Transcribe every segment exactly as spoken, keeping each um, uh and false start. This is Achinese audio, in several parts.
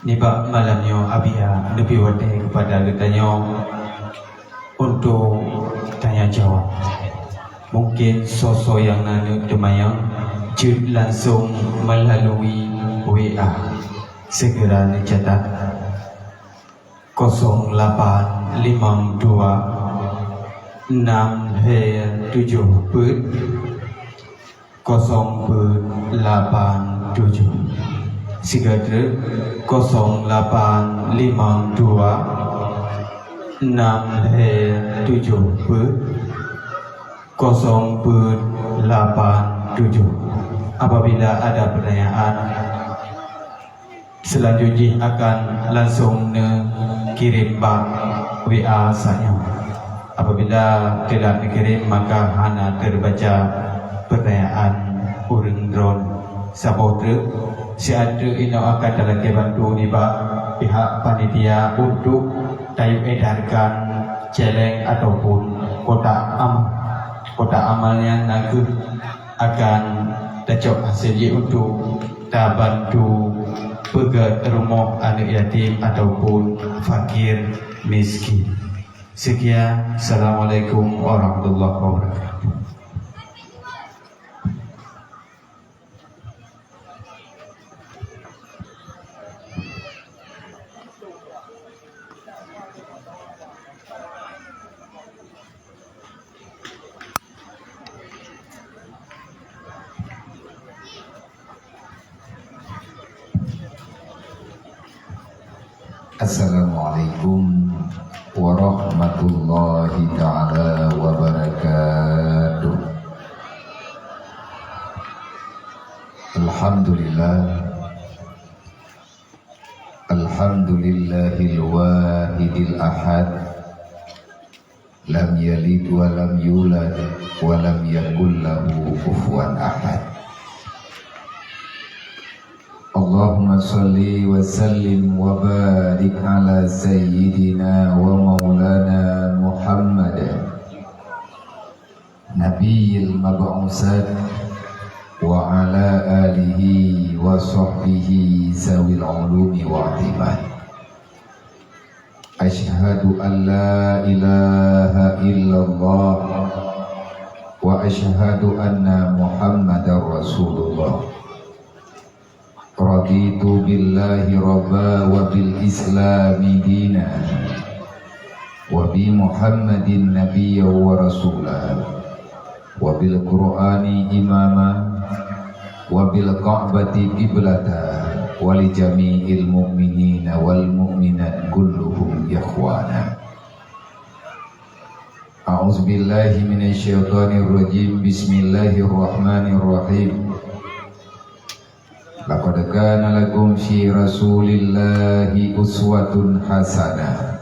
Nibak malam nyoe Abiya leubeh watée keupada geutanyoe untuk tanya jawab. Mungkin soe-soe nyang na neuk teumanyong, jeuet langsong meulalu W A. Segera neucatat, kosong lapan limong dua enam lhée tujoh peuet kosong peuet lapan tujoh. Sigoe treuk, kosong lapan limong dua enam lhée tujoh peuet kosong peuet lapan tujoh. Apabila ada pertanyaan, seulanjut jih akan langsong neukirém bak W A sahnyoe. Apabila teulat neukirém, maka hana teubaca peutanyaan ureuëng droeneuh. Saboh treuk, siat treuk inoe akan talakée bantu nibak pihak panitia untuk tayue edarkan celeng ataupun kotak am-, kotak amal nyan na kheueh akan tacok hasé jih untuk tabantu peugét rumoh aneuëk yatim ataupun fakir miskin. Sekian, Assalamualaikum warahmatullahi wabarakatuh. Assalamualaikum warahmatullahi taala wabarakatuh. Alhamdulillah. Alhamdulillahil wahidil ahad. Lam yalid wa lam yulad wa lam yakul lahu kufuwan ahad. Allahumma shalli wa sallim wa barik ala sayyidina wa maulana Muhammad, nabiyil mab'usat, wa ala alihi wa sahbihi zawil ulumi wal i'tibar. Asyhadu an la ilaha illallah wa asyhadu anna Muhammadar Rasulullah. Raditu billahi rabba wa bil islami dina wa bi Muhammadin nabiyya wa rasula. Wa bil Qur'ani imama, wa bil Ka'bati qiblata, wa li jami'il mu'minina wal mu'minat kulluhum ikhwana. A'udzubillahi minasyaitonirrajim. Bismillahirrahmanirrahim. Laqad kana lakum fi Rasulillahi uswatun hasanah.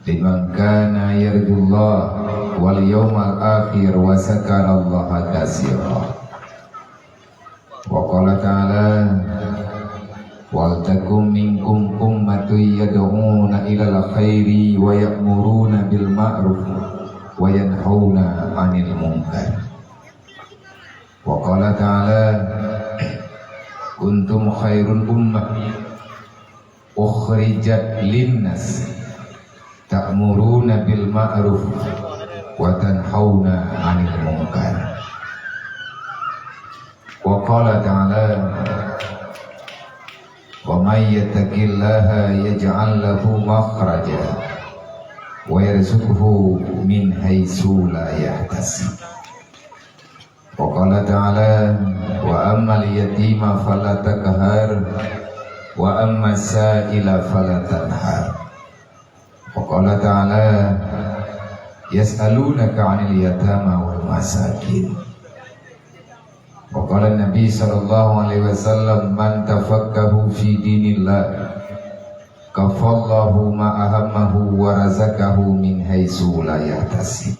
Liman kana yarjullaha wal yaumal akhir wa dzakarallaha katsira. Wa qala ta'ala, "Wal takum minkum ummatun yad'una ilal khairi wa ya'muruna bil ma'ruf wa yanhauna 'anil munkar." Wa qala ta'ala, "Kuntum khairum ummah ukhrijat linnas, ta'muruna bil ma'ruf wa tanhauna 'anil munkar." Wa qala ta'ala, "Wa may yattaqillaha yaj'al lahu makhraja wa yarzuqhu min haitsu la yahtasib." Wa qala ta'ala, "Wa ammal yatima fala taqhar, wa ammas sa'ila fala tanhar." Wa qala ta'ala, "Yas'alunaka 'anil yatama wal masakin." Wa qala Nabi sallallahu alaihi wasallam, "Man tafaqqahu fi dinillah, kafallahu ma ahammahu wa razaqahu min haitsu la yahtasib."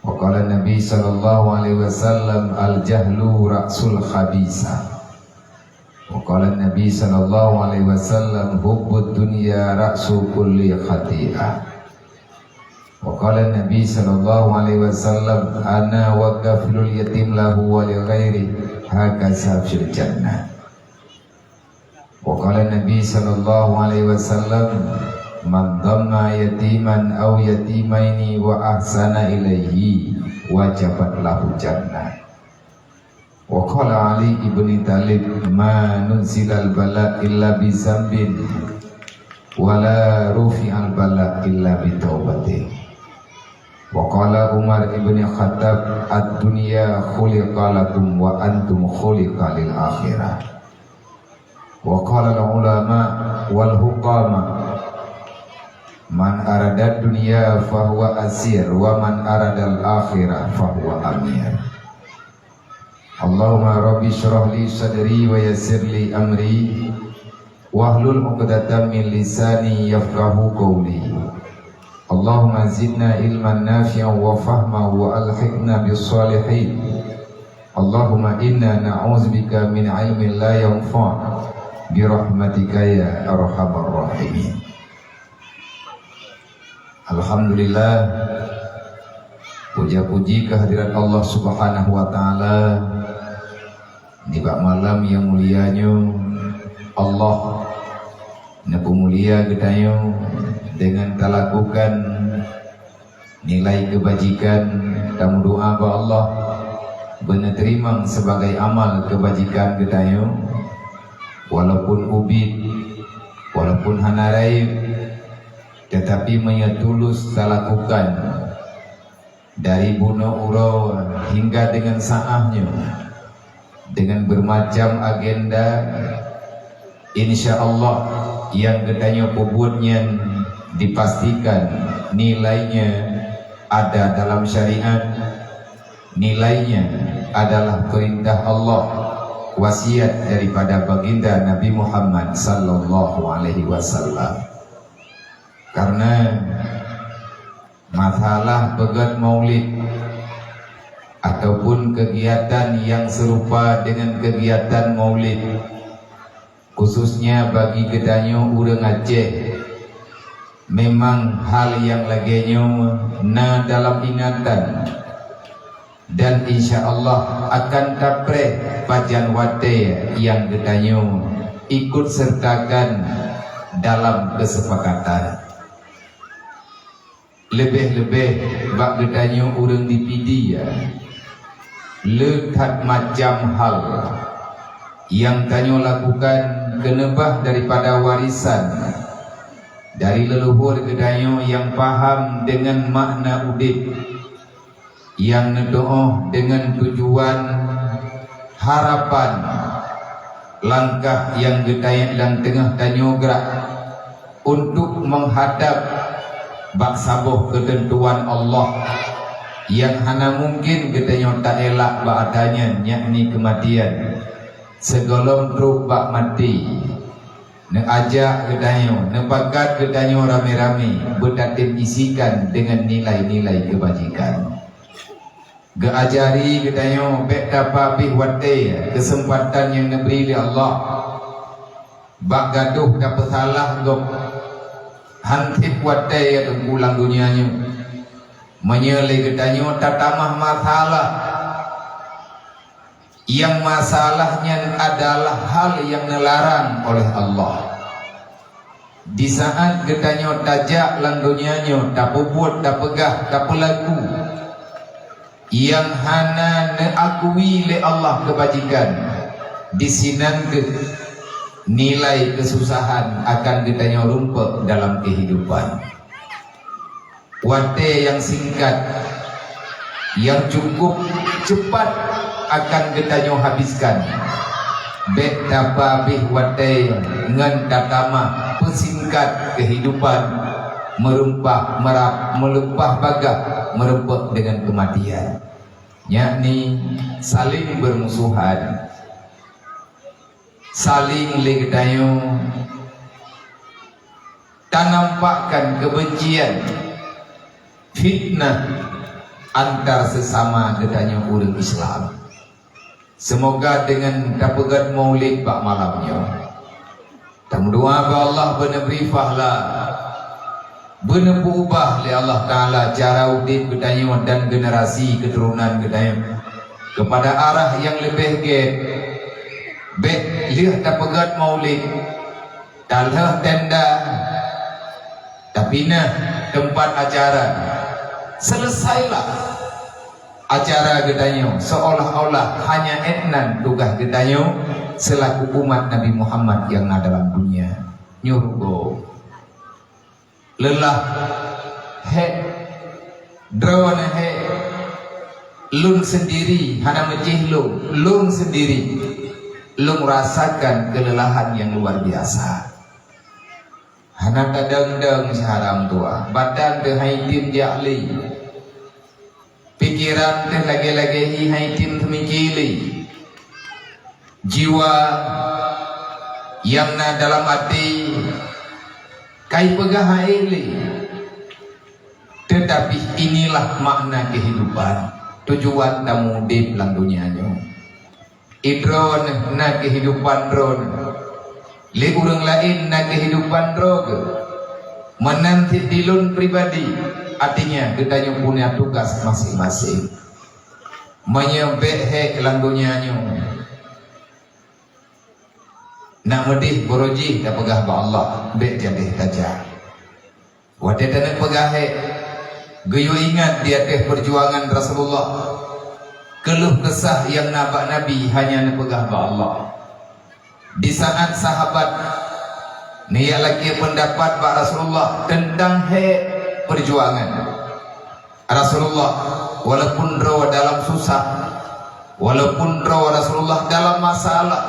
Wa qala Nabi sallallahu alaihi wasallam, "Al-jahlu ra'sul khabisa." Wa qala Nabi sallallahu alaihi wasallam, "Hubbud dunya ra'su kulli khati'ah." Wa qala Nabi sallallahu alaihi wasallam, "Ana wa kafilul yatim lahu wa li ghairi hakaza fil jannah." Wa qala Nabi sallallahu alaihi wasallam, "Man dhamma yatiman aw yatimaini wa ahsana ilaihi, wajabat lahu jannah." Wa qala Ali ibni Thalib, "Ma nuzilal bala illa bi zambin, wa la rufi'al bala illa bi taubatin." Wa qala Umar ibni Khattab, "Ad-dunya khuliqa lakum wa antum khuliqa lil akhirah." Wa qala al-ulama wal hukama, "Man arada dunya fahuwa asir, wa man aradal akhirah fahuwa amir." Allahumma rabbi shrah li sadri wa yassir li amri, wahlul 'uqdatam min lisani yafqahu qawli. Allahumma zidna ilman nafi'an wa fahma wa alhiqna bis salihin. Allahumma inna na'udzubika min ilmin la yanfa', bi rahmatika ya arhamar rahimin. Alhamdulillah, puja-puji kehadirat Allah Subhanahu wa Ta'ala. Nibak malam nyang mulia nyoe, Allah neupeumulia geutanyoe deungon talakukan nilai keubajikan. Tameudoa bak Allah beuneuteurimong sibagai amal keubajikan geutanyoe, walaupun ubit, walaupun hana rayeuk, teutapi meunyoe tulus talakukan dari bunoe uroe hingga deungon saát nyoe, deungon beumacam agenda, insya Allah nyang geutanyoe peubuet nyan dipastikan nilainya ada dalam syariat, nilainya adalah peurintah Allah, wasiat daripada Baginda Nabi Muhammad sallallahu alaihi wasallam. Karena masalah peugét maulid ataupun kegiatan nyang seurupa deungon kegiatan maulid, khususnya bagi geutanyoe ureuëng Aceh, memang hal nyang lagée nyoe na dalam ingatan, dan insya Allah akan tapreh pajan watée nyang geutanyoe ikut sertakan dalam keusepakatan. Leubeh-leubeh bak geutanyoe ureuëng di Pidie, le that macam hal nyang tanyoe lakukan keuneubah daripada warisan dari leuluhur geutanyoe nyang paham deungon makna udeb, nyang neutuoh deungon tujuan, harapan, langkah nyang geutayek lam teungoh tanyoe grak untuk meuhadab bak saboh keuteuntuan Allah nyang hana mungken geutanyoe taelak bak atra nyan, yakni keumatian. Sigohlom trok bak maté, neuajak geutanyoe, neupakat geutanyoe ramé-ramé beutatem isikan deungon nilai-nilai keubajikan. Geuajari geutanyoe bék tapeuabéh watée keuseumpatan nyang neubri lé Allah. Bak gadôh tapeusalah gob, han sép watée ya teungku lam donya nyoe. Meunyoe lé geutanyoe tatamah masalah, nyang masalah nyan adalah hal nyang neularang oleh Allah. Di saát geutanyoe tajak lam donya nyoe, tapeubuet, tapeugah, tapeulaku nyang hana neuakui lé Allah keubajikan, disinan kheueh nilai keususahan akan geutanyoe rumpok dalam keuhidupan. Watée nyang singkat, nyang cukup cepat akan geutanyoe habiskan. Bék tapeuabéh watée ngon tatamah peusingkat keuhidupan, meurumpah meurab, meuleupah bagah, meurumpok deungon keumatian, yakni saléng beurmusohan. Saléng lé geutanyoe tanampakkan keubencian, fitnah antar seusama geutanyoe ureuëng Islam. Seumoga deungon tapeugét maulid bak malam nyoe, tameudoa bak Allah beuneubri pahala, beuneupeuubah lé Allah Taala cara udeb geutanyoe dan generasi keuturonan geutanyoe keupada arah nyang leubeh gét. Bék lheueh tapeugét maulid, Talheueh tenda, tapinah teumpat acara. Seuleusailah acara geutanyoe seolah-olah hanya étnan tugaih geutanyoe seulaku umat Nabi Muhammad nyang na dalam dunia. Nyoe rugoe. Leulah, hék, droeneuh hék, lôn seundiri hana meucéh lôn, lôn seundiri. Lôn rasakan keuleuhan nyang luar biasa. Hana tadong-dong syedara meutuwah, badan teuh han tem jak lé. Pikeran teuh lagée-lagée hi han tem teumiki lé. Jiwa nyang na dalam até kai peugah han ék lé. Teutapi inilah makna kehidupan, tujuan tameudeb lam dunia nyoe. Idroeneuh na kehidupan droeneuh. Lé ureuëng laén na kehidupan droe geuh. Meunan cit dilôn pribadi, artinya geutanyoe punya tugas maséng-maséng. Meunyoe bék hék lam donya nyoe, nak meudeh barô jih tapeugah bak Allah, bék jadeh tajak. Watée taneuk peugah hék, geuyue ingat di ateueh peujuangan Rasulullah. Keuluh keusah nyang na bak Nabi hanya neupeugah bak Allah. Di saat sahabat neujak lakée peundapat bak Rasulullah teuntang hék peujuangan Rasulullah, walaupun droe dalam susah, walaupun droe Rasulullah dalam masalah,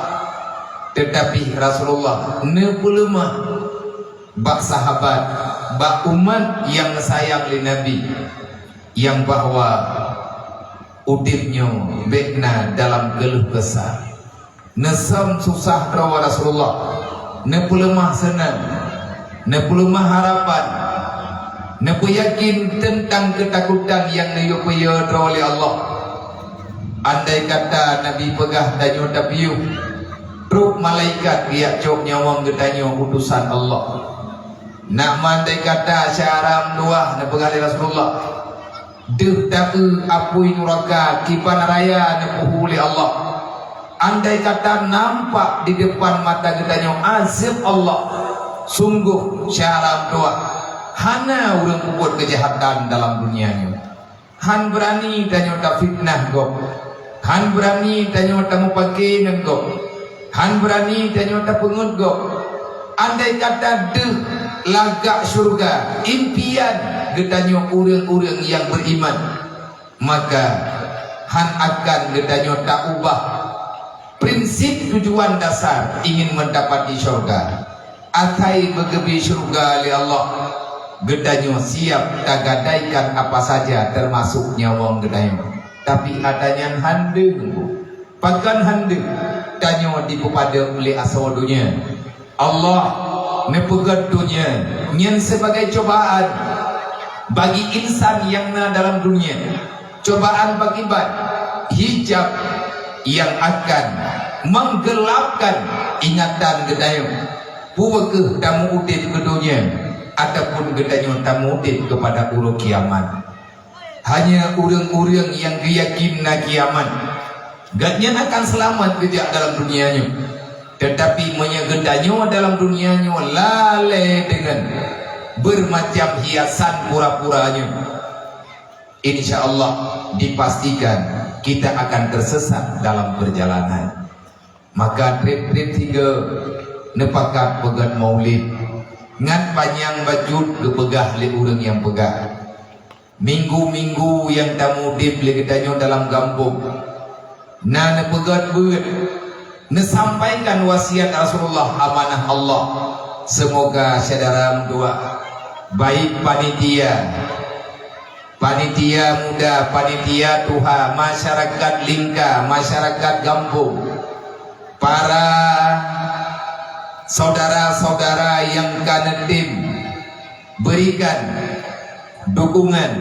teutapi Rasulullah neupeuleumah bak sahabat, bak umat nyang geusayang lé Nabi, nyang bahwa udeb nyoe bék na dalam keuluh keusah. Neusöm susah droe Rasulullah, neupeuleumah seunang, neupeuleumah harapan, neupeuyakin teuntang keutakutan nyang neuyue peuyue droe lé Allah. Andai kata Nabi peugah tanyoe tapiôh, trok malaikat geujak cok nyawöng geutanyoe utosan Allah. Nak meuandai kata syedara meutuwah neupeugah lé Rasulullah, deuh taeu apui nuraka kiban raya neupeuhu lé Allah. Andai kata nampak di depan mata geutanyoe azeueb Allah, sunggoh syedara meutuwah hana ureuëng peubuet keujahatan dalam dunia nyoe. Han beurani tanyoe tafitnah gob. Han beurani tanyoe tameupaké ngon gob. Han beurani tanyoe tapeungeut gob. Andai kata deuh lagak syeuruga impian geutanyoe ureuëng-ureuëng nyang beriman, maka han akan geutanyoe taubah prinsip tujuan dasar ingin mendapati syeuruga. Asai beugeubri syeuruga lé Allah, geutanyoe siab tagadaikan apa saja, teumasok nyawöng geutanyoe. Tapi ata nyan han deuh, pakon han deuh, tanyoe jipeupadub lé asoe donya. Allah neupeugét donya nyan sibagai cobaan bagi insan nyang na dalam dunia. Cobaan pakiban hijab nyang akan menggelapkan ingatan geutanyoe, peu kheueh tameuudeb keu donya ataupun geutanyoe tameuudeb keupada uroe kiamat. Hanya ureuëng-ureuëng nyang geuyakin na kiamat, gobnyan akan seulamat geujak dalam dunia nyoe. Teutapi meunyoe geutanyoe dalam dunia nyoe lalée deungon beurmacam hiasan pura-pura nyoe, insya Allah dipastikan kita akan tersesat dalam perjalanan. Maka treb-treb sigoe neupakat peugét maulid, ngat panyang bacut geupeugah lé ureuëng nyang peugah. Minggu-minggu nyang tameuudeb lé geutanyoe dalam gampông, na neupeugét beuet, neusampaikan wasiat Rasulullah, amanah Allah. Seumoga syedara meutuwah, baik panitia, panitia muda, panitia tuha, masyarakat lingka, masyarakat gampông, para saudara-saudara nyang ka neutem berikan dukungan,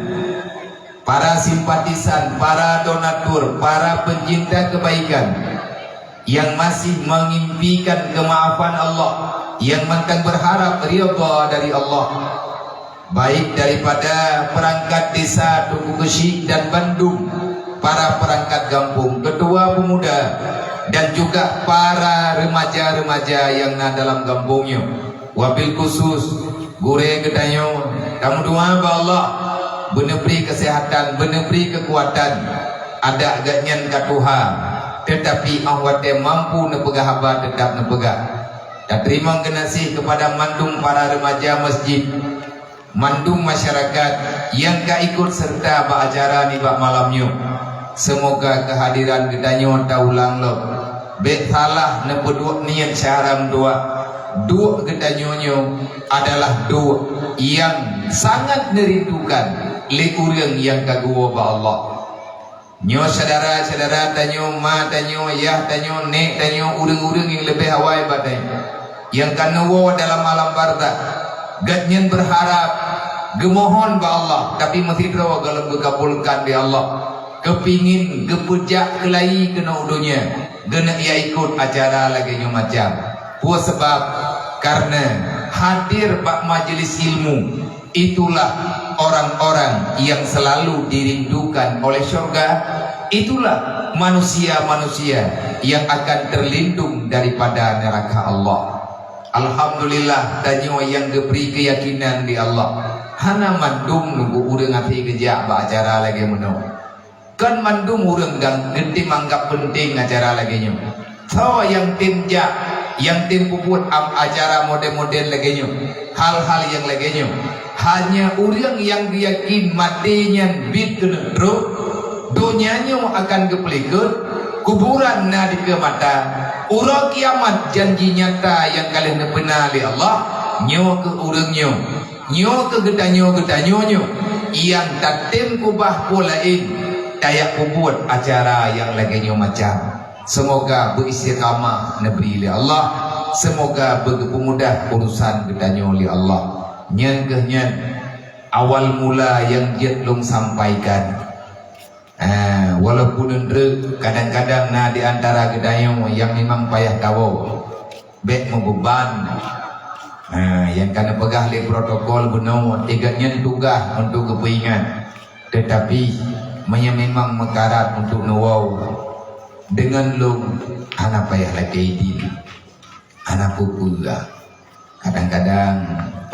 para simpatisan, para donatur, para pencinta kebaikan yang masih mengimpikan kemaafan Allah, yang mantong berharap ridha dari Allah, baik daripada perangkat desa Teungku Keuchik dan bandum para perangkat gampông, ketua pemuda, dan juga para remaja-remaja nyang na dalam gampông nyoe. Wabil khusus, gurée geutanyoe, tameudoa bak Allah beuneubri keuseuhatan, beuneubri keukuatan. Adak geuhnyan ka tuha, teutapi óh watée mampu neupeugah haba, teutap neupeugah. Tateurimong geunaséh keupada mandum para remaja masjid, mandum masyarakat nyang ka ikot seureuta bak acara nibak malam nyoe. Seumoga keuhadiran geutanyoe taulang lom. Bék salah neupeuduek niet syahra meuduek. Duek geutanyoe nyoe adalah duek nyang sangat neurindukan lé ureuëng nyang ka geuwoe bak Allah. Nyoe syedara-syedara tanyoe, ma tanyoe, yah tanyoe, nék tanyoe, ureuëng-ureuëng nyang leubeh awai bak tanyoe, nyang ka neuwoe dalam alam barzakh. Geuhnyan beurharab, geumohon bak Allah, tapi meusidroe gohlom geukabulkan lé Allah. Geupingin geupeujak keulayi keunoe u donya, geuneuk ya ikot acara lagée nyoe macam. Peue sabab? Karena hadir bak majelis ilmu, itulah orang-orang yang selalu dirindukan oleh syurga. Itulah manusia-manusia yang akan terlindung daripada neraka Allah. Alhamdulillah, tanyoe nyang geubri keuyakinan di Allah. Hana mandum nunggu ureuëng até geujak bak acara lagée meunoe. Kon mandum ureuëng dan geutem anggap peunteng acara lagée nyoe. Soe nyang tem jak, nyang tem peubuet am acara model-model lagée nyoe, hal-hal nyang lagée nyoe? Hanya ureuëng nyang geuyakin maté nyan biet keuneuk trok, donya nyoe akan geupeulikot, kuburan na dikeue mata, uroe kiamat janji nyata nyang ka lheueh neupeuna lé Allah. Nyoe keuh ureuëng nyoe. Nyoe keuh geutanyoe-geutanyoe nyoe nyang tatem keubah peue laén, tajak peubuet acara nyang lagée nyoe macam. Seumoga beuistiqamah neubri lé Allah. Seumoga beugeupeumudah urusan geutanyoe lé Allah. Nyan keuh nyan awal mula nyang jeuet lôn sampaikan. Ah, walaupun eunteuk kadang-kadang na di antara geutanyoe nyang memang payah tawoe, bék meubeuban. Ah, nyang ka neupeugah lé protokol bunoe, igat nyan tugaih untuk geupeuingat. Teutapi, meunyoe memang meukarat untuk neuwoe, deungon lôn hana payah lakée idin. Hana peue-peue. Kadang-kadang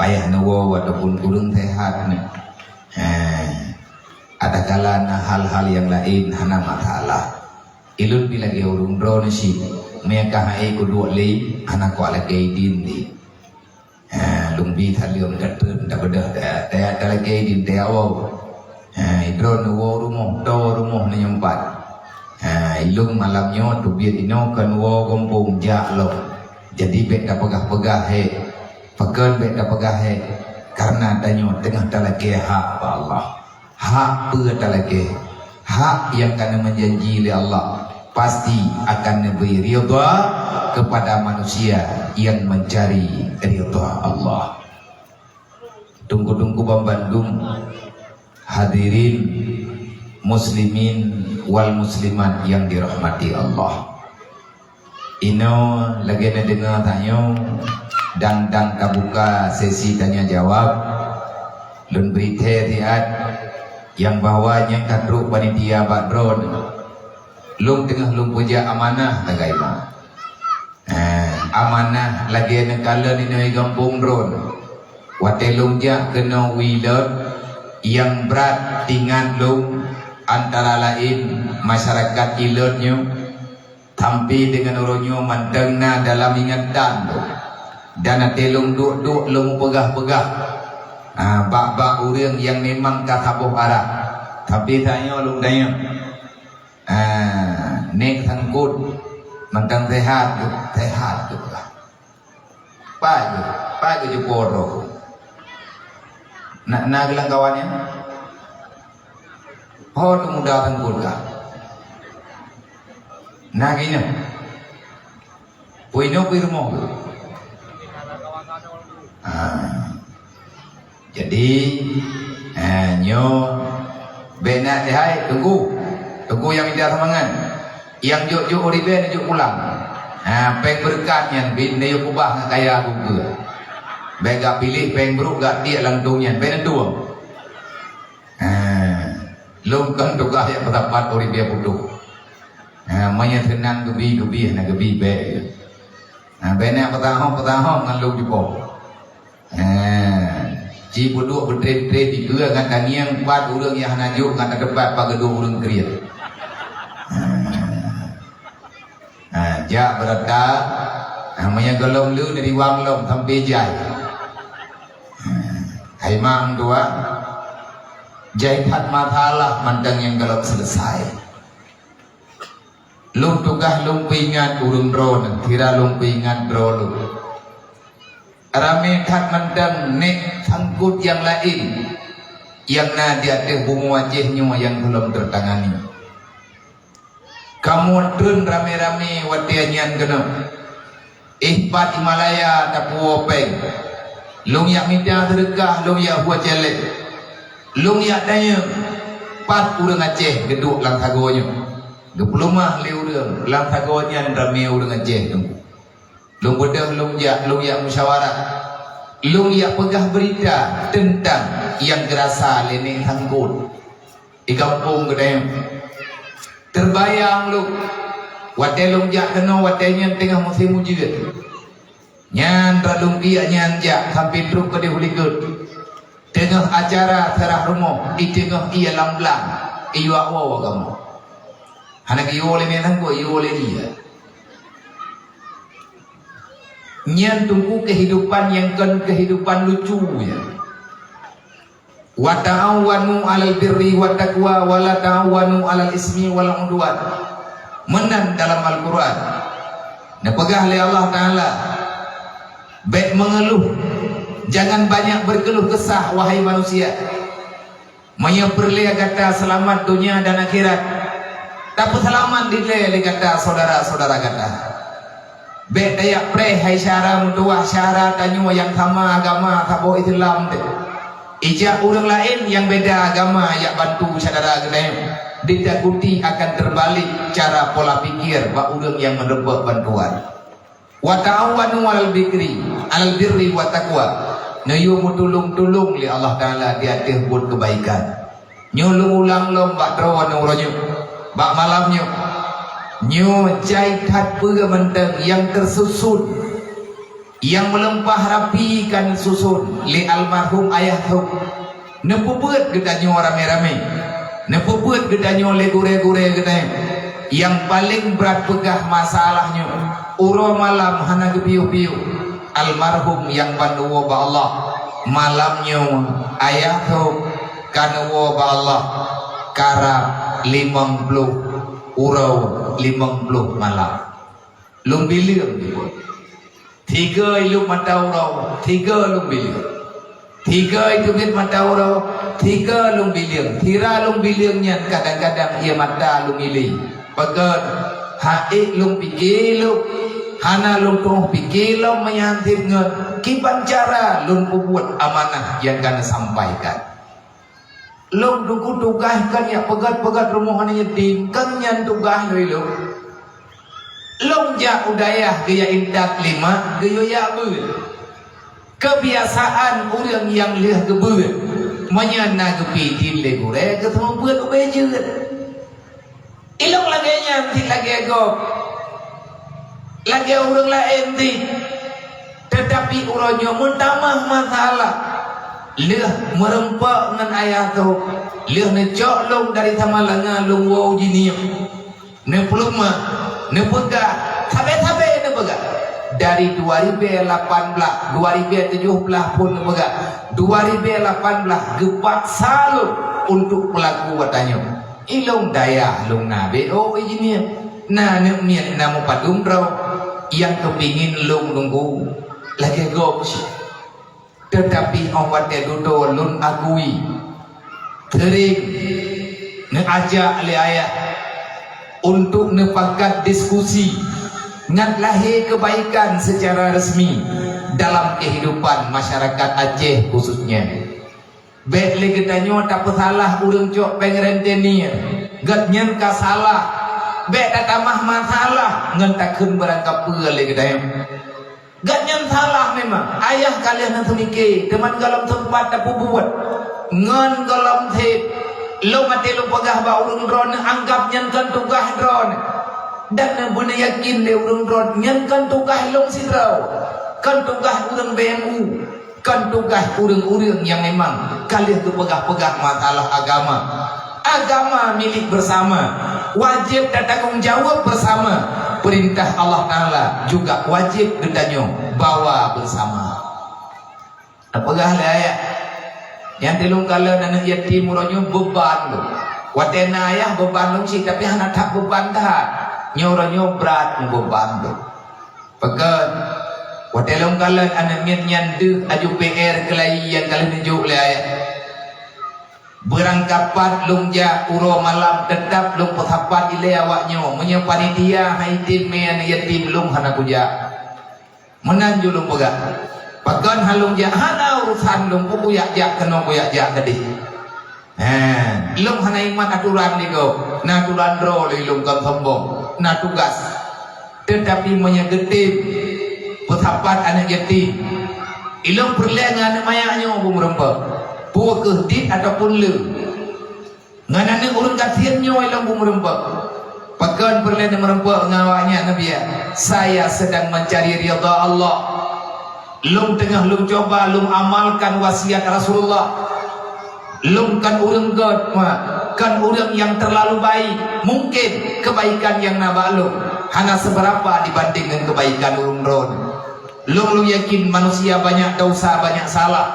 payah neuwoe ataupun kureueng seuhat nyoe. Eh, adakala na hal-hal nyang laén hana masalah. Ilôn pi lagée ureuëng droeneuh cit, meunyo ka hai kuduek lé, hana kuat lakée idin lé. Eh, lôn bi saleuem, tatreun, tabeudôh, ta-, ta-, talakée idin, tawoe. Ha, droeneuh woe rumoh, toe rumoh neuyuempat. Ha, ilôn malam nyoe teubiet inoe kon woe gampông jak lom. Jadi bék tapeugah-peugah hé. Pakon bék tapeugah hé? Karena tanyoe teungoh talakée hak bak Allah. Hak peue talakée? Hak nyang ka neumeujanji lé Allah pasti akan neubri ridha kepada manusia yang mencari ridha Allah. Teungku-teungku banmandum, hadirin muslimin wal muslimat yang dirahmati Allah. Inoe lagée neudeungoe tanyoe dan, dan tabuka sesi tanya jawab, lôn bri thée siat nyang bahwa nyang ka trok panitia bak droeneuh. Lôn teungoh lôn peujak amanah lagée nyoe. Eh, amanah lagée neukalon inoe i gampông droeneuh. Watée lôn jak keunoe u Ilot, nyang brat teuingat lôn antara laén masyarakat Ilot nyoe, sampoe deungon uroe nyoe mantong na dalam ingatan lôn. Dan até lôn duek-duek lôn peugah-peugah, ah, bak-bak ureuëng nyang memang ka saboh arah. Tapi tanyoe lôn tanyong, ah, Nek Sangkut mantong sehat, sehat juga. Pai geu-, pai geujeupo droe. Na, na geulang kawan nyan? Ho teuh muda teungku ka. Na geuinong. Pui nyoe pui rumoh. Ah. Jadi, eh, nyoe bék na hai teungku. Teungku nyang mita seumangat. Nyang jok-jok uribée neujok pulang. Ha, péng beureukat nyan bit neuyue keubah ngon kaya geugeue. Bék gak piléh péng brok gak tiek lam dong nyan, bék neutueng. Ha, lôn kon tugaih nyang peusapat uribée putôh. Ha, meunyoe seunang geubi, geubi, hana geubi, bèk. Ha, bèk na peutahom-peutahom ngon lôn jipoh. Ha, ci peuduek beutré-tré dikeue ngon tangieng pat ureueng nyang hana jok ngon teupat pat geuduek ureueng kriet. Ha. Ha, jak beurata, ha, meunyoe gohlom lé neuriwang lom sampoe jai. Ha, hai mang dua, jai that masalah mantong nyang gohlom seuleusai. Lôn tugaih lôn peuingat ureueng droeneuh, sira lôn peuingat droe lôn. Ramé that mantong nék sangkot nyang laén nyang na di ateueh bumoe Aceh nyoe nyang gohlom teutangani. Kamoe treun ramé-ramé watèe nyan keunoe. Éh pat Himalaya tapuwoe péng. Lôn jak mita seudeukah, lôn jak hue célék. Lôn jak tanyong, pat ureueng Aceh geuduek lam sagoe nyoe. Geupeuleumah lé ureueng, lam sagoe nyan ramé ureueng Aceh teungku. Lôn beudôh lôn jak, lôn jak musyawarah. Lôn jak peugah beurita teuntang nyang geurasa lé nék sangkot. Di gampông geutanyoe. Teubayang lôn, watèe lôn jak keunoe, watèe nyan teungoh musém ujeuen. Nyan droe lôn piah nyan jak sampoe trok keudéh u likot. Teungoh acara seurah rumoh, i teungoh ié lam blang, iyue woe kamoe. Hana geuyue lé nyan, hana geuyue lé ié. Nyan teungku keuhidupan nyang kon keuhidupan lucu nyan. "Wa ta'awanu 'alal birri wat taqwa wa la ta'awanu 'alal ismi wal 'udwan." Meunan dalam Al-Qur'an. Neupeugah lé Allah Ta'ala, "Bèk meungeuluh, jangan banyak berkeluh kesah, wahai manusia. Meunyoe peureulèe gata seulamat donya dan akhirat, tapeuseulamat dilèe lé gata syedara-syedara gata." Bèk tajak preh hai syedara meutuwah, syedara tanyoe nyang sama agama saboh Islam teuh. Ijak ureueng laén nyang beda agama jak bantu syedara geutanyoe, ditakuti akan teubalek cara pola pikir bak ureueng nyang meurumpok bantuan. "Wa ta'awanu 'alal birri, 'alal birri wat taqwa." Neuyue meutulông-tulông lé Allah Ta'ala di ateueh buet keubaikan. Nyoe lôn ulang lom bak droeneuh uroe nyoe, bak malam nyoe. Nyoe jai that peue mantong nyang teususun, nyang meulimpah rapi ka neususun lé almarhum Ayah Thok. Neupeubeuet geutanyoe ramé-ramé. Neupeubeuet geutanyoe lé gurèe-gurèe geutanyoe. Nyang paleng brat peugah masalah nyoe, uroe malam hana geupiôh-piôh. Almarhum nyang ban neuwoe bak Allah. Malam nyoe Ayah Thok ka neuwoe bak Allah karab limong ploh uroe, limong ploh malam. Lôn bileueng. Tiga ilup mata uroe, tiga lôn bileueng. Tiga iteubiet mata uroe, tiga lôn bileueng. Sira lôn bileueng nyan kadang-kadang ié mata lôn ilé. Pakon? Hana ék lôn pike lôn, hana lôn tu'oh pike lom meuhan cit ngon kiban cara lôn peubuet amanah nyang ka neusampaikan. Lôn teungku tugaih kon jak peugét-peugét rumoh aneuk yatim, kon nyan tugaih lôn. Lôn jak u dayah geujak intat lé mak geuyue jak beuet. Keubiasaan ureueng nyang lheueh geubeuet, meunyoe na geupidin lé gurèe geuseumeubeuet ubé jeuet. Ilôn lagèe nyan cit lagèe gob, lagèe ureueng laén cit. Teutapi uroe nyoe meutamah masalah. Lheueh meurumpok ngon Ayah Thok, lheueh neucok lôn dari Samalanga lôn woe u Jeunieb. Neupeuleumah, neupeugah, sabe-sabe neupeugah. Dari dua ribèe lapan blah, dua ribèe tujoh blah phon neupeugah. Dua ribèe lapan blah geupaksa lôn untuk peulaku ata nyoe. Ilôn dayah lôn na B O i Jeunieb, na aneuk miet na meupadum droe nyang keupingin lôn nunggu lagèe gob cit. Teutapi 'oh watèe dudoe lôn akui, seuring neuajak lé ayah untuk neupakat diskusi ngat lahé keubaikan seucara resmi dalam keuhidupan masyarakat Aceh khususnya. Bèk lé geutanyoe tapeusalah ureueng cok péng rentenir, gobnyan ka salah. Bèk tatamah masalah ngon takheun barangkapeue lé geutanyoe. Gobnyan salah memang, ayah ka lheueh neuseumike, teuma gohlom seumpat tapeubuet. Ngon gohlom sép, lôn até lôn peugah bak ureueng droeneuh anggab nyan kon tugaih droeneuh. Dan beuneuyakin lé ureuëng droe nyan kon tugaih lôn sidroe, kon tugaih ureuëng B M U, kon tugaih ureuëng-ureuëng nyang memang ka lheueh geupeugah-peugah masalah agama. Agama milik bersama, wajéb tatanggong jaweueb bersama. Peurintah Allah Taala juga wajéb geutanyoe bawa bersama. Tapeugah lé ayah, nyang tilông kalon aneuëk yatim uroe nyoe beuban lôn. Watée na ayah beuban lôn cit, tapi hana that beuban that. Nyoe uroe nyoe brat meubeuban lôn. Pakon? Watée lôn kalon aneuëk miet nyan deuh aju P R keulayi nyang ka lheueh neujok lé ayah. Beurangkapat lôn jak uroe malam, teutab lôn peusapat ilée awaknyoe. Meunyoe panitia hai tem mé aneuëk yatim, lôn hana kujak. Meunan ju lôn peugah. Pakon han lôn jak? Hana urosan lôn, peue kujak jak keunoe, kujak jak keudeh. Hé, lôn hana iman atoran di gob. Na atoran droe lé lôn, kon sombong. Na tugas. Teutapi meunyoe geutem peusapat aneuëk yatim, ilôn peureulée ngon aneuëk manyak nyoe beumeurumpok, peue kheueh dit ataupun le. Ngon aneuëk ureuëng gasien nyoe ilôn beumeurumpok. Pakon peureulée neumeurumpok ngon awaknyan, Nabi? Saya sedang mencari ridha Allah. Lôn teungoh lôn cuba lôn amalkan wasiat Rasulullah. Lôn kon ureuëng gét, mak, kon ureuëng nyang terlalu baik. Mungkin kebaikan nyang na bak lôn hana seubeurapa dibanding ngon kebaikan ureuëng droe. Lôn, lôn yakin manusia banyak dosa, banyak salah.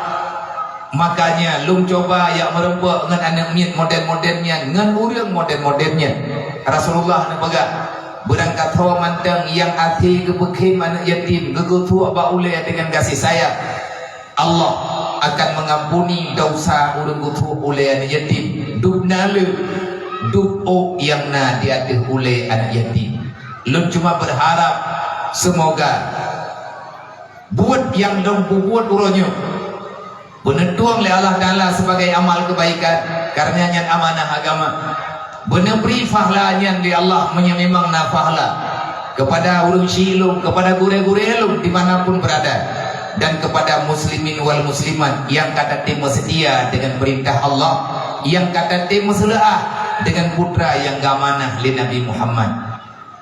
Makanya lôn cuba jak meurumpok ngon aneuëk miet model-model nyan, ngon ureuëng model-model nyan. Rasulullah neupeugah, beurangkasoe mantong nyang até geupeukhem aneuëk yatim, geugeusuek bak ulée deungon gaséh sayang, Allah akan mengampuni dosa ureuëng geusuek ulée aneuëk yatim, dub naleueng, dub ôk nyang na di ateueh ulée aneuëk yatim. Lôn cuma berharap, semoga buet nyang lôn peubuet uroe nyoe beuneutueng lé Allah Taala sebagai amal kebaikan, kareuna nyan amanah agama. Beuneubri pahala nyan lé Allah meunyoe memang na pahala, kepada ureuëng syiek lôn, kepada gurée-gurée lôn di mana pun berada, dan kepada muslimin wal muslimat nyang ka tatem meuseutia deungon peurintah Allah, nyang ka tatem meuseuleubah deungon putra nyang geuamanah lé Nabi Muhammad.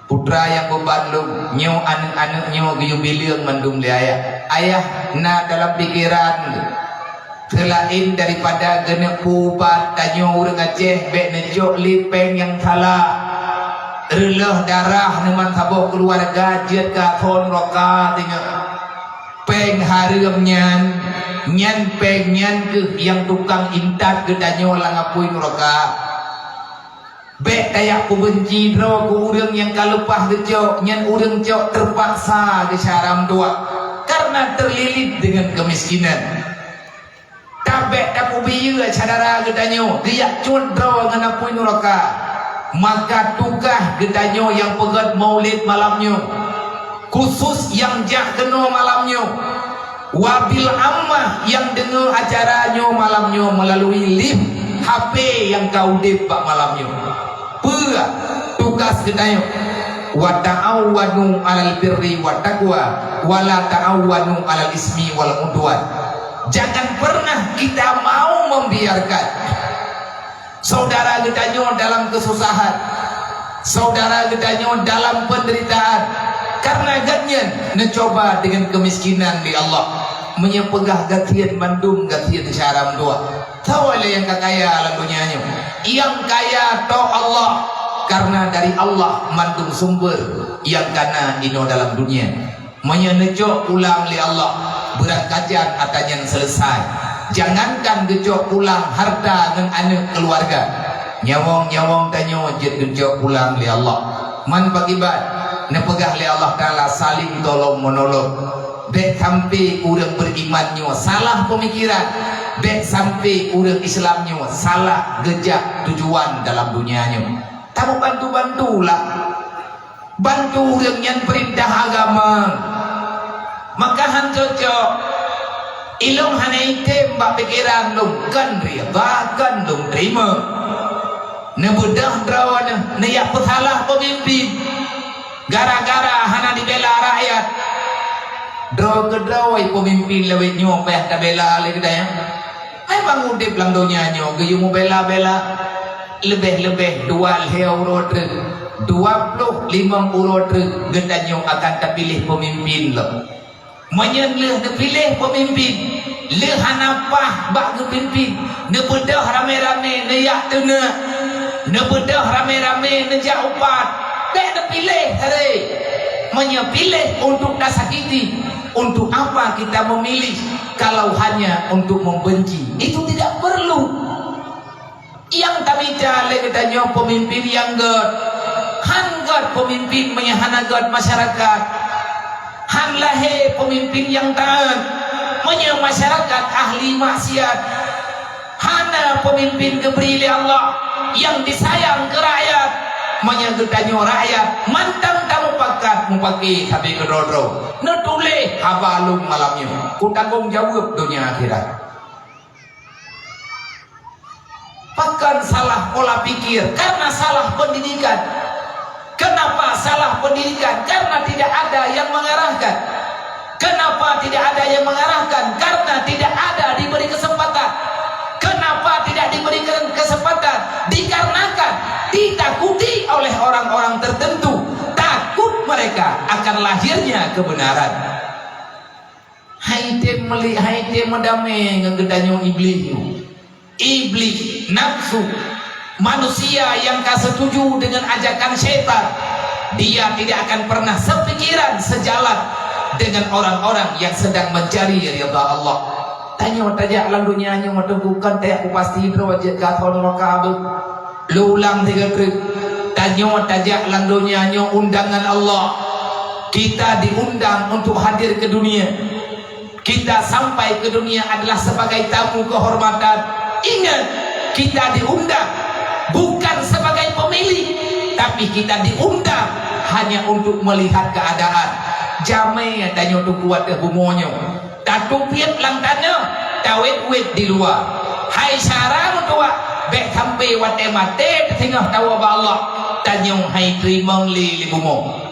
Putra nyang beuban lôn, nyoe aneuëk-aneuëk nyoe geuyue bileueng mandum lé ayah. Ayah na dalam pikeran, seulaén daripada geuneuk peuubat tanyoe ureuëng Aceh, bék neucok lé péng nyang salah. Reuloh darah neuman saboh keuluwarga jeuet keu asoe nuraka singoh. Péng hareuem nyan, nyan péng nyan kheueh nyang tukang intat geutanyoe lam apui nuraka. Bék tajak peubeunci droe keu ureuëng nyang ka leupah geucok, nyan ureuëng cok teupaksa geusyara meutuah, kareuna teurlilit deungon keumiskinan. Tabék tapeubiyeu syedara geutanyoe geujak cut droe ngon apui nuraka. Maka tugaih geutanyoe nyang peugét maulid malam nyoe, khusus nyang jak keunoe malam nyoe, wabil amah nyang deungoe acara nyoe malam nyoe meulalui live H P nyang ka udeb bak malam nyoe. Peue tugaih geutanyoe? "Wa ta'awanu 'alal birri wat taqwa, wa la ta'awanu 'alal ismi wal 'udwan." Jangan pernah kita mau membiarkan saudara geutanyoe dalam kesusahan, saudara geutanyoe dalam penderitaan, kareuna gobnyan neucuba deungon keumiskinan lé Allah. Meunyoe peugah gasien mandum, gasien syara meutuah. Soe lé nyang ka kaya lam donya nyoe? Nyang kaya toh Allah, kareuna dari Allah mandum sumber nyang kana inoe dalam dunia. Meunyoe neucok pulang lé Allah, beurangkajan atra nyan seuleusai. Jangankan geucok pulang harta ngon aneuëk keuluwarga, nyawöng-nyawöng tanyoe jeuet geucok pulang lé Allah. Man pakiban neupeugah lé Allah Taala saling tolong-meunolong. Bék sampai ureuëng beriman nyoe salah peumikiran. Bék sampai ureuëng Islam nyoe salah geujak tujuan dalam dunia nyoe. Tabantu-bantulah. Bantu ureuëng nyan peurintah agama. Maka han cocok. Ilong hana item bak pikeran lôn, kon ridha, kon lôn teurimong. Neubeudoh droeneuh, neuyak peusalah peumimpin. Gara-gara hana dibela rakyat. Droe keudroe peumimpin lawét nyoe payah tabela lé geutanyoe. Memang udeb lam donya nyoe geuyue meubela-bela. Leubeh-leubeh dua lhée uroe treuk. Dua ploh limong uroe treuk geutanyoe akan tapiléh peumimpin lom. Meunyoe lheueh neupiléh peumimpin, lheueh hana paih bak geupimpin, neubeudôh ramé-ramé neujak teuneuk, neubeudôh ramé-ramé neujak upat, bék neupiléh sabe. Meunyoe piléh untuk tasakiti, untuk apa kita memilih kalau hanya untuk membenci? Itu tidak perlu. Nyang tamita lé geutanyoe peumimpin nyang gét. Han gét peumimpin meunyoe hana gét masyarakat. Han lahé peumimpin nyang taát meunyoe masyarakat ahli maksiat. Hana peumimpin geubri lé Allah nyang disayang keu rakyat meunyoe geutanyoe rakyat mantong tamupakat mupaki sabe keudroe-droe. Neutuléh haba lôn malam nyoe. Kutanggong jaweueb donya akhirat. Pakon salah pola pikir? Karena salah pendidikan. Kenapa salah pendidikan? Karena tidak ada yang mengarahkan. Kenapa tidak ada yang mengarahkan? Karena tidak ada diberi kesempatan. Kenapa tidak diberikan kesempatan? Dikarenakan ditakuti oleh orang-orang tertentu. Takut mereka akan lahirnya kebenaran. Hai tem meli-, hai tem meudamé ngon geutanyoe Iblih nyoe. Iblih, nafsu, manusia yang ka setuju dengan ajakan syaitan, dia tidak akan pernah sepikiran, sejalan dengan orang-orang yang sedang mencari ridha Allah. Tanyoe tajak lam donya nyoe, teungku, kon tajak kupasti droe jeuet keu asoe neuraka beuh. Lôn ulang sigoe treuk, tanyoe tajak lam donya nyoe undangan Allah. Kita diundang untuk hadir ke dunia. Kita sampai ke dunia adalah sebagai tamu kehormatan. Ingat, kita diundang bukan sebagai pemilik, tapi kita diundang hanya untuk melihat keadaan. Jamé tanyoe teukuat di bumoe nyoe. Tatupiet lam tanoh, tawét-wét di luwa. Hai syara meutuwah, bék sampai watée maté teusingoh tawoe bak Allah. Tanyoe hai teurimong lé, lé bumoe.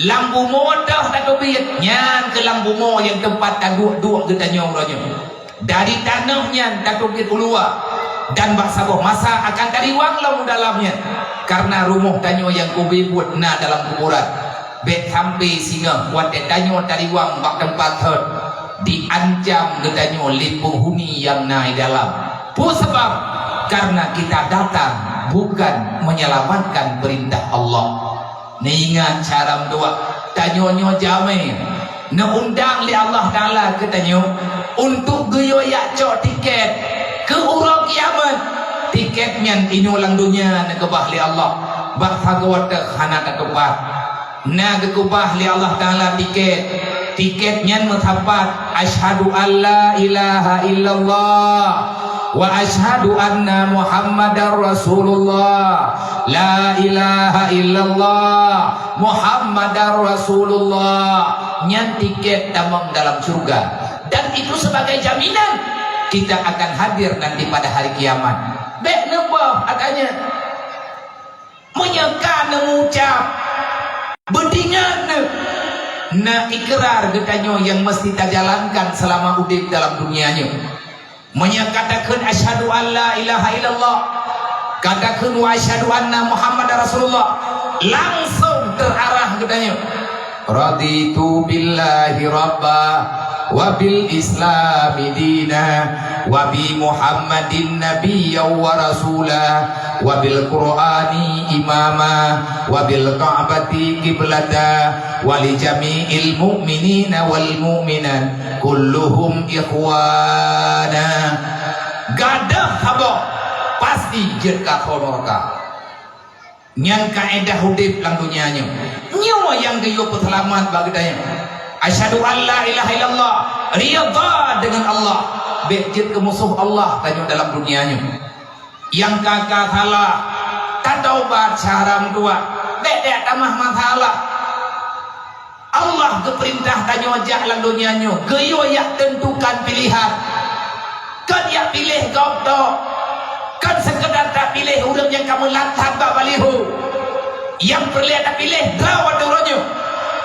Lam bumoe toh tatubiet, nyan keuh lam bumoe nyang teumpat taduek-duek geutanyoe uroe nyoe. Dari tanoh nyan tatubiet u luwa, dan bak saboh masa akan tariwang lom u dalam nyan, kareuna rumoh tanyoe nyang keubeue buet na dalam kuburan. Bék sampai singoh watée tanyoe tariwang bak teumpat thot, diancam geutanyoe lé peunghuni nyang na i dalam. Peue sabab? Kareuna kita datang bukan menyelamatkan perintah Allah. Neuingat syara meutuwah, tanyoe nyoe jamé neuundang lé Allah Taala keu tanyoe untuk geuyue jak cok tiket keu uroe kiamat. Tiket nyan inyoe lam donya neukeubah lé Allah, bak sagoe teuh hana tatupat. Na geukeubah lé Allah Taala tiket. Tiket nyan meusapat, "Asyhadu an la ilaha illallah wa asyhadu anna Muhammadar Rasulullah. La ilaha illallah Muhammadar Rasulullah." Nyan tiket tamong dalam syurga. Dan itu sebagai jaminan kita akan hadir nanti pada hari kiamat. Bék neuboh katanya. Meunyoe ka neumucab, beutingat neuh, na ikrar geutanyoe nyang meusti tajalankan seulama udeb dalam dunia nyoe. Meunyoe ka takheun, "Asyhadu an la ilaha illallah," ka takheun, "Wa asyhadu anna Muhammadar Rasulullah," langsong teuarah geutanyoe. Raditu billahi rabba, wa bil islami dina, wa bi Muhammadin nabiyya wa rasula, wa bil Qur'ani imama, wa bil Ka'bati qiblata, wa li jami'il mu'minina wal mu'minat, kulluhum ikhwana. Gadoh saboh, pasti jeuet keu asoe neuraka. Nyan kaedah udeb lam donya nyoe. Nyoe nyang geuyue peuseulamat bak geutanyoe. Asyhadu an la ilaha illallah, ridha deungon Allah. Bék jeuet keu musoh Allah tanyoe dalam donya nyoe. Nyang ka-ka salah, tataubat syara meutuwah. Bék-bék tamah masalah. Allah geupeurintah tanyoe jak lam donya nyoe, geuyue jak teuntukan pilihan. Kon jak piléh gob tok, kon seukeudar tapiléh ureuëng nyang ka meulat that bak baliho. Nyang peureulée tapiléh droe watée uroe nyoe.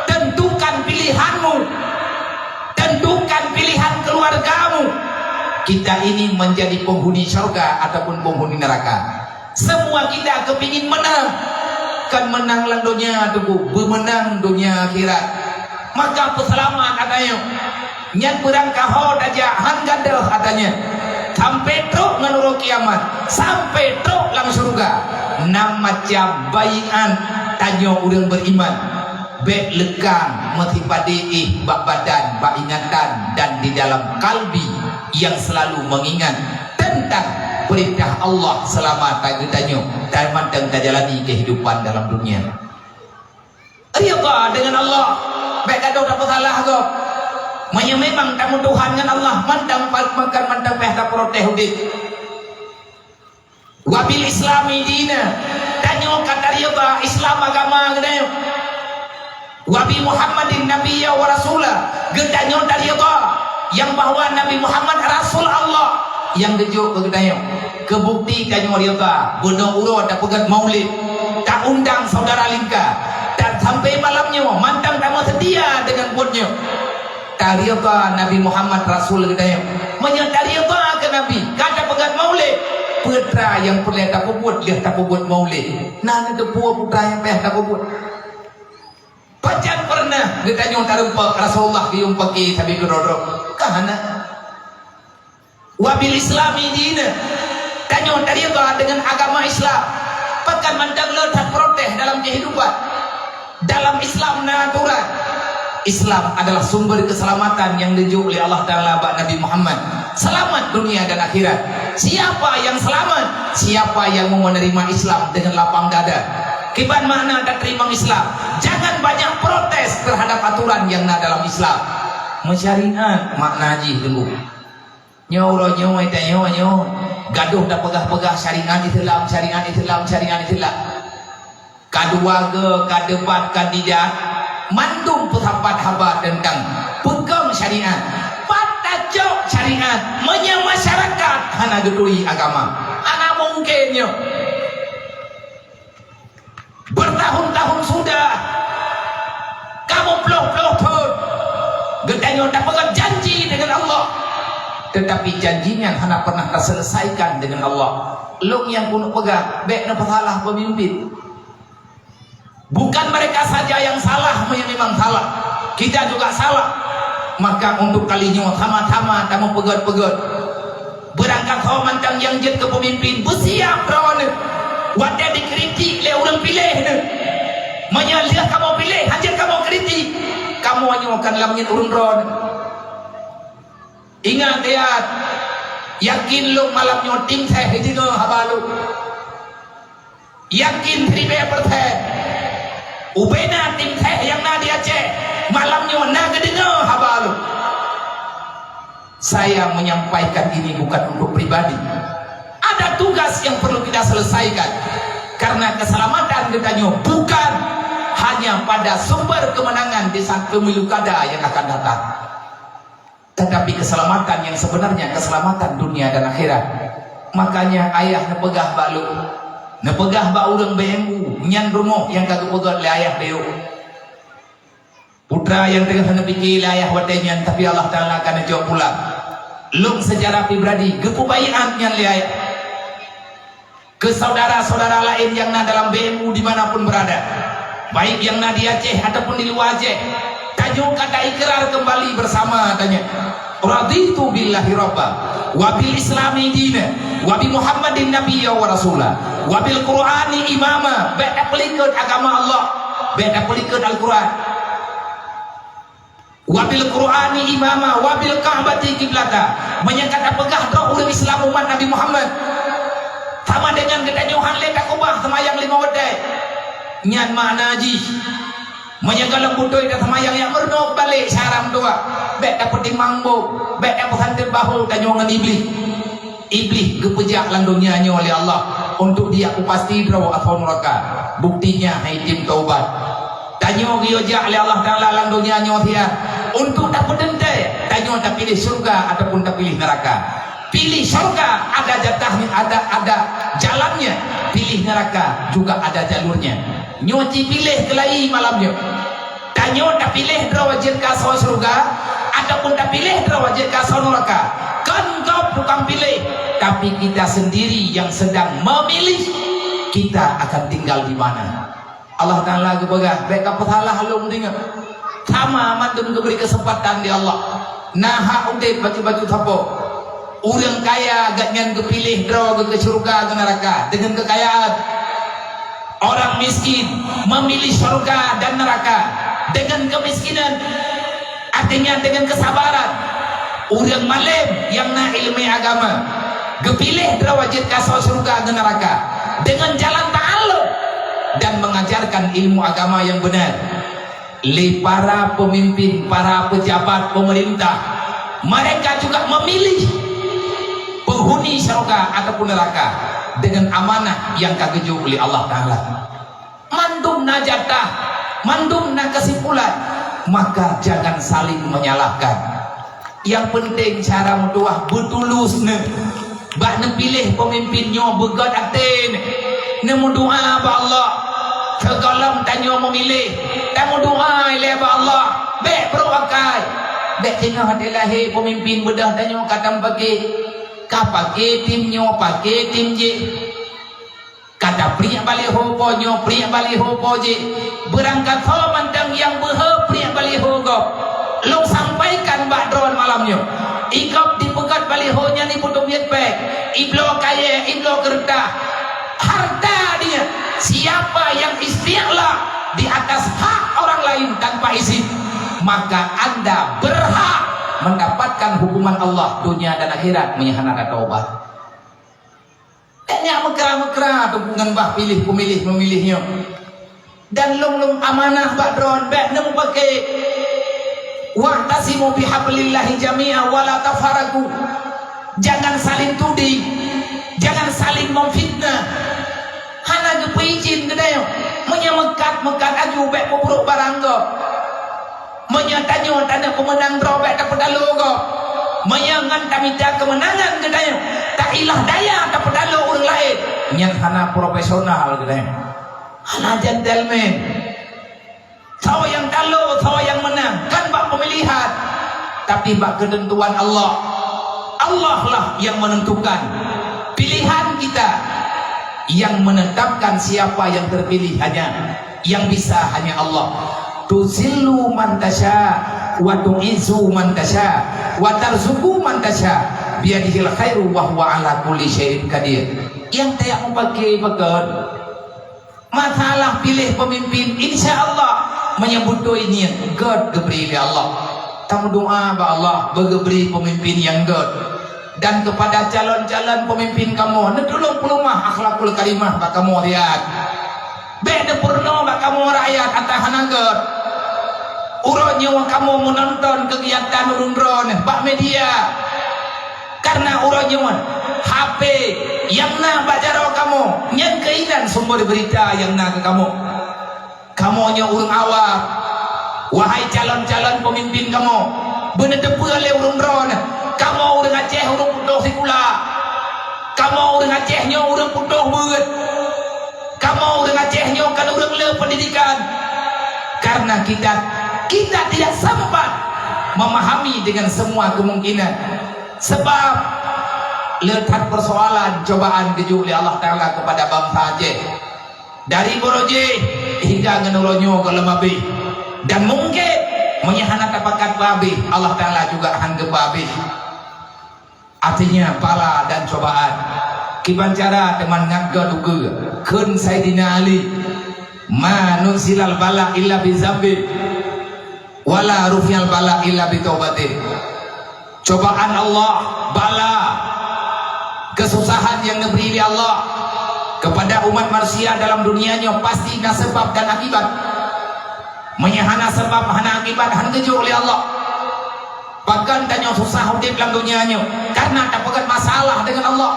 Teuntukan pilihanmu. Teuntukan pilihan keuluwargamu. Kita ini menjadi penghuni syurga ataupun penghuni neraka. Semua kita kepingin menang. Kan meunang lam donya teungku, beumeunang donya akhirat. Maka peuseulamat ata nyoe. Nyan beurangkaho tajak han gadôh ata nyan. Sampai trok ngon uroe kiamat, sampai trok lam syeuruga. Nam macam baiat tanyoe ureuëng beriman. Bék leukang meusipadé éh bak badan, bak ingatan dan di dalam kalbi yang selalu mengingat tentang perintah Allah selama ta-, geutanyoe dan mantong tajalani kehidupan dalam dunia. Ridha dengan Allah, bék gadôh tapeusalah gob. Meunyoe memang tameutuhan ngon Allah, mantong pa-, makan mantong payah taprotes udeb. Wabil Islami dina, tanyoe ka taridha Islam agama geutanyoe. Wabi Muhammadin nabiyya wa rasula, geutanyoe taridha nyang bahwa Nabi Muhammad rasul Allah nyang geujok keu geutanyoe. Keu bukti tanyoe ridha, bunoe uroe tapeugét maulid, taundang saudara lingka, dan sampai malam nyoe mantong tameuseutia deungon buet nyoe. Taridha Nabi Muhammad rasul geutanyoe. Meunyoe taridha keu Nabi, ka tapeugét maulid, peue teuma nyang peureulée tapeubuet lheueh tapeubuet maulid? Na neuteupeue peue teuma nyang payah tapeubuet? Pajan peureunah geutanyoe tarumpok Rasulullah geuyue paké sabe keudroe-droe? Ka hana. Wabil Islami dina, tanyoe taridha deungon agama Islam. Pakon mantong le taprotes dalam kehidupan. Dalam Islam na aturan. Islam adalah sumber keselamatan nyang geujok lé Allah Taala bak Nabi Muhammad. Selamat dunia dan akhirat. Siapa yang selamat? Siapa yang mau menerima Islam dengan lapang dada. Kiban makna tateurimong Islam? Jangan banyak protes terhadap aturan yang na dalam Islam. Meusyariat makna jih dulu. Nyoe uroe nyoe, tanyoe nyoe, gadôh tapeugah-peugah syariat Islam, syariat Islam, syariat Islam. Ka dua go, ka debat kandidat, mandum peusapat haba teuntang peukong syariat. Pat tacok syariat, meunyoe masyarakat hana geuturi agama? Hana mungken nyoe. Bertahun-tahun sudah, kamoe ploh-ploh thon, geutanyoe tapeugah janji deungon Allah, tetapi janji nyan hana pernah taselesaikan deungon Allah. Lôn nyang keuneuk peugah, bék neupeusalah peumimpin. Bukan mereka saja yang salah, yang memang salah. Kita juga salah. Maka untuk kali nyoe sama-sama tameupeugét-peugét. Beurangkat ho mantong nyang jeuet keu peumimpin, beusiab droeneuh watée dikritik lé ureuëng piléh neuh. Meunyoe lheueh kamoe piléh, hana jeuet kamoe kritik, kamoe nyoe kan lam ngieng ureuëng droeneuh. Ingat, yakin lôn malam nyoe tim seh jideungoe haba lôn. Yakin siribée persen. Ubena tim seh nyang na di Aceh, malam nyoe na geudeungoe haba lôn. Saya menyampaikan ini bukan untuk pribadi. Ada tugas yang perlu kita selesaikan. Karena keselamatan geutanyoe bukan hanya pada sumber kemenangan di saat pemilu kada yang akan datang. Tetapi keselamatan yang sebenarnya, keselamatan dunia dan akhirat. Makanya ayah neupeugah bak lôn, neupeugah bak ureuëng B M U, nyan rumoh nyang ka geupeugét lé ayah lé yôh. Putra nyang teungoh neupike lé ayah watée nyan, tapi Allah Taala ka neujok pulang. Lôn secara pribadi geupeubaiát nyan lé ayah. Keu saudara-saudara laén nyang na dalam B M U di mana pun berada, baik nyang na di Aceh ataupun di luwa Aceh, tanyoe ka taikrar kembali bersama tanyoe, "Raditu billahi rabba, wa bil islami dina, wa bi Muhammadin nabiyya wa rasula, wa bil Qur'ani imama." Bék tapeulikot agama Allah, bék tapeulikot Al-Qur'an. "Wa bil Qur'ani imama, wa bil Ka'bati qiblata." Meunyoe ka tapeugah droe ureuëng Islam umat Nabi Muhammad, sama deungon geutanyoe han lé takeubah seumayang limong watée. Nyan makna jih. Meunyoe gohlom beutôi taseumayang, jak meurunoe balek syara meutuwah. Bék tapeutimang boh, bék tapeusantét bahô tanyoe ngon Iblih. Iblih geupeujak lam donya nyoe lé Allah untuk dia kupasti droe asoe nuraka. Buktinya hai tim taubat. Tanyoe geuyue jak lé Allah Taala lam donya nyoe siat untuk tapeuteuntée, tanyoe tapiléh syeuruga ataupun tapiléh neuraka. Piléh syeuruga ada jatahnya, ada, ada jalannya. Piléh neuraka juga ada jalurnya. Nyoe jipiléh keulayi malam nyoe. Tanyoe tapiléh droe jeuet keu asoe syeuruga ataupun tapiléh droe jeuet keu asoe neuraka. Kon gob tukang piléh, tapi kita sendiri yang sedang memilih kita akan tinggal di mana. Allah Taala geupeugah, "Bék kapeusalah lôn deungoe." Sama mandum geubri keuseumpatan di Allah. Na hak udeb bacut-bacut sapo. Ureuëng kaya gobnyan geupiléh droe geuh keu syeuruga geuh neuraka deungon keukayaan. Orang miskin memilih syeuruga dan neuraka deungon keumiskinan. Artinya deungon keusabaran. Ureuëng malém nyang na iéleumé agama geupiléh droe jeuet keu asoe syeuruga geuh neuraka deungon jalan ta'allum dan mengajarkan ilmu agama nyang beuna. Lé para peumimpin, para peujabat peumeurintah, mereka juga memilih penghuni syeuruga ataupun neuraka deungon amanah nyang ka geujok lé Allah Taala. Mandum na jatah, mandum na keusimpulan, maka jangan saling menyalahkan. Nyang peunteng cara meutuwah beutulus neuh. Bak neupiléh peumimpin nyoe beugét até neuh. Neumeudoá bak Allah. Sigohlom tanyoe meumiléh, tameudoá ilée bak Allah. Bék brok akai. Bék teungoh até lahé peumimpin beudôh tanyoe ka tameupaké. Ka paké tim nyoe, paké tim jéh. Ka tapriek baliho po nyoe, priek baliho po jéh. Beurangkat ho mantong nyang beuhe priek baliho gob. Lôn sampaikan bak droen malam nyoe. Igob dipeugét baliho nyan ipeuteubiet péng, ibloe kayée, ibloe keureutah. Harta dia, siapa yang isti'la di atas hak orang lain tanpa izin, maka anda berhak mendapatkan hukuman Allah dunia dan akhirat meunyo hana tatobat. Bék nyak meukra-meukra teungku ngon bah piléh peumiléh-peumiléh nyoe. Dan lôn-lôn amanah bak droen bék neumeupaké. "Wa'tasimu bihablillahi jami'a wa la tafarraqu." Jangan saling tuding, jangan saling memfitnah. Hana geupeuidhin geutanyoe. Meunyoe meukat-meukat aju bék peubrok barang gob. Meunyoe tanyoe taneuk peumeunang droe bék tapeutaloe gob. Meunyoe ngon tamita keumeunangan geutanyoe, tailah daya tapeutaloe ureuëng laén, nyan hana profesional geutanyoe. Hana gentleman. Soe nyang taloe, soe nyang meunang, kon bak peumilihan, tapi bak keuteuntuan Allah. Allah lah yang menentukan pilihan kita, yang menetapkan siapa yang terpilih hanya. Yang bisa hanya Allah. "Tuzillu man tasya, wa tu'izzu man tasya, wa tarzuqu man tasya, biyadihil khairu wa huwa ala kulli syai'in qadir." Nyang tajak meupaké pakon? Masalah piléh peumimpin, insya Allah, meunyoe beutôi niet, gét geubri lé Allah. Tameudoá bak Allah, beugeubri peumimpin nyang gét. Dan keupada calon-calon peumimpin kamoe, neutulông peuleumah akhlakul karimah bak kamoe riat. Bék neupeurunoe bak kamoe rakyat ata hana gét. Uroe nyoe kamoe meunonton keugiatan ureuëng droeneuh bak media. Kareuna uroe nyoe, H P nyang na bak jaroe kamoe, nyan keuh inan sumber beurita nyang na keu kamoe. Kamoe nyoe ureuëng awam, wahai calon-calon peumimpin kamoe, beuneuteupeu lé ureuëng droeneuh, kamoe ureuëng Aceh ureuëng putôh sikula. Kamoe ureuëng Aceh nyoe ureuëng putôh beuet. Kamoe ureuëng Aceh nyoe kon ureuëng le pendidikan. Karena kita, kita tidak sempat memahami dengan semua kemungkinan. Sebab le that persoalan cobaan geujok lé Allah Taala kepada bansa Aceh. Dari buroe jih hingga ngon uroe nyoe gohlom abéh. Dan mungkin meunyoe hana tapakat peuabéh, Allah Taala juga han geupeuabéh. Artinya bala dan cobaan. Kiban cara teuma ngat geuduka kheun Saidina Ali, "Ma nuzilal bala illa bi zambin, wala rufi'al bala illa bi taubatin." Cobaan Allah, bala, keususahan nyang neubri lé Allah kepada umat manusia dalam dunia nyoe pasti na seubab dan akibat. Meunyoe hana seubab, hana akibat, han geujok lé Allah. Pakon tanyoe susah udeb lam donya nyoe? Karena tapeugét masalah deungon Allah.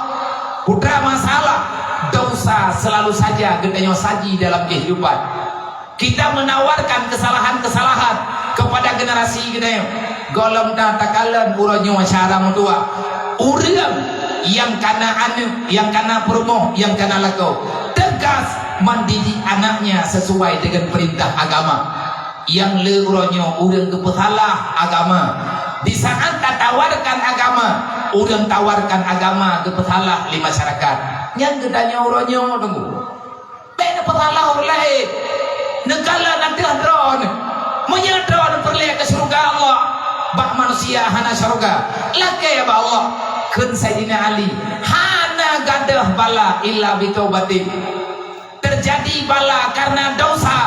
Putra masalah, dosa selalu saja geutanyoe saji dalam kehidupan. Kita menawarkan kesalahan-kesalahan kepada generasi geutanyoe. Gohlom na takalon uroe nyoe syara meutuah. Ureuëng nyang kana aneuëk, nyang kana peurumoh, nyang kana lakoe, tegas mendidik anaknya sesuai dengan perintah agama. Nyang le uroe nyoe ureuëng geupeusalah agama. Di saat tatawarkan agama, ureuëng tawarkan agama geupeusalah lé masyarakat. Nyan geutanyoe uroe nyoe teungku. Bék neupeusalah ureuëng laén. Neukalon ateueh droeneuh. Meunyoe droeneuh peureulée keu syeuruga Allah, bak manusia hana syeuruga. Lakée bak Allah, kheun Saidina Ali, hana gadôh bala illa bitaubatin. Terjadi bala karena dosa,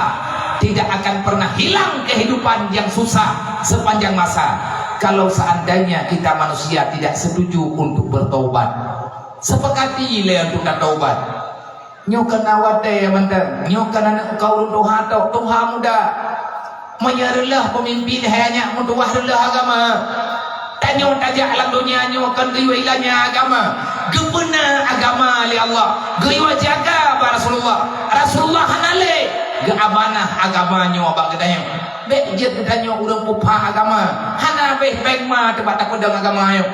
tidak akan pernah hilang kehidupan yang susah sepanjang masa kalau seandainya kita manusia tidak setuju untuk bertaubat. Sepakati lé untuk tataubat. Nyoe keunan watée mantong, nyoe keunan aneuk kaum tuha tok, tuha muda. Meunyoe reuloh peumimpin hai nyak meutuwah reuloh agama. Tanyoe tajak lam donya nyoe kon geuyue ilanya agama. Geubeuna agama lé Allah. Geuyue jaga bak Rasulullah. Rasulullah hana lé geuamanah agama nyoe bak geutanyoe. Bék jeuet geutanyoe ureuëng peupha agama. Hana béh péng ma teuba tapeudong agama nyoe.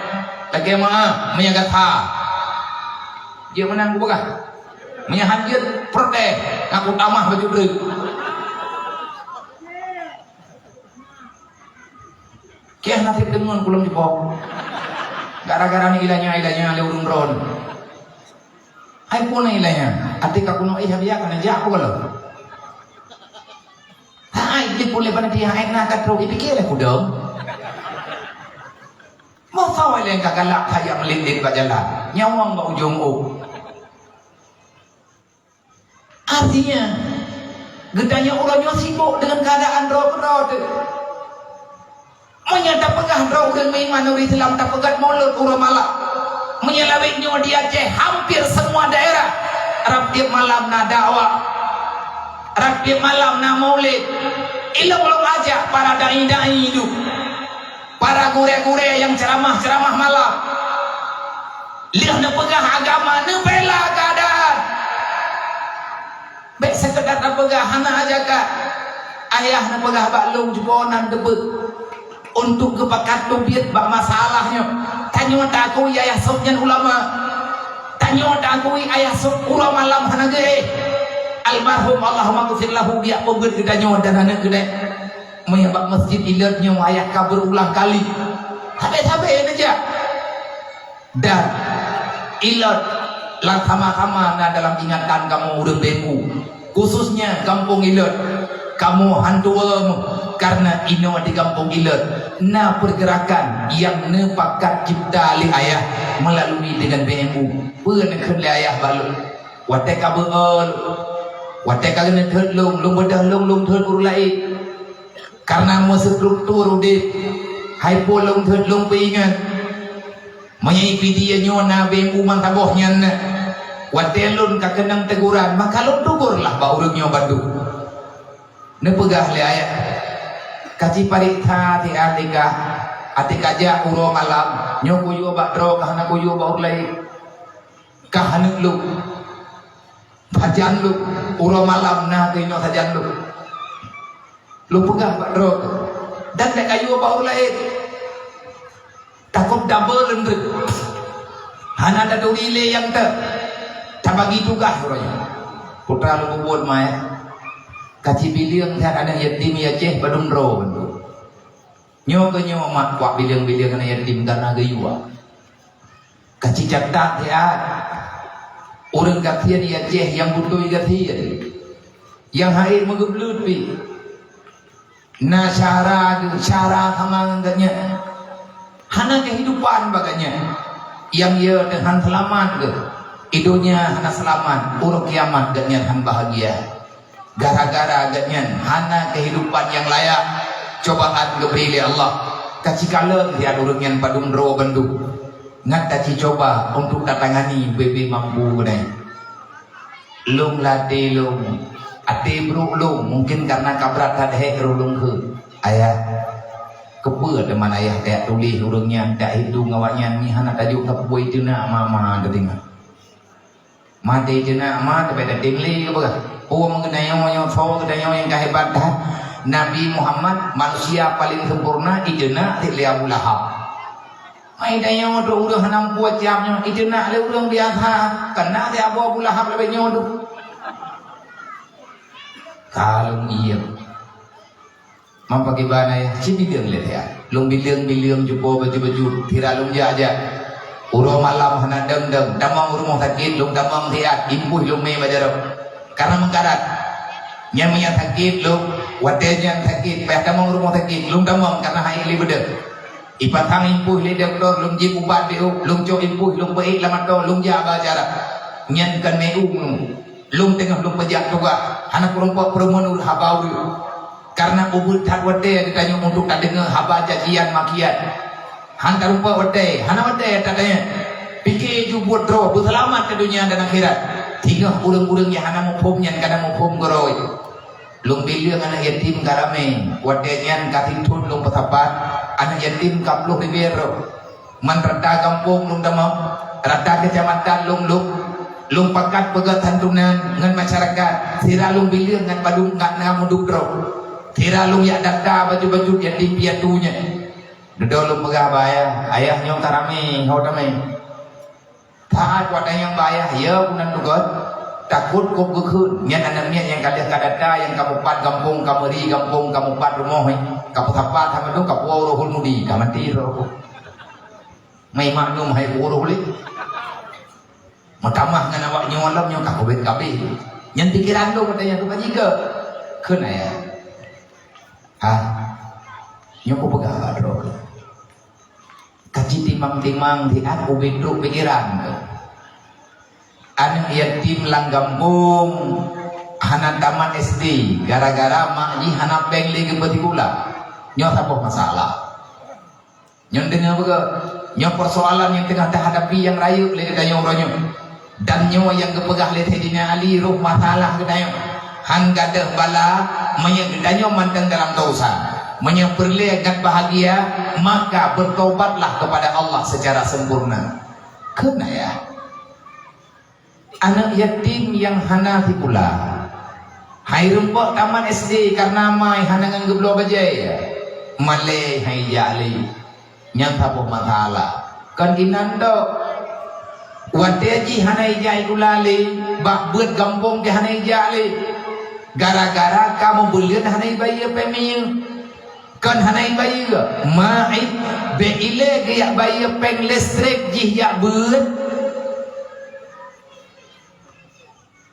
Lagée ma meunyoe gata. Jeuet meunan kupeugah. Meunyoe han jeuet protes, ngaku tamah baju treuk. Kiah nasib deungon kulom jipok. Gara-gara ni ilanya-ilanya lé ureuëng droen. Hai pun ilanya, até ka kuno ih biak kana jak aku kalau. Hai di pun lepas nanti hai na ka trok dipikir lah kudong. Masa lé ka galak kaya melindit bak jalan. Nyawang bak ujong oh. Artinya, geutanyoe uroe nyoe sibok deungon keuadaan droe keudroe teuh. Meunyoe tapeugah droe ureuëng meuiman ureuëng Islam tapeugah mulod uroe malam. Meunyoe lawét nyoe di Aceh hampir semua daerah, rab tiep malam na dakwah. Rab tiep malam na maulid. Ilong-long ajak para dai-dai itu. Para gurée-gurée nyang ceuramah-ceuramah malam. Lheueh neupeugah agama, neubela keuadaan. Bék seukeudar tapeugah hana ajakan. Ayah neupeugah bak lôn jubô nan teubeut. Untuk geupakat teubiet bak masalah nyoe. Tanyoe takui ayah sôk nyan ulama. Tanyoe takui ayah sôk uroe malam hana geuéh. Almarhum Allahumma ghfir lahu biak peubeuet geutanyoe dan aneuk geude. Meunyoe bak masjid ilot nyoe ayah ka beurulang kali. Sabe-sabe neujak. Dan ilot lam sama-sama na dalam ingatan kamoe ureuëng B M U, khususnya gampông ilot. Kamoe han tuwoe meuh, karena inoe di gampông ilot na pergerakan nyang neupakat cipta lé ayah melalui dengan B M U. Peue neukheun lé ayah bak lôn? Watée ka beuôt, watée ka geuneuk thot lôn, lôn beudôh lôn, lôn thot ureuëng laén. Karena meustruktur udeb, hai po lôn thot lôn peuingat. Meunyoe P D A nyoe na B M U meusaboh nyan na, watée lôn ka keunong teguran, maka lôn tegur lah bak ureuëng nyoe bandum. Neupeugah lé ayah, ka ci pareksa siat lé kah, até kajak uroe malam, nyoe kuyue bak droe ka hana kuyue bak ureuëng laén. Kah aneuk lôn, sajan lôn, uroe malam na keunoe sajan lôn. Lôn peugah bak droe, dan bék kayue bak ureuëng laén. Takot double lôn treuk. Hana taturi lé nyang teuh. Tabagi tugaih uroe nyoe. Putra lôn bubuet mai. Ka ci bileueng that aneuk yatim ya ceh padum droe bandum. Nyoe keuh nyoe mak kuak bileueng-bileueng aneuk yatim kana geuyue. Ka ci catat siat. Ureuëng gasien ya ceh nyang beutôi gasien. Nyang hai meugeubleut pi. Na syara geuh, syara sama ngon geuh nyan. Hana keuhidupan bak geuh nyan. Nyang ya teuh han seulamat geuh. Di donya hana seulamat, uroe kiamat geuh nyan han bahagia. Gara-gara geuh nyan hana keuhidupan nyang layak, cobaan geubri lé Allah. Ka ci kalon siat ureuëng nyan padum droe bandum. Ngat ka ci cuba untuk tatangani bebe mampu beunai. Lôn ladé lôn, até brok lôn, mungkin karena kabrat that hék roh lôn kheun. Ayah, keupeue teuma ayah tajak tuléh ureuëng nyan, tajak hitung awaknyan, nyan hana tajok sapeue, teunak mama teudeungoe. Maté teunak ma teubeda tingli keupeue? Peue meugeutanyoe nyoe soe geutanyoe nyang ka hebat that? Nabi Muhammad, manusia paling sempurna, iteunak lé Abu Lahab. Mai tanyoe tu ureuëng hana meupuet siab nyoe, iteunak lé ureuëng biasa, kana lé Abu, Abu Lahab leubeh nyoe tu. Kalon iya. Mapa kiban ayah, ci bileueng lé ayah. Lôn bileueng-bileueng jupo baju-baju, tira lôn jak-jak. Uroe malam hana deng-deng, tamong rumoh sakét, lôn tamong siat, impuih lôn mé bak jaroe. Karena meukarat. Nyan meunyo sakét lôn, watée nyan sakét, payah tamong rumoh sakét, lôn tamong kareuna hana lé beudôh. Ipasang impôh lé dokto, lôn jieb ubat B O, lôn cok impôh, lôn peuék lam atô, lôn jak bak acara. Nyan kon meu, lôn teungoh lôn peujak tugaih, hana peurumpok peurumoh ureuëng haba ureuëng. Kareuna ubit that watée geutanyoe untuk tadeungoe haba cacian makian. Han tarumpok watée, hana watée tatanyong. Pike ju buet droe beuseulamat keu donya dan akhirat. Singoh ureuëng-ureuëng nyang hana muphom nyan ka na muphom keurôi. Lôn bileueng aneuëk yatim ka ramé, watée nyan ka sithon lôn peusapat, aneuëk yatim ka ploh ribée droe. Man rata gampông lôn tamong, rata keucamatan lôn lôb, lôn pakat peugét santunan ngon masyarakat, sira lôn bileueng ngon padub ngat na mudub droe. Sira lôn yak data bacut-bacut yatim piatu nyan. Dudoe lôn peugah bak ayah, "Ayah, nyoe ka ramé, ho tamé." Saát watée nyang bak ayah, "Ya, meunan teugot, takot kop geukheun." Nyan aneuëk miet nyang ka lheueh ka data, nyang ka mupat gampông, ka meuri gampông, ka mupat rumoh, eh, ka peusapat sama tu, ka puwoe rohul mudi, ka maté roh. Mai maklum hai ureuëng lé. Meutamah ngon awak nyoe lom nyoe ka keubiet kabeh. Nyan pikeran lôn watée nyan ka jika. Kheun ayah. Ha. Nyoe kupeugah bak droe. Ka jitimang-timang siat ubit trok pikeran. Aneuëk yatim lam gampông hana tamat S D gara-gara mak jih hana péng lé geupeusikula. Nyoe saboh masalah. Nyoe deungoe beugét, nyoe peusoalan nyang teungoh tahadapi nyang rayeuk lé geutanyoe uroe nyoe. Dan nyoe nyang geupeugah lé Saidina Ali roh masalah geutanyoe. Han gadôh bala meunyoe geutanyoe mantong dalam dosa. Meunyoe peureulée ngat bahagia, maka bertobatlah kepada Allah secara sempurna. Kheun ayah. Aneuëk yatim nyang hana sikula. Hai rumpok tamat S D kareuna mai hana ngon geubloe bajée. Malée hai jak lé. Nyan saboh masalah. Kon inan dok. Watée jih hana ijak sikula lé, bak beuet gampông teuh hana ijak lé. Gara-gara ka mubuleuen hana ibayeue péng minyeuk. Kon hana ibayeue, ma ih bék ilée geujak bayeue péng listrik jih jak beuet.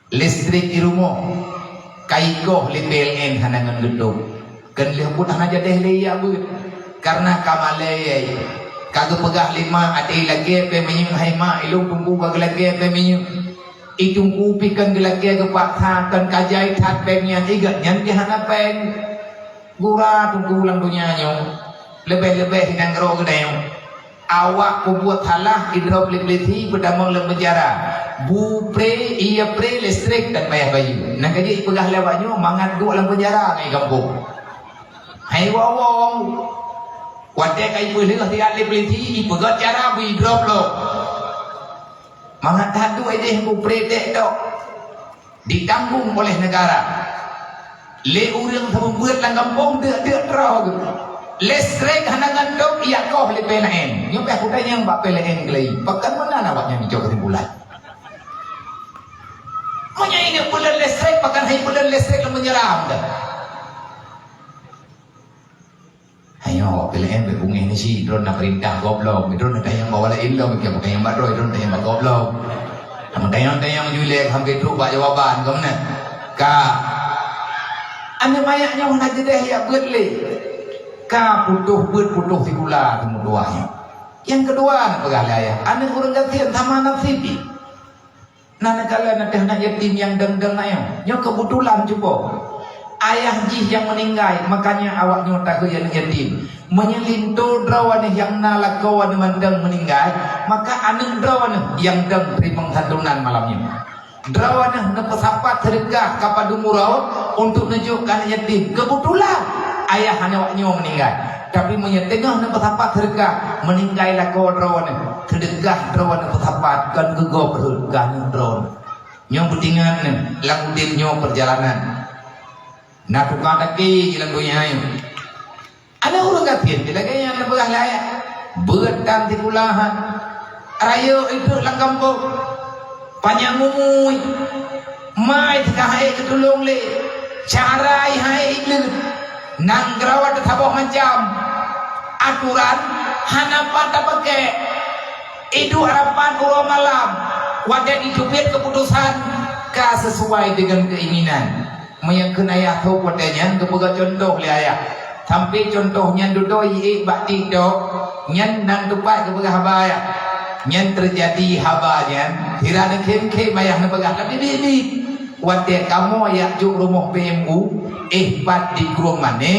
Listrik di rumoh, ka ikoh lé P L N hana ngon geutôb. Kon lheueh buet hana jadeh lé ijak beuet. Kareuna ka malée, ka geupeugah lé mak, "Até ilakée péng minyeuk hai mak, ilôn teungku ka geulakée péng minyeuk." Ih teungku pih kon geulakée geupaksa, kon ka jai that péng nyan, i gét nyan jih hana péng. Gura teungku lam donya nyoe, leubeh-leubeh di nanggroe geutanyoe. Awak peubuet salah idrob lé polisi peutamong lam penjara. Bu pre, iya pre listrik dan payah bayeue. Nyan ka jeuet ipeugah lé awak nyoe mangat duek lam penjara ngon gampông. Hai wawong. Watée ka ipeuleueh siat lé polisi, ipeugét cara bu idrob lom. Mangat that duek ideh bu pre dek dok. Ditanggung oleh negara. Lé ureuëng sapeue beuet lam gampông deuk-deuk troh geuh. Listrik hana ngon dok, ijak koh lé P L N. Nyoe pih kutanyong bak P L N keulai. Pakon meunan awak nyan jicok kesimpulan? Meunyoe ingat buleuen listrik, pakon hai buleuen listrik lam penjara dah? Ayo, P L N bek bungéh nasi, droe na perintah goblok, droe na tanyong bak walai ilong, kita bukan yang bak droe, droe na tanyong bak goblok. Namun tanyong-tanyong julek hampir trok bak jawaban, kau mana? Ka. Aneuk manyak nyoe hana jadeh jak beuet lé. Ka putôh beuet, putôh sikula teumeutuwah nyoe. Nyang keudua, na peugah lé ayah, aneuk ureuëng gasien sama nasib jih. Na neukala na teuh aneuk yatim nyang dong-dong ayah. Nyoe keubeutulan cuba. Ayah jih nyang meuninggai, makanya awak nyoe takheun aneuk yatim. Meunyoe linto droe aneuk nyang na lakoe aneuk mandang meuninggai, maka aneuk droe aneuk nyang dong teurimong santunan malam nyoe. Droe aneuk neupeusapat seudeukah ka padum uroe untuk neujok keu aneuk yatim. Keubeutulan ayah aneuk awak nyoe meuninggai. Tapi meunyoe teungoh neupeusapat seudeukah, meuninggai lakoe droe aneuk. Seudeukah droe aneuk peusapat kon keu gob rhot, keu aneuk droe. Nyoe beutingan lam udeb nyoe peurjalanan. Na tuka takée lam donya nyoe. Aneuk ureuëng gasien lagée nyan na peugah lé ayah. Beuet tan sikula han. Rayeuk iduek lam gampông. Panyang umui. Mai teuka hai geutulông lé. Cara hai ileut. Nanggroe teusaboh macam. Aturan hana pat tapaké. Iduek rapat uroe malam, watée jiteubiet keuputosan ka sisuai deungon keuinginan. Meunyoe kheun ayah tho watée nyan geupeugah cuntoh lé ayah. Sampai cuntoh nyan dudoe iék bak TikTok, nyan nan teupat geupeugah haba ayah. Nyan teujadi haba nyan, sira neukhém-khém ayah neupeugah, tapi biet-biet. Watée kamoe jak jok rumoh P M U, éh pat di Krueng Mané,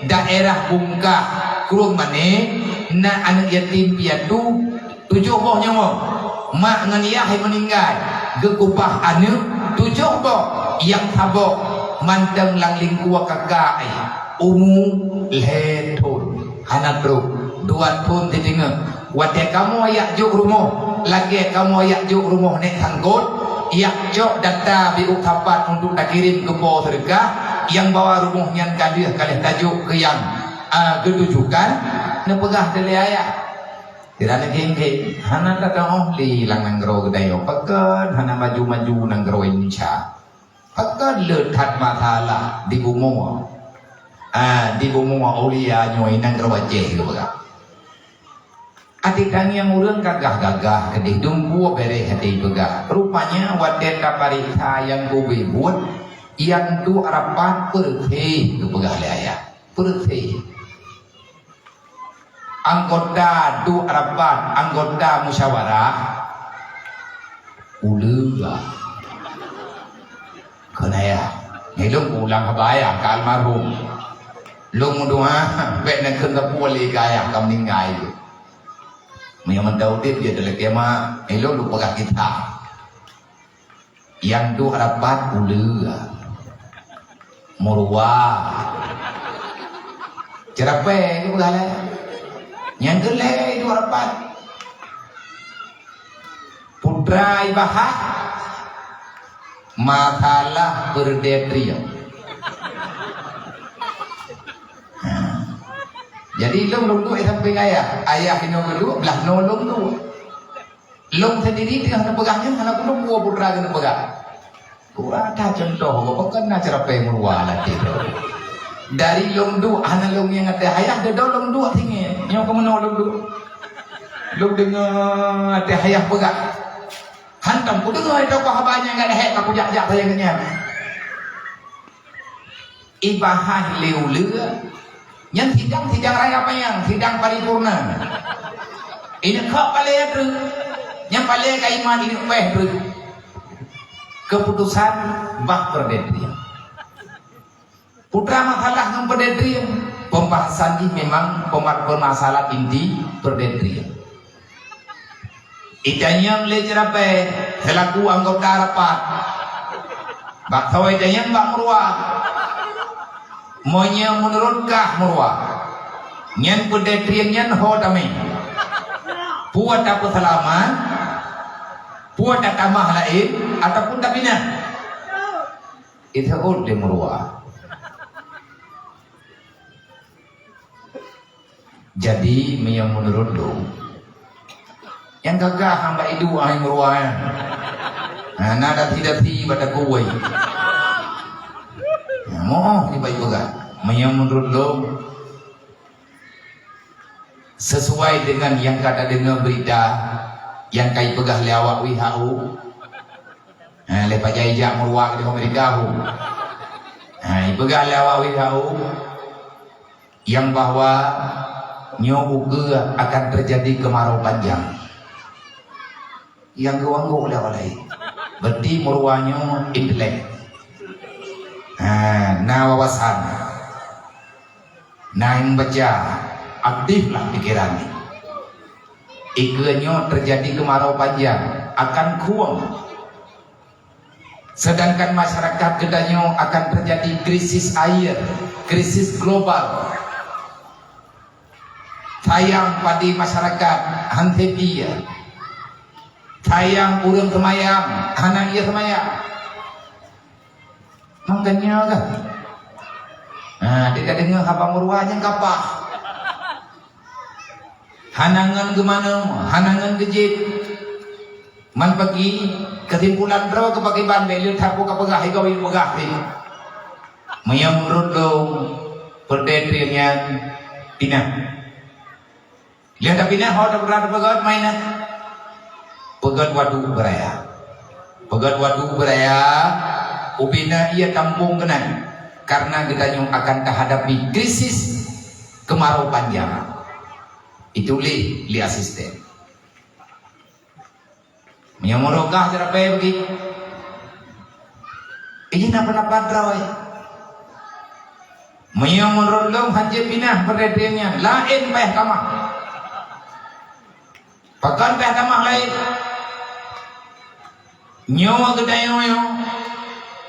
daerah Bungkah Krueng Mané, na aneuëk yatim piatu, tujoh boh nyoe, mak ngon yah hai meuninggai, geukubah aneuëk tujoh boh, nyang saboh mantong lam lingkue kaka ai, umu lhée thon, hana trok, dua thon sitingoh. Watée kamoe jak jok rumoh, lagée kamoe jak jok rumoh Nek Sangkot, jak cok data biôk sapat untuk takirém keu po seudeukah, nyang bahwa rumoh nyan ka lheueh ka lheueh tajok keu nyang, a, geutujukan, neupeugah dilée ayah. Sira neukhém-khém, hana tatu'oh lé lam nanggroe geutanyoe, pakon hana maju-maju nanggroe Indonesia. Pakon le that masalah di bumoe. Ah, di bumoe Aulia nyoe nanggroe Aceh geupeugah. Até tangieng ureuëng gagah-gagah keudeh dum bue bereh até peugah. Rupanya watée tapareksa nyang kube buet, nyang duek rapat peureuseh geupeugah lé ayah. Peureuseh. Anggota duek rapat, anggota musyawarah, uleue. Kheun ayah, ilôn ulang haba ayah ka almarhum. Lôn meudoa, bék neukheun teupeu lé keu ayah ka meuninggai. Meunyoe mantong udeb jeuet dilakée mak, ilôn lôn peugah kitab. Nyang duek rapat uleue. Meuruwa. Ceurapée geupeugah lé. Nyang keu lhée duek rapat. Putra ibahas masalah peurdeh trieng. Ha. Jadi lôn lôn duek sampai ayah. Ayah inoe geuduek, blah noe lôn duek. Lôn sendiri teungoh neupeugah nyoe hana kulôn bua putra keuneuk peugah. Pura that cuntoh, pakon na ceurapée meuruwa lateh droe. Dari lôn duek hana lôn nyang ateueh ayah, dudoe lôn duek singoh. Nyoe keumeunyoe lôn duek. Lôn deungoe ateueh ayah peugah. Hantom kudeungoe tokoh haba nyang ka lheueh ka kujak-jak sayang nyan. Ibahas lé uleue, nyan sidang, sidang raya panyang, sidang paripurna. Ineuk kok palée treuk, nyang palée ka iman ineuk péh treuk. Keuputosan bah peurdeh trieng. Putra masalah ngon peurdeh trieng, pembahasan jih memang pema-, permasalahan inti peurdeh trieng. Itanyong lé ceurapée seulaku anggota rapat. Bak saboh itanyong bak meuruwa. Meunyoe meunurot kah meuruwa, nyan peurdeh trieng nyan ho tamé. Peue tapeuseulamat, peue tatamah laén, ataupun tapinah? Iteuôt lé meuruwa. Jadi, meunyoe meunurot lôn, nyang gagah hamba iduek hai meuruwa nyan. Ha, na dasi-dasi bak takue. Ha, moh nibak ipeugah. Meunyoe meunurot lôn, sesuai dengan nyang ka tadeungoe beurita nyang ka ipeugah lé awak W H O. Ha, lé pajan ijak meuruwa di Amerika, hu. Ha, ipeugah lé awak W H O, nyang bahwa nyoe ukeue akan teujadi keumarau panjang. Nyang geuanggôk lé awak laén. Berarti meuruwa nyoe intelek. Ha, na wawasan. Na nyang baca, aktiflah pikeran nyoe. Ukeue nyoe teujadi keumarau panjang, akan khueng. Sedangkan masyarakat geutanyoe akan teujadi krisis air, krisis global. Sayang padé masyarakat han seupie. Sayang ureuëng seumayang hana ie seumayang. Makanya kan. Nah, dia ka deungoe haba meuruwa nyang kapah. Hana ngon geumanö, hana ngon geujieb. Man pagi, keusimpulan droe keu pakriban bék leuet that peue kapeugah, igoe peugah pih. Meunyoe meunurot lôn, peurdeh trieng nyan pinah. Lheueh tapinah ho tapeutra tapeugöt mainan. Peugöt wadu beuraya. Peugöt wadu beuraya, Ubena ia tampông keunan, karena geutanyoe akan tahadapi krisis keumarô panjang. Ituléh lé asisten. Meunyoe meurogah jarapée bagi, ini na peundapat droe. Meunyoe meunurot lôn hana pinah peureuté nyan, laén péh tamah. Pakon péh tamah laén? Nyoe geutanyoe nyoe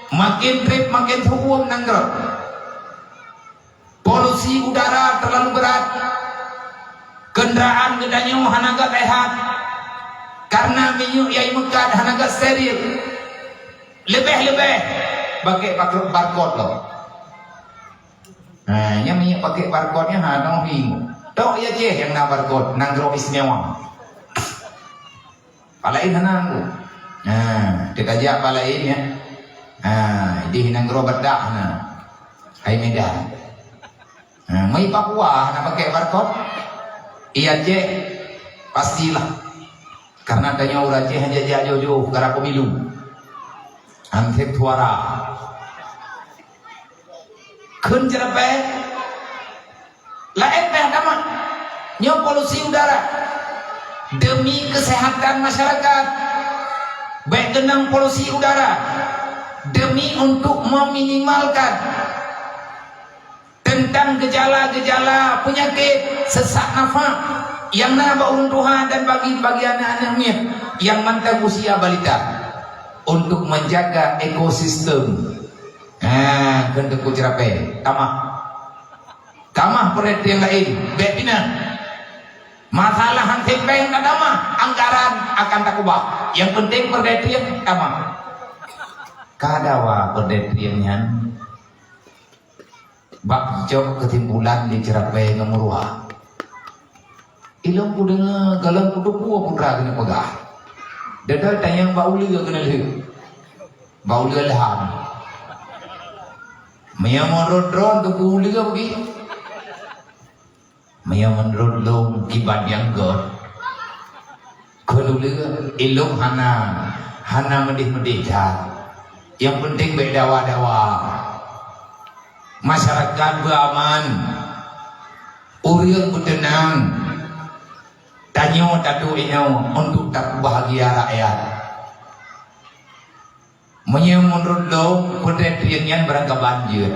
makin treb makin su'uem nanggroe. Polusi udara terlalu berat. Kendaraan geutanyoe hana gét sehat. Karena minyeuk nyang meukat hana gét steril. Leubeh-leubeh pakai barcode lom. Ha, nyang minyeuk pakai barcode nyan hana hi. Tok ya ceh nyang na barcode, nanggroe istimewa. Palaén hana aku. Ha, teutajak palaén ya. Ha, di nanggroe Batak na. Hai Medan. Ha, mai Papua hana pakai barcode. Iya cek pastilah. Karena tanyoe ureueng Aceh hana jak joh-joh karena pemilu. Hansip suara. Kheun ceurapée. Laén péh tamah. Nyoe polusi udara. Demi kesehatan masyarakat, bék keunong polusi udara. Demi untuk meminimalkan tentang gejala-gejala penyakit sesak nafas yang na bak ureueng tuha dan bagi, bagi aneuk-aneuk miet yang mantong usia balita untuk menjaga ekosistem. Ha, kheun Teungku ceurapée. Tamah. Tamah peureuté nyang laén, bék pinah. Masalah hansip péng tatamah, anggaran akan takubah. Yang penting peureuté nyang tamah. Ka dawa peureuté nyang nyan. Bak jok keusimpulan di ceurapée ngon meuruwa. Ilôn kudeungoe gohlom kuteupue putra keuneuk peugah. Dedai tanyong bak uleue keuneuk lheueh. Bak uleue lham. Meunyoe meunurot droe keu uleue bagi. Meunyoe meunurot lôn kiban nyang gét. Keu uleue ilôn hana, hana meudeh-meudeh that. Nyang penting bék dawa-dawa. Masyarakat beuaman. Ureueng beuteunang. Tanyoe taduek inoe untuk tapeubahgia rakyat. Meunyoe meunurot lôn, peudeh pieng nyan barangkaban jeuet.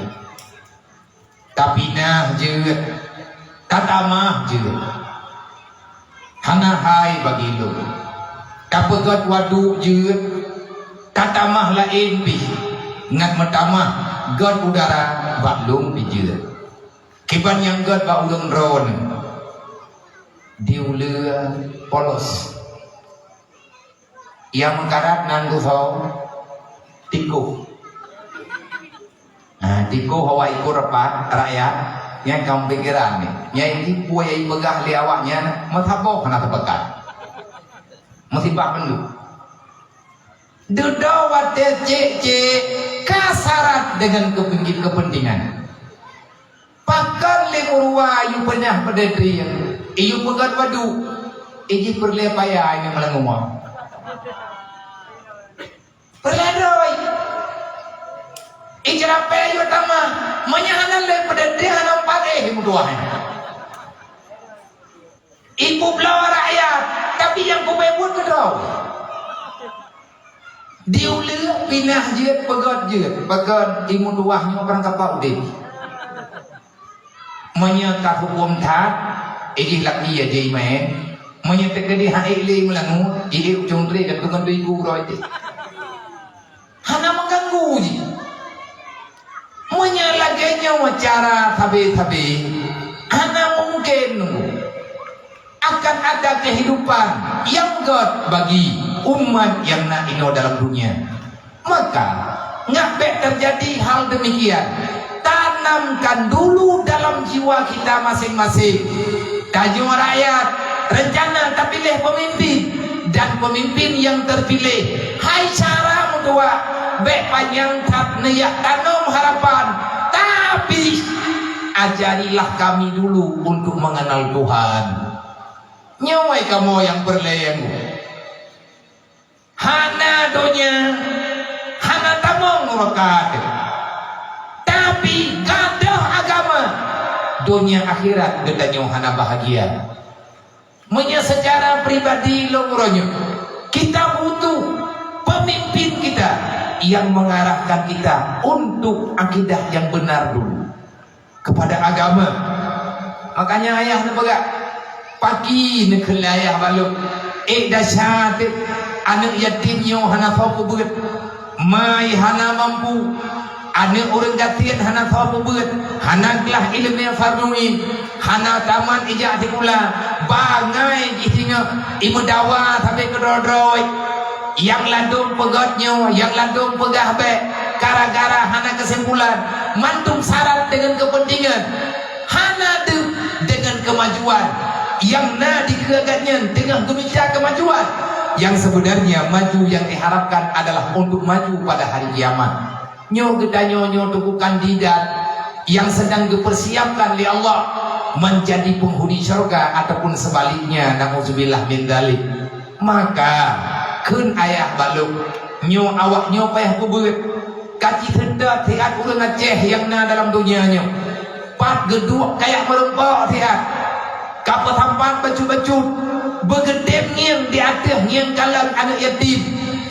Tapinah jeuet, tatamah jeuet. Hana hai bagi lôn. Tapeugét waduk jeuet, tatamah laén pih. Ngat meutamah gét udara bak lôn pih jeuet. Kiban nyang gét bak ureueng droeneuh. Di uleue polos. Nyang meukarat nan geusoe tikoh. Nah, tikoh awak ikot rapat rakyat nyang ka meupikéran nyoe. Nyang jipeue nyang jipeugah lé awaknyan meusaboh hana teupeugah. Musibah bandum. Dudoe watée cék-cék ka syarat deungon kepentingan. Pakon lé meuruwa yue peunah peudeueng, yue peugét waduk, ijih peureulée paya nyang meulangua. Peureulée droe. Ijarapée yue tamah, meunyoe hana lé peudeueng hana patéh meutuah. Ipeubloe rakyat, tapi nyang peubeuet buet keudroe. Di uleue pinah jeuet, peugét jeuet, peugét imeutuwah nyoe barangkapat udeb. Meunyoe ka huköm that, ijih laki ya jih maén. Meunyoe teukeudi hak ék lé meulangue, ijih ucung tré dan tungan ibu uroe teh. Hana meuganggu jih. Meunyoe lagée nyoe cara sabe-sabe, hana mungken akan ada kehidupan nyang gét bagi umat nyang na inoe dalam dunia. Maka, ngat bék teujadi hal demikian. Tanamkan dulu dalam jiwa kita masing-masing. Tanyoe rakyat, rencana tapiléh peumimpin, dan peumimpin nyang teupiléh hai cara meutuwah, bék panyang that neujak tanom harapan, tapi ajarilah kami dulu untuk mengenal Tuhan. Nyoe kamoe nyang peureulée. Hana donya, hana tamong Tapi gadoh agama, donya akhirat geutanyoe hana bahagia. Meunyoe secara pribadi lôn uroe nyoe, kita butuh pemimpin kita yang mengarahkan kita untuk akidah yang benar dulu, kepada agama. Makanya ayah neupeugah, paki neukheun lé ayah bak lôn, "Eh, dasya teuh, aneuëk yatim nyoe hana soe peubeuet." Mai hana mampu, aneuëk ureuëng gasien hana soe peubeuet, hana glah iéleumé fardhu ain, hana tamat ijak sikula, bangai jih singoh, imeudawa sabe keudroe-droe. Nyang ladôm peugét nyoe, nyang ladôm peugah bék, gara-gara hana keusimpulan, mandum syarat deungon keupeuntengan. Hana deuh deungon keumajuan. Nyang na dikeue gobnyan teungoh geumita keumajuan. Nyang sebenarnya maju yang diharapkan adalah untuk maju pada hari kiamat. Nyoe geutanyoe nyoe teungku kandidat nyang sedang geupersiapkan lé Allah menjadi penghuni syurga ataupun sebaliknya, naudzubillah min dzalik. Maka, kheun ayah bak lôn, nyoe awak nyoe payah peubeuet. Ka jiseutôt siat ureuëng Aceh nyang na dalam donya nyoe. Pat geuduek kayak meurumpok siat. Ka peusampat bacut-bacut, beugeudeb ngieng di ateueh ngieng kalon aneuëk yatim,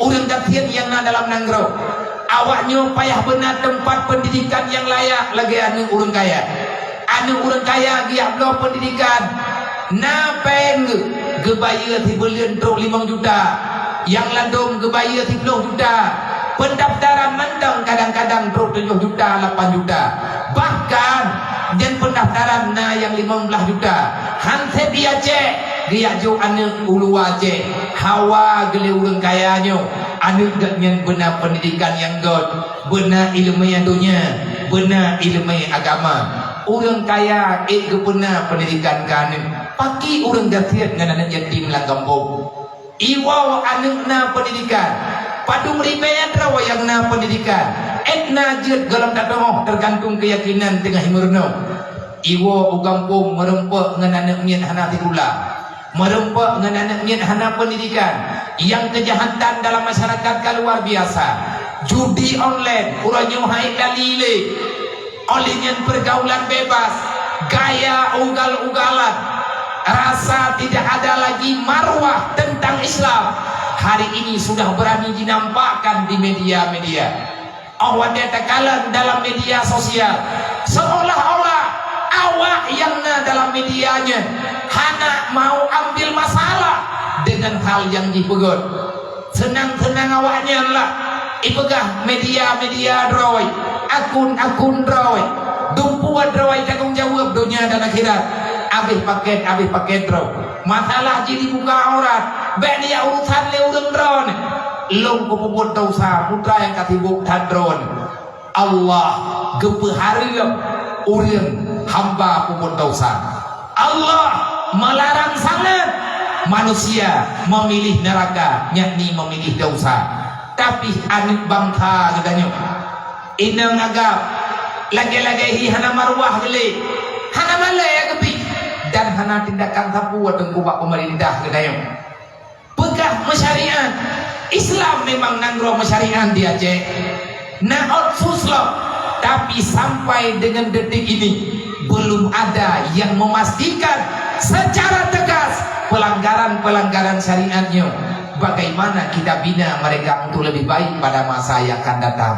ureuëng gasien nyang na dalam nanggroe. Awak nyoe payah beuna teumpat peundidikan nyang layak lagée aneuëk ureuëng kaya. Aneuëk ureuëng kaya geujak bloe peundidikan, na péng geuh, geubayeue sibuleuen trok limong juta, nyang ladôm geubayeue siploh juta, peundaftaran mantong kadang-kadang trok tujoh juta, lapan juta. Bahkan, nyan peundaftaran na nyang limong blaih juta. Han sép di Aceh, geujak jok aneuëk u luwa Aceh. Hawa geulée ureuëng kaya nyoe, aneuëk gobnyan beuna peundidikan nyang gét, beuna iéleumé donya, beuna iéleumé agama. Ureuëng kaya ék geupeuna peundidikan keu aneuëk, paki ureuëng gasien ngon aneuëk yatim lam gampông. Iwoe aneuëk na peundidikan, padum ribée droe nyang na peundidikan, ék na jeuet gohlom tatu'oh teugantung keuyakinan teungoh imeurunoe. Iwoe u gampông meurumpok ngon aneuëk miet hana sikula. Meurumpok ngon aneuëk miet hana peundidikan, nyang keujahatan dalam masyarakat ka luar biasa. Judi online, uroe nyoe hai lali lé. Oleh nyan pergaulan bebas, gaya ugal-ugalan, rasa tidak ada lagi marwah tentang Islam, hari ini sudah berani dinampakkan di media-media. Óh watée takalon dalam media sosial, seolah-olah awak nyang na dalam media nyan hana mau ambil masalah dengan hal nyang jipeugét. Seunang-seunang awaknyan lah ipeugah media-media droe, akun-akun droe, dumpeue droe tanggong jaweueb donya dan akhirat. Abéh paket, abéh paket droe. Masalah jih dibuka aurat, bék neujak urusan lé ureuëng droeneuh. Lôn kupeubuet desya, peue nyang ka sibok that droeneuh. Allah geupeuhareuem ureuëng hamba peubuet desya. Allah melarang sangat manusia memilih neraka, yakni memilih desya. Tapi aneuëk bansa geutanyoe, inong agam, lagée-lagée hi hana marwah geulée, hana malée geubi, dan hana tindakan sapeue teungku bak peumeurintah geutanyoe. Peugah meusyariat. Islam memang nanggroe meusyariat di Aceh. Na otsus lom, tapi sampai dengan detik ini belum ada yang memastikan secara tegas pelanggaran-pelanggaran syariat nyoe. Bagaimana kita bina mereka untuk lebih baik pada masa yang akan datang?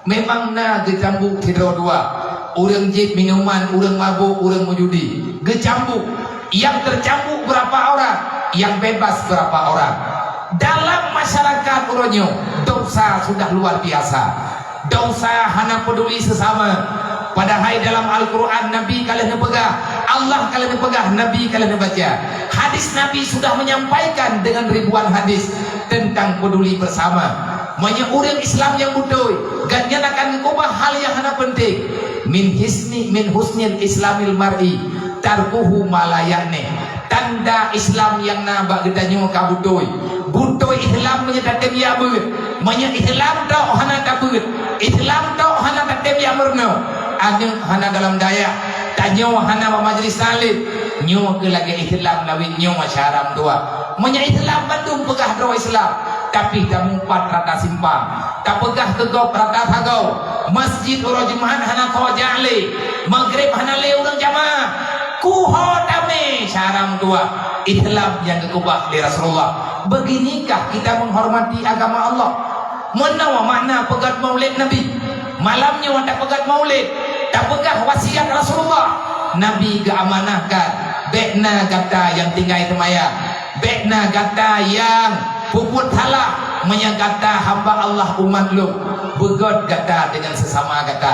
Memang na geucambuk sidroe dua. Ureuëng jieb minuman, ureuëng mabök, ureuëng meujudi. Geucambuk. Nyang teucambuk beurapa orang, nyang bebas beurapa orang. Dalam masyarakat uroe nyoe, desya sudah luar biasa. Desya hana peuduli seusama. Padahai dalam Al-Quran Nabi ka lheueh neupeugah, Allah ka lheueh neupeugah, Nabi ka lheueh neubaca. Hadis Nabi sudah menyampaikan dengan ribuan hadis tentang peduli bersama. Meunyoe ureuëng Islam nyang beutôi, gobnyan akan geukeubah hal nyang hana peunteng. Min hisni, min husnil islamil mar'i tarkuhu ma la ya'ni. Tanda Islam nyang na bak geutanyoe ka beutôi. Beutôi Islam meunyoe tatem jak beuet. Meunyoe Islam tok hana tabeuet, Islam tok hana tatem jak meurunoe, aneuëk hana dalam dayah, tanyoe hana bak majlis taklim, nyoe keuh lagée Islam lawét nyoe syahram dua. Meunyoe Islam bandum peugah droe Islam, tapi tameupat rata simpang. Tapeugah keu gob rata sagoe, masjid uroe Jumat hana tho jak lé, Maghrib hana lé ureuëng jamaah. Kuho tamé syara meutuah. Islam nyang geukeubah lé Rasulullah. Beginikah kita menghormati agama Allah? Meunoe makna peugét Maulid Nabi. Malam nyoe tapeugét Maulid, tapeugah wasiat Rasulullah. Nabi geuamanahkan, bék na gata nyang tinggai seumayang, bék na gata nyang peubuet salah. Meunyoe gata hamba Allah umat Lôn, beugét gata deungon sesama gata.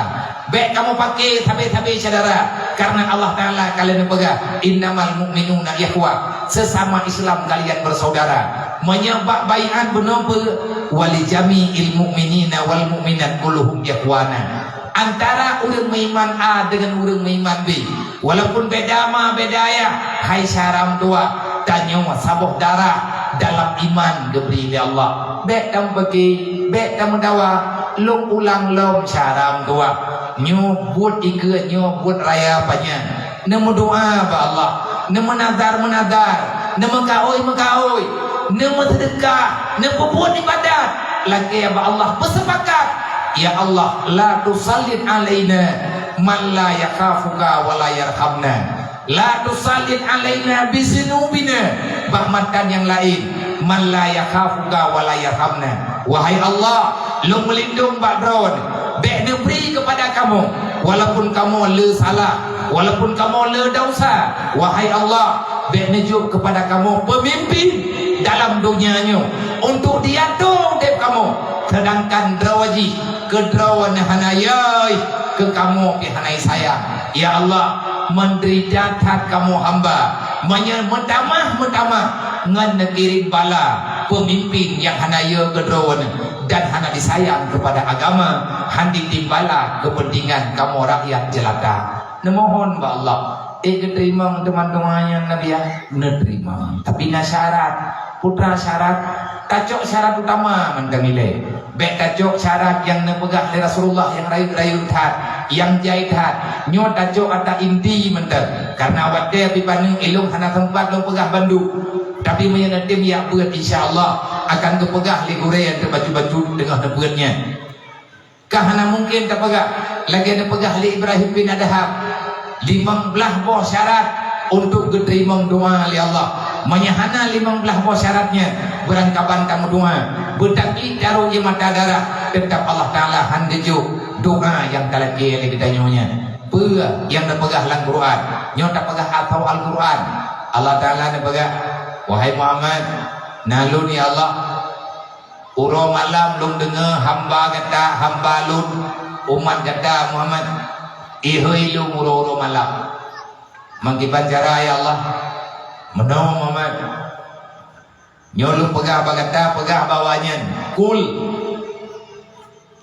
Bék kamoe paké sabe-sabe syedara, karena Allah Taala ka lheueh neupeugah, "Innamal mu'minuna ikhwah." Sesama Islam kalian bersaudara. Meunyoe bak baiat bunoe beu, "Wa li jami'il mu'minina wal mu'minat kulluhum ikhwana." Antara ureuëng meuiman A deungon ureuëng meuiman B, walaupun beda ma beda ayah, hai syara meutuah, tanyoe saboh darah dalam iman geubri lé Allah. Bék tameupeuki, bék tameudawa, lôn ulang lom syara meutuah. Nyoe buet ikeue, nyoe buet raya panyang. Neumeudoa bak Allah, neumeunazar-meunazar, neumeukaôi-meukaôi, neumeuseudeukah, neupeubuet iébadat, lakée bak Allah, beusepakat, "Ya Allah, la tusallit alaina man la yakhafuka wa la yarhamna. La tusallit alaina bizunubina," bak matan nyang laén, "man la yakhafuka wa la yarhamna." Wahai Allah, lôn meulindong bak Droeneuh, bék neubri keupada kamoe, walaupun kamoe le salah, walaupun kamoe le desya. Wahai Allah, bék neujok keupada kamoe peumimpin dalam donya nyoe untuk diato udeb kamoe, seudangkan droe jih keu Droeneuh hana yai, keu kamoe pih hana sayang. Ya Allah, menderita that kamoe hamba, meunyoe meutamah-meutamah ngon neukirém bala peumimpin nyang hana yai keu Droeneuh dan hana disayang keupada agama, han ditim bala keupeuntengan kamoe rakyat jeulata. Neumohon bak Allah, ék geuteurimong teuma doa nyan Nabi, ya? Neuteurimong. Tapi na syarat. Peue teuma syarat? Tacok syarat utama mantong ilée. Bék tacok syarat nyang neupeugah lé Rasulullah nyang rayeuk-rayeuk that, nyang jai that. Nyoe tacok ata inti mantong. Karena watée pih paneuk ilôn hana sempat lôn peugah bandum. Tapi meunyoe neutem jak beuet, insya Allah akan geupeugah lé gurée nyang teubacut-bacut teungoh neubeuet nyan. Ka hana mungken tapeugah, lagée neupeugah lé Ibrahim bin Adham, limong blaih boh syarat untuk geuteurimong doa lé Allah. Meunyoe hana limong blaih boh syarat nyan, beurangkaban tameudoa, beutaklid taroh ié mata darah, teutap Allah Taala han geujok doa nyang talakée lé geutanyoe nyan. Peue nyang neupeugah lam Quran? Nyoe tapeugah atau Al-Quran. Allah Taala neupeugah, "Wahai Muhammad, na Lôn, ya Allah, uroe malam Lôn deungoe hamba gata, hamba Lôn, umat gata Muhammad, ihôi Lôn uroe-uroe malam." Meukiban cara, ya Allah? Meunoe Muhammad. Nyoe Lôn peugah bak gata, peugah bak awaknyan, "Qul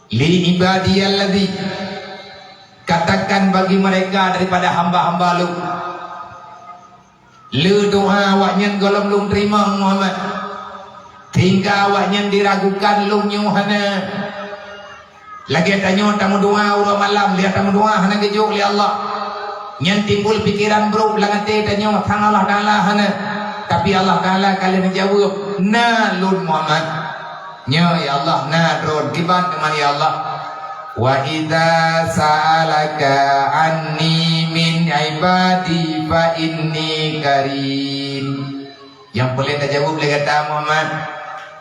li ibadiyalladzi," katakan bagi mereka daripada hamba-hamba Lôn. Le doa awaknyan gohlom Lôn teurimong, Muhammad. Sehingga awaknyan diragukan Lôn nyoe hana. Lagée tanyoe tameudoa uroe malam, lheueh tameudoa hana geujok lé Allah. Nyan timbul pikeran brok lam até tanyoe sang Allah Taala hana. Tapi Allah Taala ka lheueh neujaweueb, "Na Lôn, Muhammad." Nyoe, ya Allah, na Droen. Kiban teuma, ya Allah? "Wa idza sa'alaka anni min ibadi fa inni qarib." Nyang peureulée tajaweueb lé gata, Muhammad,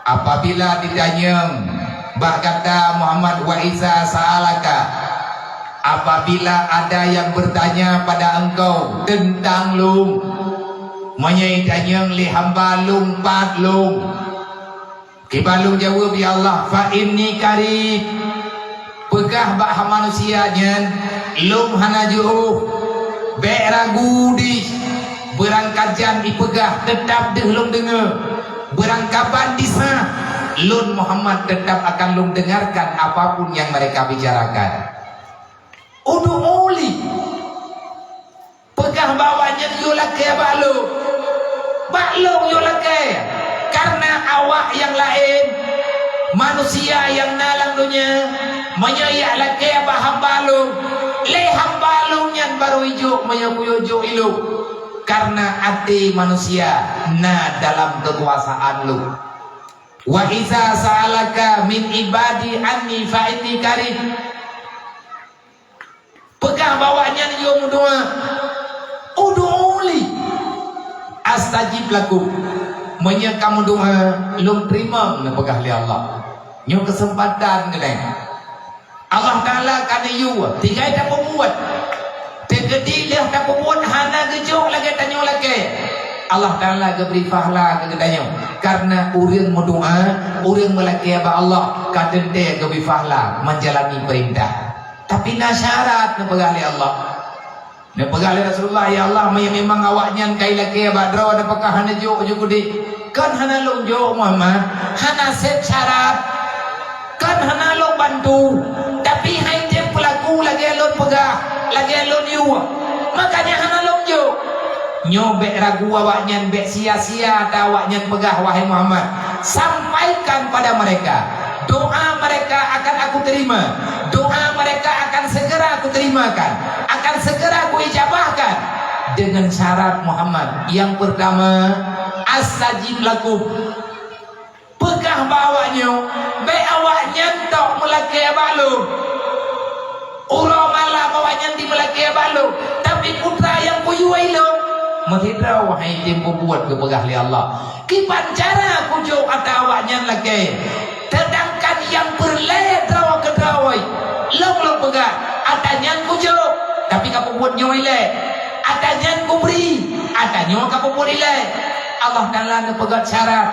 apabila jitanyong bak gata, Muhammad, "Wa idza sa'alaka," apabila ada yang bertanya pada engkau tentang Lôn, meunyoe jitanyong lé hamba Lôn, pat Lôn, kiban Lôn jaweueb, "Ya Allah, fa inni qarib." Peugah bak manusia nyan, "Lôn hana jiôh." Bék ragu dih, beurangkajan ipeugah, teutap deuh Lôn deungoe. Beurangkaban disah, Lôn Muhammad teutap akan Lôn dengarkan apapun yang mereka bicarakan. Ud'u li. Peugah bak awaknyan yue lakée bak Lôn. Bak Lôn yue lakée. Kareuna awak nyang laén, manusia nyang na lam donya, meunyoe jak lakée bak hamba Lôn, lé hamba Lôn nyan barô jijok meunyoe kuyue jok ilôn. Kareuna até manusia na dalam keukuasaan Lôn. "Wa iza sa'alaka min ibadi anni fa inni qarib." Peugah bak awaknyan yue meudoá, "Ud'uni astajib lakum." Meunyoe kamu doá, lôn teurimong, neupeugah lé Allah. Nyoe keuseumpatan keunoe. Allah Taala ka neuyue, tinggai tapeubuet. Teukeudi lheueh tapeubuet hana geujok lagée tanyoe lakée, Allah Taala geubri pahala keu geutanyoe. Kareuna ureuëng meudoá, ureuëng meulakée bak Allah, ka teuntée geubri pahala menjalani peurintah. Tapi na syarat neupeugah lé Allah. Neupeugah lé Rasulullah, "Ya Allah, meunyoe memang awaknyan ka ilakée bak droe, neupakah hana jok ju keudeh?" "Kon hana lôn jok, Muhammad, hana seb syarat. Kon hana lôn bantu, tapi hai tem peulaku lagée lôn peugah, lagée lôn yue. Makanya hana lôn jok." Nyoe bék ragu awaknyan, bék sia-sia ata awaknyan peugah, wahai Muhammad. Sampaikan pada mereka, doa mereka akan Aku terima, doa mereka akan segera Aku terimakan, akan segera Aku ijabahkan, dengan syarat, Muhammad. Yang pertama, astajib lakum. Peugah bak awaknyoe, bék awaknyan tok meulakée bak lôn. Uroe malam awaknyan di meulakée bak lôn, tapi putra nyang kuyue ilôn. Meusidroe hai tem peubuet geupeugah lé Allah. Kiban cara kujok ata awaknyan lakée. Seudangkan nyang peureulée droe keudroe, lôn lôn peugah, ata nyan kujok, tapi ka peubuet nyoe ilée. Ata nyan kubri, ata nyoe ka peubuet ilée. Allah Taala neupeugét syarat,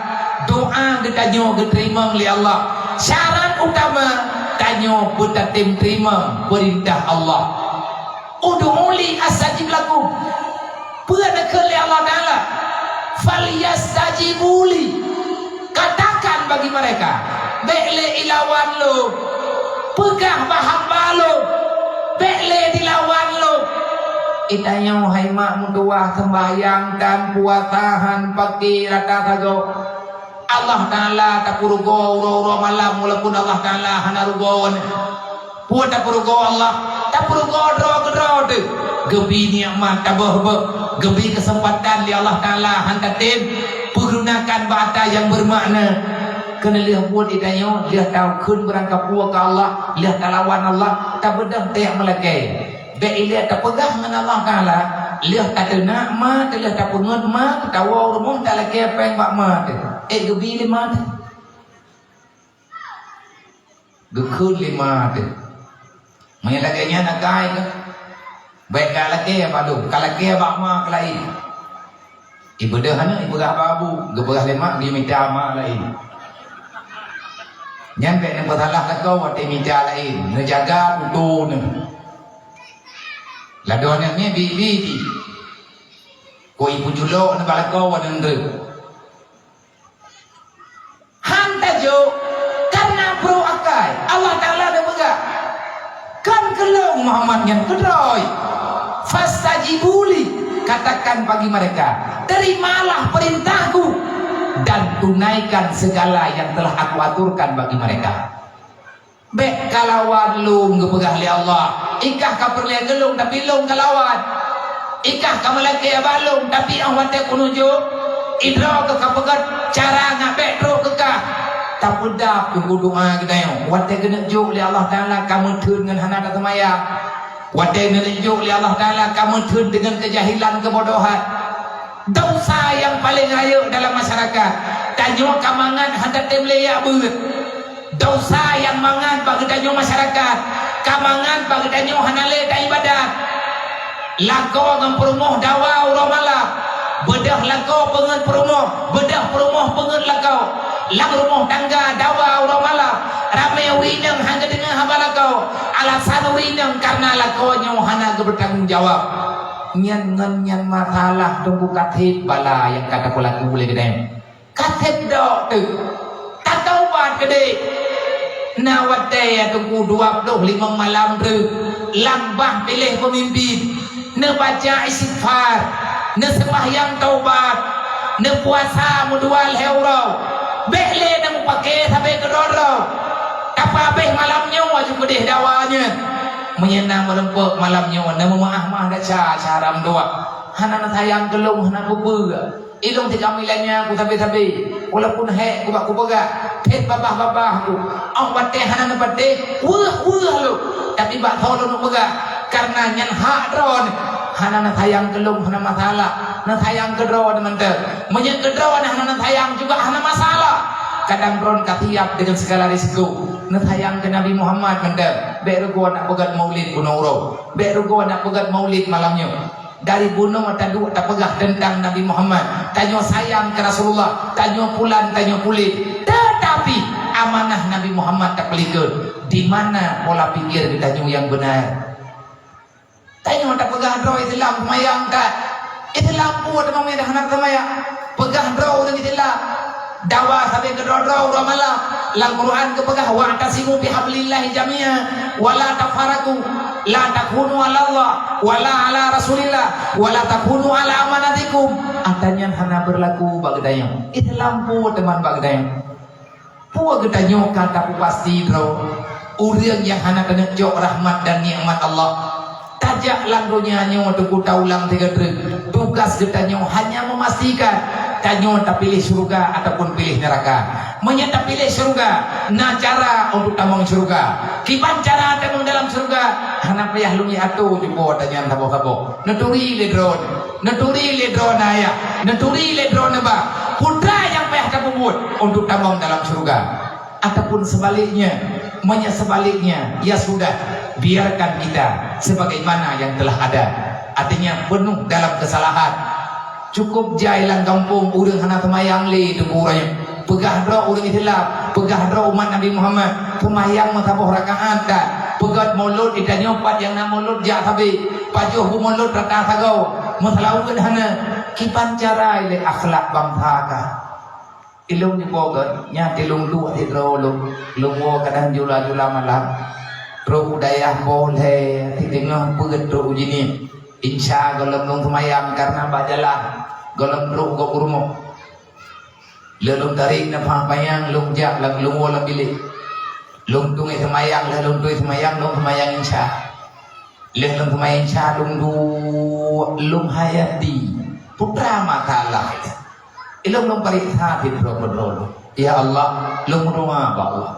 doa geutanyoe geuteurimong lé Allah. Syarat utama, tanyoe beutatem teurimong peurintah Allah. "Ud'uni astajib lakum." Peue neukheun lé Allah Taala? "Falyastajibu li." Katakan bagi mereka, "Bék lé ilawan lôn." Peugah bak hamba lôn, "Bék lé dilawan lôn." Geutanyoe hai mak meutuwah, seumbahyang tan, puasa han, paké rata sagoe. Allah Taala tapeurugoe uroe-uroe malam, walaupun Allah Taala hana rugoe. Peue tapeurugoe Allah? Tapeurugoe droe keudroe teuh. Geubri nikmat taböh-böh, geubri keuseumpatan lé Allah Taala han tatem, peugunakan bak ata nyang beumakna. Keuneulheueh buet geutanyoe, lheueh takheun beurangkapeue keu Allah, lheueh talawan Allah, tabeudôh tajak meulakée. Bék ilée tapeugah ngon Allah Taala, lheueh tateunak ma teuh, lheueh tapeungeut ma teuh, tawoe u rumoh talakée péng bak ma teuh. Ék geubri lé ma teuh. Geukheun lé ma teuh. Meunyoe lagée nyan akai keuh, bék ka lakée bak lôn, ka lakée bak ma keu laén. Ibeudôh aneuk, ipeugah bak abu, geupeugah lé mak, geumita ma laén. Nyan bék neupeusalah lakoe watée mita laén, neujaga tutoe neuh. Ladôm nyan nyoe bi-, bi-, bi. Kok ipeujulok neuh bak lakoe wadon treuk. Han tajok, kareuna brok akai. Allah Taala neupeugah, "Kon keu lôn Muhammad nyan keudroe." "Fastajibuli," katakan bagi mereka, "Terimalah perintahku dan tunaikan segala yang telah Aku aturkan bagi mereka." Bék kalawan lôn geupeugah lé Allah. Ikah ka peureulée keu lôn, tapi lôn kalawan. Ikah ka meulakée bak lôn, tapi óh watée keuneuk jok, idroe keuh ka peugét cara ngat bék trok keu kah. Tapeudab keuh doa geutanyoe. Watée keuneuk jok lé Allah Taala ka meutheun ngon hana taseumayang. Watée keuneuk jok lé Allah Taala ka meutheun deungon keujahilan, keubodohan. Desya nyang paleng rayeuk dalam masyarakat, tanyoe ka mangat han tatem lé jak beuet. Desya nyang mangat bak geutanyoe masyarakat, ka mangat bak geutanyoe hana lé taibadat. Lakoe ngon peurumoh dawa uroe malam, beudôh lakoe peungeut peurumoh, beudôh peurumoh peungeut lakoe. Lam rumoh tangga dawa uroe malam, ramé ureuëng inong han geudeungoe haba lakoe, alasan ureuëng inong kareuna lakoe nyoe hana geupeutanggong jaweueb. Nyan ngon nyan masalah teungku ka seb bala nyang ka tapeulaku lé geutanyoe. Ka seb dok teuh. Tataubat keudeh. Na watée teungku dua ploh limong malam treuk lam bah piléh peumimpén, neubaca istighfar, neuseumbahyang taubat, neupuasa meudua lhée uroe. Bék lé neumeupaké sabe keudroe-droe. Tapeuhabéh malam nyoe aju keudeh dawa nyan. Meunyoe na meureumpok malam nyoe, neumeumeuáh-meuáh desya cara meudoá. Hana neusayang keu lôn, hana peue-peue. Ilong tiga milan nyan ku sabe-sabe, walaupun hék ku bak kupeugah, phét babah-babah ku. Ong batée hana neupatéh, weueh-weueh lôn. Tapi bak tho lôn peugah, karena nyan hak droeneuh. Hana neusayang keu lôn hana masalah, neusayang keu droeneuh mantong. Meunyoe keu droeneuh hana neusayang juga hana masalah. Kadang droeneuh ka siap dengan segala risiko. Neusayang keu Nabi Muhammad mantong. Bék rugoe nak peugét maulid bunoe uroe. Bék rugoe nak peugét maulid malam nyoe. Dari bunoe taduek tapeugah teuntang Nabi Muhammad, tanyoe sayang keu Rasulullah, tanyoe pulan, tanyoe puléh. Teutapi amanah Nabi Muhammad tapeulikot. Di mana pola pikir geutanyoe nyang beunar? Tanyoe tapeugah droe Islam seumayang that. Islam peue teuma meuidah hana seumayang? Peugah droe ureuëng Islam. Dawa sabe keudroe-droe uroe malam. Lam Quran geupeugah, "Wa'tasimu bihablillahi jami'a wa la tafarraqu, la takunu 'ala Allah wa la 'ala Rasulillah wa la takunu 'ala amanatikum." Ata nyan hana beurlaku bak geutanyoe. Islam peue teuma bak geutanyoe? Peue geutanyoe ka tapeupasti droe? Ureuëng nyang hana taneuk cok rahmat dan nikmat Allah. Tajak lam donya nyoe teungku taulang sigoe treuk. Tugas geutanyoe hanya memastikan tanyoe tapiléh syeuruga ataupun piléh neuraka. Meunyoe tapiléh syeuruga, na cara untuk tamong syeuruga. Kiban cara tamong dalam syeuruga, hana payah lôn ato jupo tanyan saboh-saboh. Neuturi lé droeneuh, neuturi lé droeneuh ayah, neuturi lé droeneuh ba. Peue nyang payah tapeubuet untuk tamong dalam syeuruga. Ataupun sebaliknya, meunyoe sebaliknya, ya sudah, biarkan kita sebagaimana yang telah ada. Artinya penuh dalam kesalahan. Cukup jai lam gampông ureuëng hana seumayang lé teungku uroe nyoe. Peugah droe ureuëng Islam, peugah droe umat Nabi Muhammad, seumayang meusaboh rakaat that. Peugét mulod, di tanyoe pat nyang na mulod jak sabe. Pajoh bu mulod rata sagoe. Meuseulaweuet hana. Kiban cara ilée akhlak bansa ka. Ilong di Bogor, nyan di lôn duek sidroe lôn, lôn woe kadang jula-jula malam. Trok u dayah boh lhée, sideungoh peuet trok u jinih. Insya gohlom lôn seumayang karena bak jalan, gohlom trok u gob rumoh. Lé lôn tarék nafah panyang, lôn jak lam, lôn woe lam bilék. Lôn tueng seumayang, lé lôn tueng seumayang, lôn seumayang insya. Lheueh lôn seumayang insya lôn duek, lôn hayati. Putra masalah. Ilong lôn pareksa sidroe-sidroe lôn. Ya Allah, lôn meudoa bak Allah.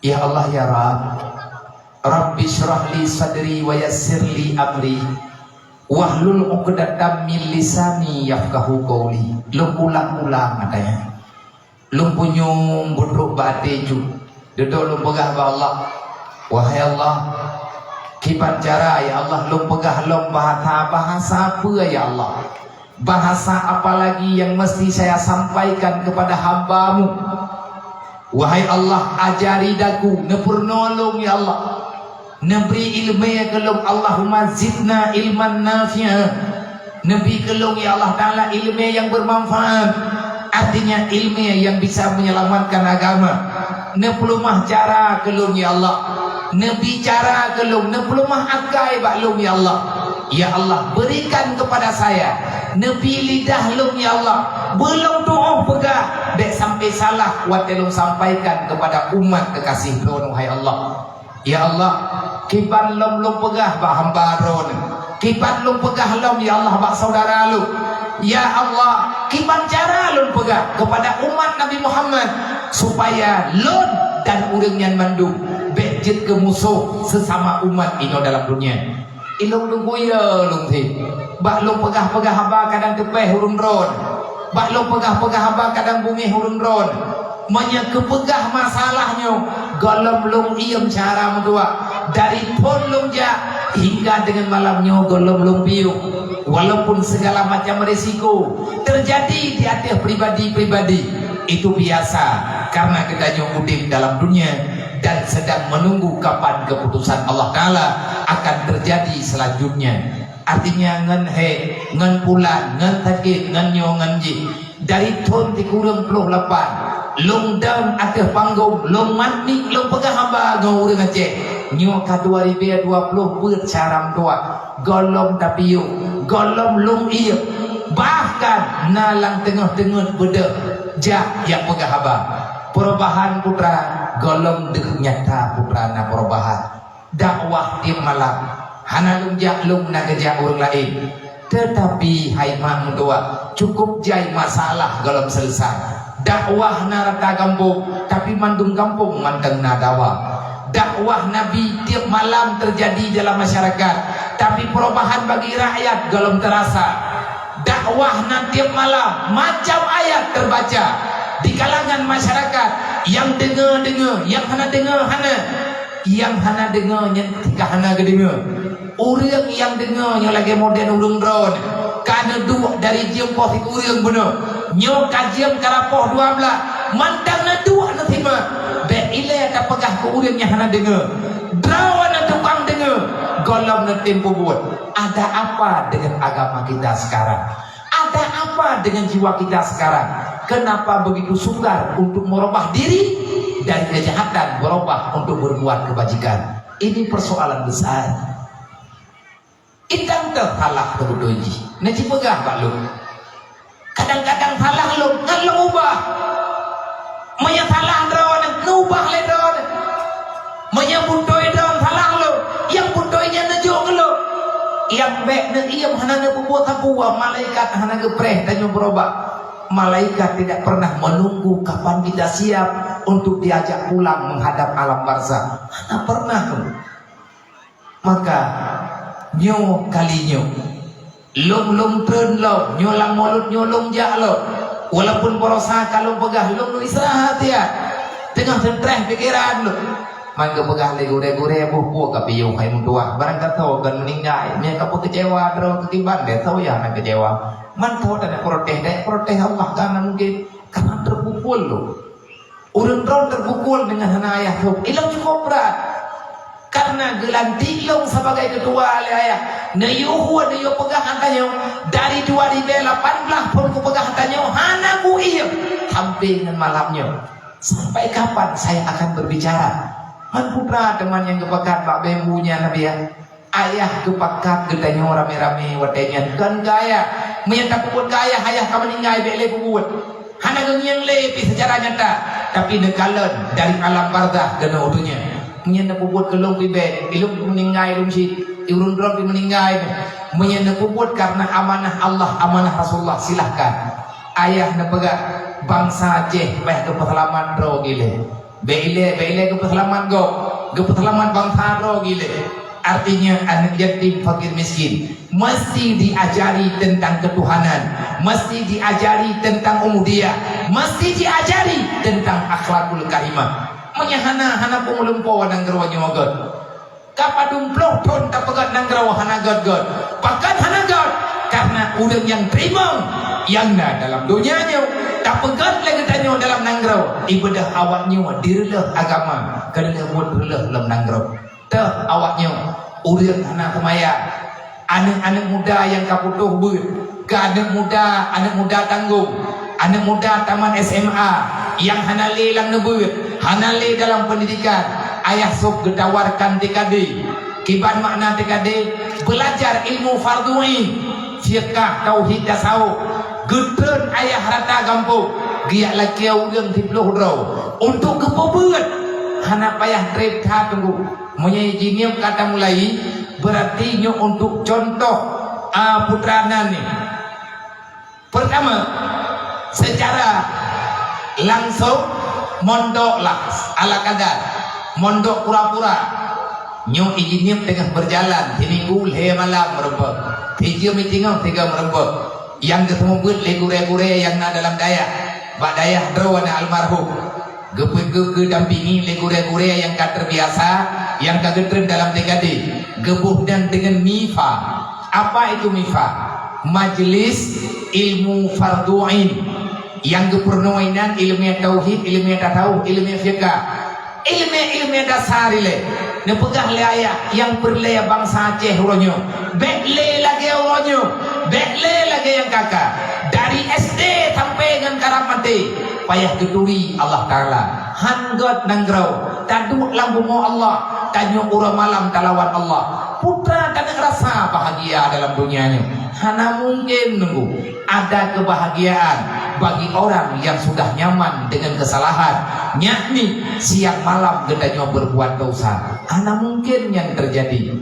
Ya Allah, ya Rabb. Rabbi syrah li sadri wa yassir li amri. Wahlul uqdatam min lisani yafqahu qauli. Lôn ulang-ulang ayat nyan. Lôn punyueng beutrok bak até cut. Dudoe lôn peugah bak Allah, "Wahai Allah, kiban cara, ya Allah, lôn peugah lom bahasa, bahasa peue, ya Allah? Bahasa apa lagi yang mesti saya sampaikan kepada hamba-Mu? Wahai Allah, ajari daku, neupeurunoe lôn, ya Allah." Neubri ileumé keu lôn, Allahumma zidna ilman nafi'a. Neubri keu lôn, ya Allah Taala, ileumé nyang beumanfaat. Artinya ileumé nyang bisa menyelamatkan agama. Neupeuleumah cara keu lôn, ya Allah. Neubri cara keu lôn, neupeuleumah akai bak lôn, ya Allah. Ya Allah, berikan kepada saya, neubri lidah lôn, ya Allah. Beu lôn tuoh peugah, bék sampai salah watée lôn sampaikan kepada umat kekasih Droeneuh, hai Allah. Ya Allah, kiban lom lôn peugah bak hamba Droeneuh, kiban lôn peugah lom, ya Allah, bak saudara lôn. Ya Allah, kiban cara lôn peugah kepada umat Nabi Muhammad, supaya lôn dan ureuëng nyan mandum bék jeuet keu musoh sesama umat inoe dalam dunia. Ilong lôn buya lôn thé. Bak lôn peugah-peugah haba kadang teupéh ureuëng Droeneuh. Bak lôn peugah-peugah haba kadang beungéh ureuëng Droeneuh. Meunyoe keupeugah masalah nyoe, gohlom lôn iem cara meutuah. Dari phon lôn jak hingga dengan malam nyoe gohlom lôn piôh. Walaupun segala macam risiko terjadi di ateueh pribadi-pribadi, itu biasa karena geutanyoe udeb dalam dunia dan sedang menunggu kapan keputusan Allah Taala akan terjadi selanjutnya. Artinya ngon hék, ngon pulan, ngon sakét, ngon nyoe, ngon jih. Dari thon sikureueng ploh lapan, lôn dong ateueh panggong, lôn mat mic, lôn peugah haba ngon ureuëng Aceh. Nyoe ka dua ribèe dua ploh peuet cara meutuah. Gohlom tapiôh, gohlom lôn iem. Bahkan na lam teungoh-teungoh beudôh jak, jak peugah haba. Perubahan putra, gohlom deuh nyata putra na perubahan. Dakwah tieb malam. Hana lôn jak lôn, na geujak ureuëng laén. Teutapi hai mak meutuah, cukup jai masalah gohlom seuleusoe. Dakwah na rata gampông, tapi mandum gampông mantong na dawa. Dakwah Nabi tiep malam teujadi dalam masyarakat, tapi peurubahan bagi rakyat gohlom teurasa. Dakwah na tiep malam, macam ayat teubaca di kalangan masyarakat, nyang deungoe-deungoe, nyang hana deungoe hana, nyang hana deungoe nyan ka hana geudeungoe. Ureuëng nyang deungoe nyang lagée model ureuëng droe, ka neuduek dari jeuem poh sikureueng bunoe, nyoe ka jeuem ka lapoh dua blaih, mantong neuduek neusimak. Bék ilée tapeugah keu ureuëng nyang hana deungoe, droe na tukang deungoe, gohlom neutem peubuet. Ada apa dengan agama kita sekarang? Ada apa dengan jiwa kita sekarang? Kenapa begitu sukar untuk merubah diri dari kejahatan, berubah untuk berbuat kebajikan? Ini persoalan besar. Idang teuh salah teuh beutôi jih. Neujipeugah bak lôn. Kadang-kadang salah lôn, ngon lôn ubah. Meunyoe salah droeneuh, neuubah lé droeneuh. Meunyoe beutôi droeneuh salah lôn, nyang beutôi nyan neujok keu lôn. Nyang bék neuiem hana neupeubuet sapeue, malaikat hana geupreh tanyoe beurubah. Malaikat tidak pernah menunggu kapan kita siap untuk diajak pulang menghadap alam barzakh. Hana pernah. Maka, nyoe kali nyoe, lôn, lôn treun lom, nyoe lam mulod nyoe lôn jak lom. Walaupun baroesa ka lôn peugah, lôn istirahat ya. Teungoh teutreh pikeran lôn. Man geupeugah lé gurée-gurée, boh peue ka piôh hai meutuah, barang ka tho kon meuninggai. Meunyoe ka peukeucewa droe keukiban, deh tho ya na keucewa. Man tho dan protes, deh protes Allah, ka na mungkin. Karena teupukul lôn. Ureuëng droe teupukul deungon hana ayah sôb. Ilôn cukup brat. Karena geulantik lôn sebagai ketua lé ayah. Neuyue hue, neuyue peugah ata nyoe. Dari dua ribu lapan belas phon kupeugah ata nyoe, hana kuiem sampai ngon malam nyoe. Sampai kapan saya akan berbicara? Man putra teuma nyang geupakat bak bambu nyan, Nabi, ya. Ayah geupakat geutanyoe ramé-ramé watée nyan kon keu ayah. Meunyoe tapeubuet keu ayah, ayah ka meuninggai, bék lé peubuet. Hana geungieng lé pih seucara nyata, tapi neukalon dari alam barzakh keunoe u donya. Meunyoe neupeubuet keu lôn pih bék, ilôn pih meuninggai lôn cit, ureuëng droe pih meuninggai. Meunyoe neupeubuet karena amanah Allah, amanah Rasulullah, silahkan. Ayah neupeugah, bansa Aceh payah geupeuseulamat droe gilée. Bék ilée, bék ilée geupeuseulamat gob, geupeuseulamat bansa droe gilée. Artinya, aneuk yatim, fakir miskin mesti diajari tentang ketuhanan, mesti diajari tentang ubudiyah, mesti diajari tentang akhlakul karimah. Meunyoe hana, hana peue meulumpo nanggroe nyoe göt. Ka padum ploh thon tapeugöt nanggroe hana göt-göt. Pakon hana göt? Karena ureuëng nyang teurimong nyang na dalam donya nyoe, tapeugöt lé geutanyoe dalam nanggroe, ibadah awak nyoe direuleuh agama, keuneuk buet reuleuh lom nanggroe. Teuh awak nyoe, ureuëng hana seumayang, aneuk-aneuk muda nyang ka putôh beuet, keu aneuk muda, aneuk muda tanggong, aneuk muda tamat S M A nyang hana lé lam neubeuet, hana lé dalam pendidikan, ayah sôb geutawarkan T K D. Kiban makna T K D? Belajar ilmu fardhu ain, fiqah, tauhid, tasawuf. Geutreun ayah rata gampông, geujak lakée ureuëng siploh droe untuk geupeubeuet, hana payah treb that teungku. Meunyoe jihnyan ka tamulai, berarti nyoe untuk contoh, a, putra nan ni. Pertama, secara langsung mondok lah ala kadar, mondok pura-pura. Nyoe jihnyan teungoh berjalan, siminggu lhée malam meurumpok, sijeuem singoh sigoe meurumpok. Nyang geuseumeubeuet lé gurée-gurée nyang na dalam dayah, bak dayah droe na almarhum. Geupeu-, geu-, geudampingi lé gurée-gurée nyang ka terbiasa, nyang ka geutreun dalam T K D. Geuboh nan deungon MIFA. Apa itu MIFA? Majelis Ilmu Fardhu Ain. Nyang geupeurunoe inan ileumèe tauhid, ileumèe tasawuf, ileumèe fiqah. Ileumèe-ileumèe dasar ilée. Neupeugah lé ayah nyang peureulée bansa Aceh uroe nyoe, bék lé lagée uroe nyoe, bék lé lagée nyang ka-ka. Dari S D sampai ngon karab maté, payah geuturi Allah Taala. Han göt nanggroe, taduek lam bumoe Allah, tanyoe uroe malam talawan Allah. Putra taneuk rasa bahagia dalam donya nyoe. Hana mungkin nunggu. Ada kebahagiaan bagi orang yang sudah nyaman dengan kesalahan, yakni siang malam geutanyoe berbuat dosa. Hana mungkin nyan terjadi.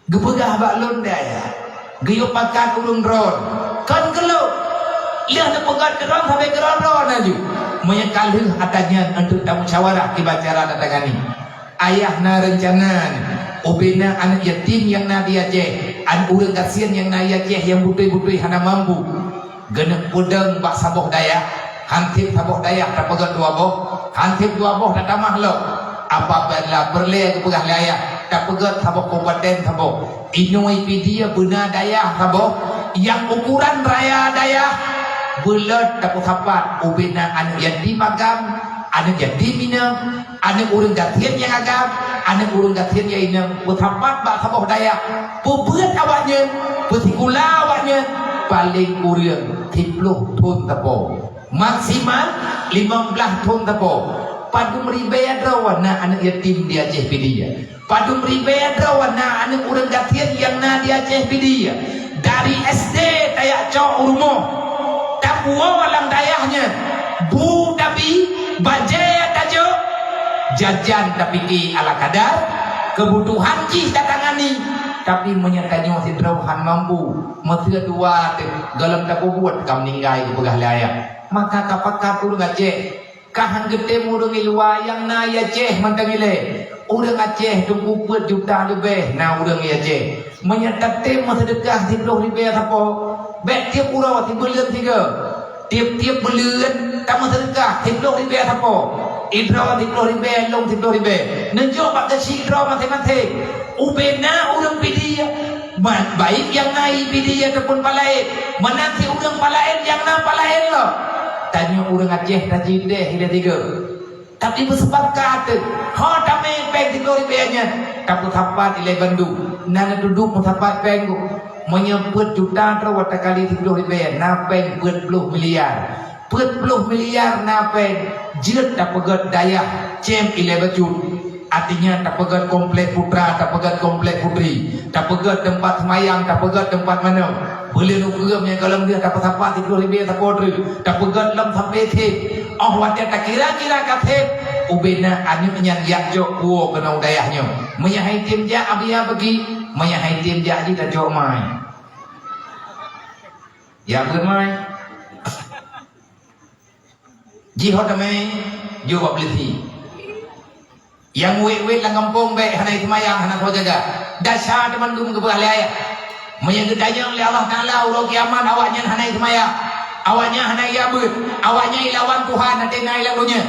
Geupeugah bak lôn dayah, Geuyue pakat ureuëng droe. Kon keuloe. Lheueh neupeugét keu droe sabe keu droe-droe laju. Meunyoe ka lheueh ata nyan untuk tamusyawarah kiban cara tatangani. Ayah na reuncana nyoe, ubena aneuëk yatim nyang na di Aceh, aneuëk ureuëng gasien nyang na di Aceh nyang beutôi-beutôi hana mampu. Geuneuk peudong bak saboh dayah, han sép saboh dayah tapeugét dua boh, han sép dua boh tatamah lom. Apabila peureulée geupeugah lé ayah, tapeugét saboh kabupaten saboh. Inoe Pidie beuna dayah saboh nyang ukuran raya dayah, beuleuet tapeusapat ubena aneuëk yatim agam, aneuëk yatim inong, aneuëk ureuëng gasien nyang agam, aneuëk ureuëng gasien nyang inong, peusapat bak saboh dayah, peubeuet awaknyan, peusikula awaknyan, paleng kureueng siplôh thon sapo. Maksimal limong blaih thon sapo. Padum ribée droe na aneuëk yatim di Aceh Pidie. Padum ribée droe na aneuëk ureuëng gasien nyang na di Aceh Pidie. Dari S D tajak cok u rumoh. Tapuwoe lam dayah nyan. Bu tabi, bajée tajok, jajan tapike ala kadar, keubutuhan jih tatangani. Tapi meunyoe tanyoe sidroe han mampu, meuseu dua teuh gohlom tapeubuet ka meuninggai geupeugah lé ayah. Maka ka pakat ureuëng Aceh. Ka han geutem ureuëng i luwa nyang na i Aceh mantong ilée. Ureuëng Aceh teungku peuet juta leubeh na ureuëng i Aceh. Meunyoe tatem meuseudeukah siplôh ribée sapo, bék tieb uroe sibuleuen sigoe. Tieb-tieb buleuen tameuseudeukah siplôh ribée sapo. Idroe siplôh ribée, lôn siplôh ribée. Neujok bak geuchik droe maséng-maséng. Ubena ureuëng Pidie, ma-, baik nyang na i Pidie ataupun Palaén, meunan si ureuëng Palaén nyang na Palaén lom. Tanyoe ureuëng Aceh tajideh ilée tiga. Tapi beuseupakat, ho tamé péng tiga ribée nyan, tapeusapat ilée bandum. Na neutuduk meusapat péng geuh. Meunyoe peuet juta droe takali tiga ribée, na péng peuet ploh miliar. Peuet ploh miliar na péng jeuet tapeugét dayah cém ilée bacut. Artinya tapeugét komplek putra, tapeugét komplek putri, tapeugét teumpat seumayang, tapeugét teumpat manoe. Buleuen ukeue nyang gohlom lheueh tapeusapat siplôh ribée sapo treuk, tapeugét lom sampoe sép. Óh watée takira-kira ka sép, ubena aneuëk nyan jak jok kuwoe keunoe u dayah nyoe. Meunyoe hai tem jak abia bagi, meunyoe hai tem jak jih tajok mai. Ya beuet mai. Jih ho tamé jok bak peulisi. Nyang wét-wét lam gampông bék hana seumayang, hana soe jaga. Desya teumandum geupeugah lé ayah. Meunyoe geutanyong lé Allah Taala uroe kiamat awaknyan hana seumayang, awaknyan hana jabeuet, awaknyan ilawan Tuhan até na lam donya.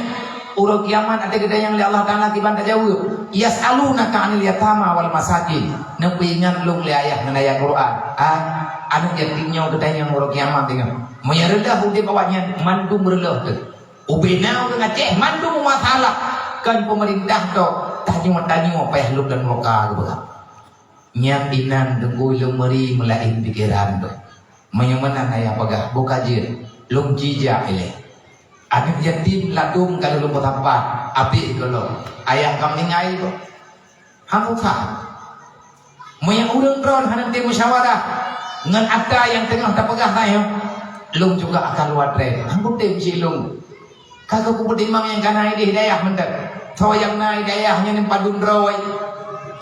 Uroe kiamat até geutanyong lé Allah Taala kiban tajaweueb. Yas'alunaka 'anil yatama wal masakin. Neupeuingat lôn lé ayah ngon ayat Quran. Ah, aneuëk yatim nyoe geutanyong uroe kiamat deungon. Meunyoe reuloh udeb awaknyan, mandum reuloh teuh. Ubena ureuëng Aceh mandum masalah, kon peumeurintah tok, tanyoe-tanyoe payah lheueh lam nuraka geupeugah. Nyan inan deunggui lôn meuri meulaén pikeran teuh. Meunyoe meunan ayah peugah, boh ka jeuet, lôn jijak ilée. Aneuëk yatim ladôm ka lôn peusapat, abéh gohlom. Ayah ka meuninggai boh. Han susah. Meunyoe ureuëng droe hana tem musyawarah ngon ata nyang teungoh tapeugah nyoe, lôn juga akan luwa treb. Han kutem cit lôn. Ka keuh kupeutimang nyang ka na idéh dayah mantong. Soe nyang na idéh dayah nyan padum droe.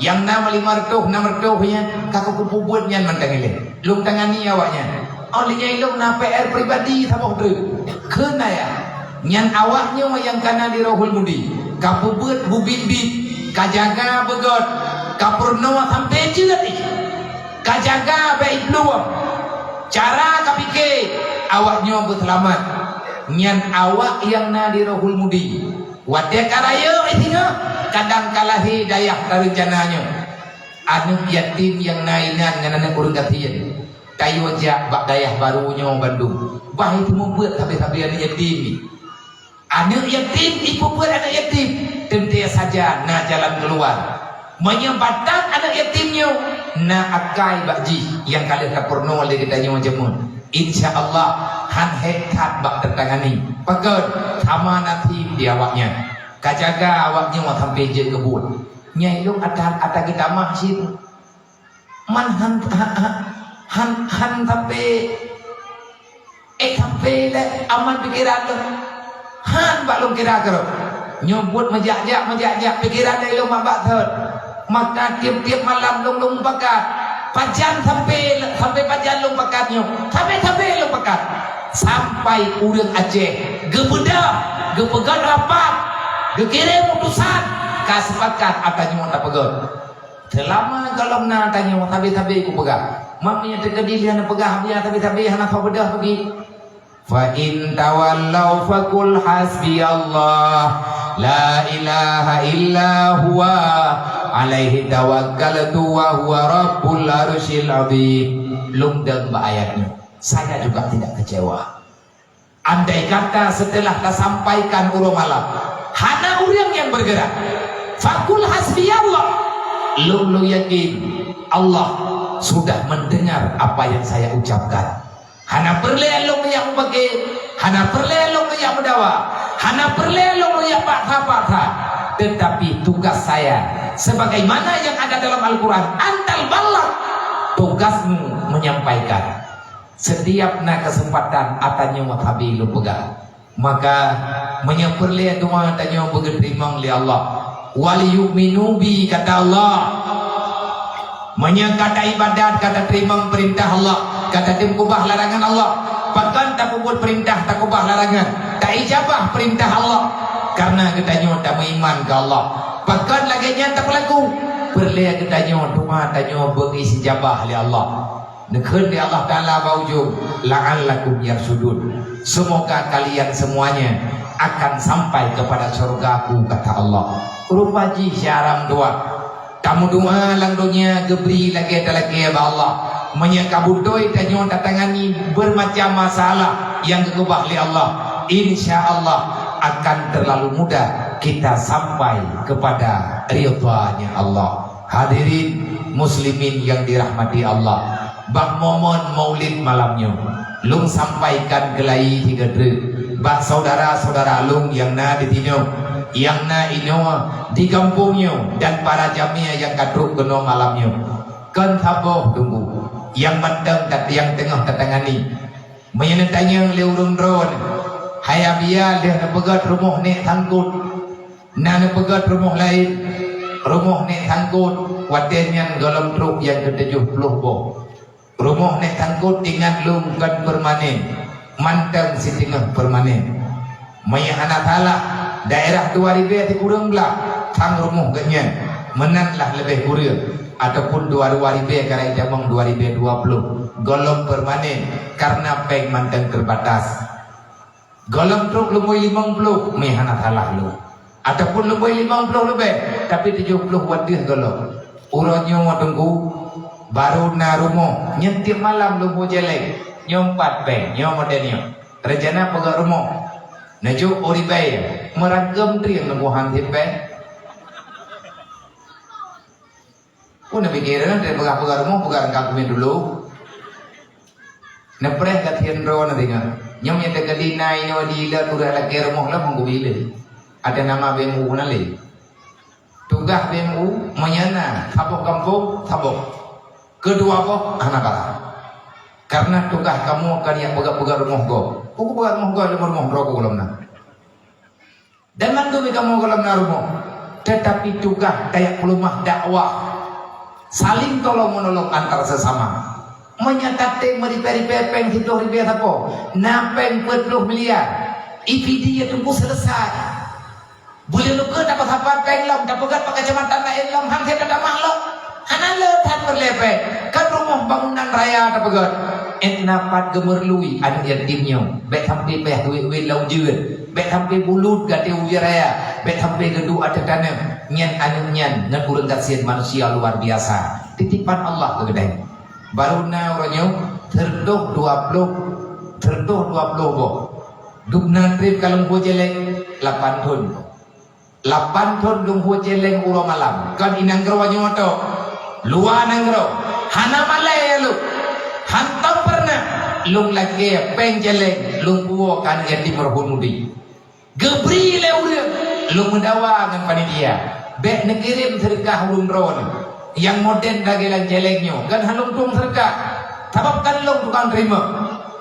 Nyang na meulima reutôh, nam reutôh nyan, ka keuh kupeubuet nyan mantong ilée. Lôn tangani awaknyan. Óh lheueh nyan lôn na P R pribadi saboh treuk. Kheun ayah. Nyan awaknyoe nyang ka na di Rohul Mudi, ka peubuet bubit-bit, ka jaga beugöt, ka peurunoe sampoe jeuet jih, ka jaga bék iplueng. Cara ka pike awaknyoe beuseulamat. Nyan awak nyang na di Rohul Mudi. Watée ka rayeuk singoh, kadang ka lahé dayah tareuncana nyoe. Aneuëk yatim nyang na inan ngon aneuëk ureuëng gasien. Tayue jak bak dayah barô nyoe bandum. Bah iteumubuet sabe-sabe aneuëk yatim nyoe. Aneuëk yatim ipeubuet aneuëk yatim, teuntée saja na jalan keuluwa. Meunyoe batat aneuëk yatim nyoe, na akai bak jih nyang ka lheueh tapeurunoe lé geutanyoe jameun, insya Allah han hék that bak teutangani. Pakon? Sama nasib di awaknyan. Ka jaga awaknyoe sampoe jeuet keu buet. Nyang ilôn ata, ata geutamah cit. Man han, han, han, han sampoe, eh, sampoe lé aman pikeran lôn. Han bak lôn kira keudroe. Nyoe buet meujak-jak, meujak-jak, pikeran lé lôn bak-bak thon. Maka tieb-tieb malam lôn, lôn mupakat. Pajan sampai, sampai pajan lôn pakat nyoe? Sampai-sampai lôn pakat. Sampai ureuëng Aceh geubeudôh, geupeugöt rapat, geukirém utusan, ka sepakat ata nyoe tapeugöt. Seulama gohlom na ata nyoe, sabe-sabe kupeugah. Mak meunyoe teukeudi lheueh neupeugah, biya sabe-sabe hana soe beudôh bagi. Fa in tawallau faqul hasbiyallah, la ilaha illa huwa, alaihi tawakkaltu wa huwa rabbul arsyil azim. Lôn dong bak ayat nyoe, saya juga tidak kecewa. Andai kata setelah tasampaikan uroe malam, hana ureuëng nyang bergerak, faqul hasbiyallah, lôn, lôn yakin Allah sudah mendengar apa yang saya ucapkan. Hana peureulée lôn jak mubage, hana peureulée lôn jak meudawa, hana peureulée lôn jak paksa-paksa. Tetapi tugas saya, sebagaimana yang ada dalam Al-Quran, antal balagh, tugasmu menyampaikan. Setiap na kesempatan, ata nyoe sabe lôn peugah. Maka, meunyoe peureulée doa tanyoe beugeuteurimong lé Allah, "Wal yu'minu bi," kata Allah. Meunyoe ka taibadat, ka tateurimong peurintah Allah, ka tatem kubah larangan Allah, pakon tapeubuet peurintah, takubah larangan, taijabah peurintah Allah, karena geutanyoe tameuiman keu Allah. Pakon lagée nyan tapeulaku? Peureulée geutanyoe doa tanyoe beuiijabah lé Allah. Neukheun lé Allah Ta'ala bak ujong, "La'allakum yarsyudun." Semoga kalian semuanya akan sampai kepada surga-Ku, kata Allah. Rupa jih syaram dua. Tameudoa lam donya geubri lagée talakée bak Allah. Meunyoe ka beutôi tanyoe tatangani bermacam masalah nyang geukeubah lé Allah, insya Allah akan terlalu mudah kita sampai kepada ridha-Nya Allah. Hadirin muslimin yang dirahmati Allah, bak momen Maulid malam nyoe, lôn sampaikan keulai sigoe treuk bak saudara-saudara lôn nyang na di tinoe, nyang na inoe di gampông nyoe, dan para jamé nyang ka trok keunoe malam nyoe. Kon saboh teungku nyang mantong tat-, nyang teungoh tatangani. Meunyoe neutanyong lé ureuëng droe, "Hai Abiya, lheueh neupeugét rumoh Nek Sangkot, na neupeugét rumoh laén?" Rumoh Nek Sangkot watée nyan gohlom trok nyang keutujôh ploh boh. Rumoh Nek Sangkot, ingat lôn, kon permanen, mantong siteungoh permanen. Meunyoe hana salah, daerah dua ribée sikureueng blaih sang rumoh geuhnyan, meunan lah leubeh kureueng, ataupun dua, dua ribée, karai tamong dua ribée dua ploh, gohlom permanen, karena péng mantong terbatas. Gohlom trok lumboi limong ploh, meuhana salah lôn, ataupun lumboi limong ploh leubeh, tapi tujôh ploh watée gohlom. Uroe nyoe teungku, barô na rumoh, nyan tieb malam lôn bôh céléng, nyoe pat péng, nyoe model nyoe. Rencana peugét rumoh. Neujok u ribée, meurangkeum trieng neuboh han sipée. Peue neupiké, neupeugah-peugah rumoh, peugah rangkang kumin dulu. Neupreh ka siendroe neudeungoe. Nyoe nyang teukeudi na inoe di ilot ureuëng lakée rumoh lom meugubi lé. Ada nama B M U na lé. Tugaih B M U meunyoe na saboh gampông, saboh. Keudua boh hana bara. Karena tugaih kamoe ka nyak peugah-peugah rumoh gob. Peugah-peugah rumoh gob, rumoh-rumoh droe gob lom na. Dan mandum kamoe gohlom na rumoh. Tetapi tugaih tajak peuleumah dakwah. Saling tolong-menolong antar sesama. Meunyoe tatem meuribée-ribée péng siploh ribée sapo, na péng peuet ploh miliar. I P D ya teungku selesai. Buleuen ukeue tapeusapat péng lom, tapeugét bak keucamatan laén lom, han sép tatamah lom. Hana le that peureulée péng. Kan rumoh bangunan raya tapeugét. Ék na pat geumeurlui aneuk yatim nyoe. Bék sampai péh wét-wét lam ujeuen. Bék sampai bulut gata ujeuen raya. Bék sampai geuduek ateueh taneum. Nyan aneuk nyan ngon ureuëng gasien manusia luar biasa. Titipan Allah keu geutanyoe. Barô na uroe nyoe, seureutôh dua ploh, seureutôh dua ploh boh. Dubna treb ka lôn bôh céléng, lapan thon. Lapan thon lôn bôh céléng uroe malam. Kon i nanggroe nyoe tok. Luwa nanggroe. Hana malée lôn. Hantom peureunah lôn lakée péng céléng lôn puwoe keu aneuk yatim Rohul Mudi. Geubri lé ureuëng, lôn meudawa ngon panitia. Bék neukirém seudeukah ureuëng droeneuh. Nyang modern lagée lam céléng nyoe, kan hana lôn tueng seudeukah. Sabab kan lôn tukang teurimong.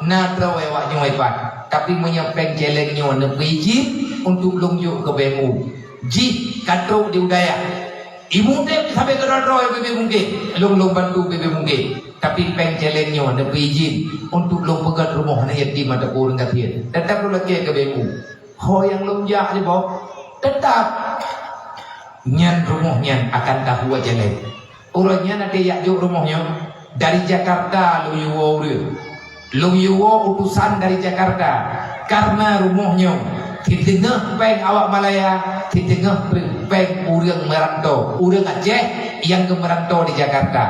Na droe awak nyoe ipat. Tapi meunyoe péng céléng nyoe neupeuijin untuk lôn jok keu B M U. Jih ka trok di u dayah. Imeudeb sabe keudroe-droe bebe mungken, lôn lôn bantu bebe mungken. Tapi péng céléng nyoe neupeuijin untuk lôn peugét rumoh aneuk yatim ataupun ureuëng gasien. Teutap lôn lakée keu B M U. Ho nyang lôn jak nyoe boh, teutap nyan rumoh nyan akan tahu céléng. Uroe nyan até jak jok rumoh nyoe dari Jakarta lôn yue woe ureuëng. Lôn yue woe utusan dari Jakarta, karena rumoh nyoe siteungoh péng awak Malaya, siteungoh péng ureuëng meuranto, ureuëng Aceh nyang geumeurantô di Jakarta.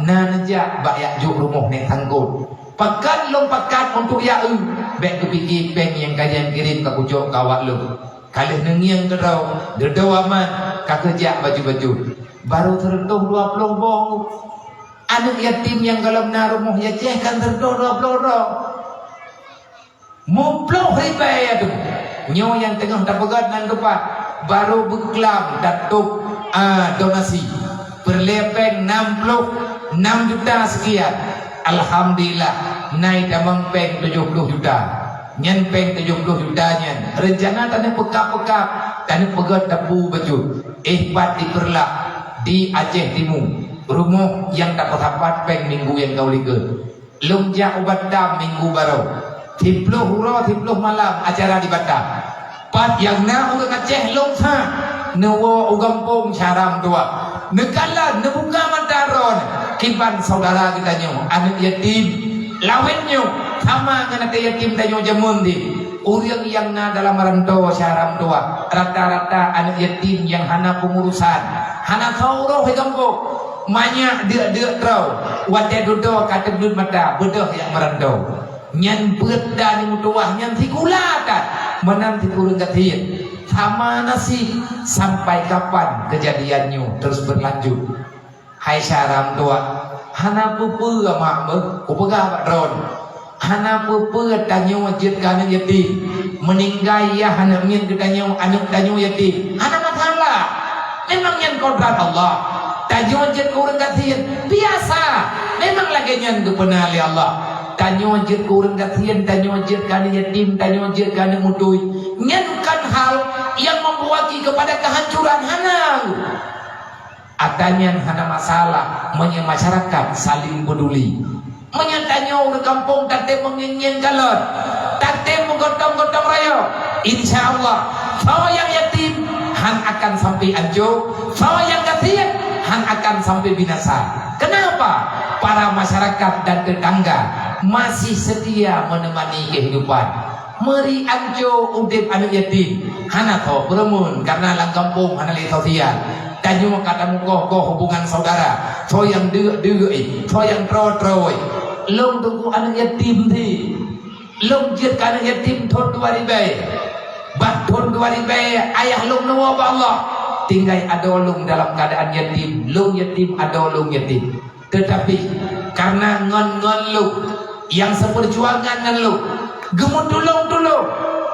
Na neujak bak jak jok rumoh nyan sangkot. Pakat lôn pakat untuk jak eu, bék geupike péng nyang ka jikirém ka kucok keu awak lôn. Ka lheueh neungieng keudroe, dudoe aman, ka keujak baju-baju. Barô seureutôh dua ploh boh. Aneuk yatim nyang golom na rumoh Aceh kan seureutôh dua ploh droe. Muplôh ribèe atu. Nyoe nyang teungoh tapeugét nan geupat, barô beuklam tatôb, a, donasi. Peureulèe péng nam ploh nam juta seukian. Alhamdulillah, na itamong péng tujoh ploh juta. Nyan péng tujoh ploh juta nyan reuncana taneuk peukab-peukab, taneuk peugét tapu bacut. Éh, pat di Peureulak, di Aceh Timu, rumoh nyang tapeusapat péng minggu nyang ka u likot. Lôn jak u Batam minggu barô. Siploh uroe siploh malam acara di Batam. Pat nyang na ureuëng Aceh lôn sa neuwoe u gampông syara meutuwah. Neukalon, neubuka mata droe, kiban saudara geutanyoe, aneuk yatim. Lawét nyoe sama ngon até yatim tanyoe jameun deh. Ureuëng nyang na dalam rantô syara meutuwah, rata-rata aneuk yatim nyang hana peungurusan, hana soe uroh di gampông. Manyak deuk-deuk droe, watèe dudoe ka teubleuet mata, beudôh jak meurantô. Nyan beuet dan meutuwah nyan sikula that, meunan sikureueng gasien. Sama nasib, sampai kapan kejadian nyoe terus berlanjut? Hai syara meutuwah, hana peue-peue mak beuh, kupeugah bak droeneuh. Hana peue-peue tanyoe jeuet keu aneuk yatim. Meuninggai yah aneuk miet geutanyoe, aneuk tanyoe yatim. Hana masalah. Memang nyan kodrat Allah. Tanyoe jeuet keu ureuëng gasien. Biasa. Memang lagèe nyan geupeuna lé Allah. Tanyoe jeuet keu ureuëng gasien, tanyoe jeuet keu aneuk yatim, tanyoe jeuet keu aneuk meutui. Nyan kon hal nyang membawa kepada kehancuran. Hana. Ata nyan hana masalah meunyoe masyarakat saling peduli. Meunyoe tanyoe ureuëng gampông tatem meungieng-ngieng kalon, tatem meugotong-gotong rayeuk, insya Allah, soe nyang yatim han akan sampai ancô, soe nyang gasien han akan sampai binasa. Kenapa? Para masyarakat dan tetangga masih setia menemani kehidupan. Meuri ancô udeb aneuk yatim, hana soe peureumeun karena lam gampông hana lé sosial. Tanyoe ka tamukoh-koh hubungan saudara, soe nyang deuk-deuk, soe nyang troe-troe. Lôn teungku aneuk yatim deh. Lôn jeuet keu aneuk yatim thon dua ribèe. Bak thon dua ribèe ayah lôn neuwoe bak Allah. Tinggai adoe lôn dalam keuadaan yatim, lôn yatim, adoe lôn yatim. Teutapi, kareuna ngon-ngon lôn nyang seupeujuangan ngon lôn, geumeutulông-tulông,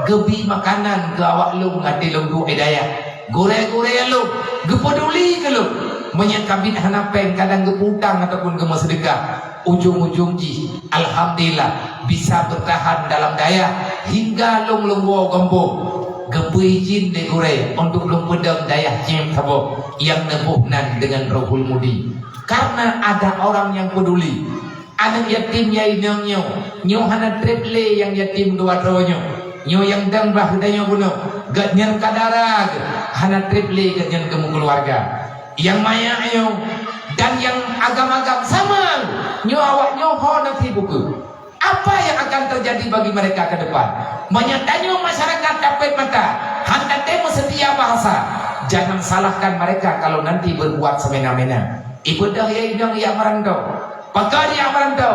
geubi makanan keu awak lôn até lôn duek di dayah. Gurèe-gurèe lôn geupeuduli keu lôn. Meunyoe kabiet hana péng, kadang geupeu-utang ataupun geumeuseudeukah. Ujong-ujong jih, alhamdulillah, bisa beutahan dalam dayah hingga lôn lôn woe gampông. Geupeuijin lé gurèe untuk lôn peudong dayah Cém saboh nyang neuboh nan deungon Rohul Mudi. Karena ada orang yang peduli. Aneuk yatim nyang inong nyoe, nyoe hana trép lé nyang yatim dua droe nyoe. Nyoe nyang dang bah geutanyoe bunoe, gobnyan ka dara geuh, hana trép lé gobnyan geumeukeuluwarga. Nyang manyak nyoe dan nyang agam-agam sama, nyoe awak nyoe ho nasib ukeue. Apa yang akan terjadi bagi mereka ke depan? Meunyoe tanyoe masyarakat tapét mata, han tatem meuseutia bahasa, jangan salahkan mereka kalau nanti berbuat semena-mena. Ibeudôh ya inong ya meurantô. Pakon ya meurantô?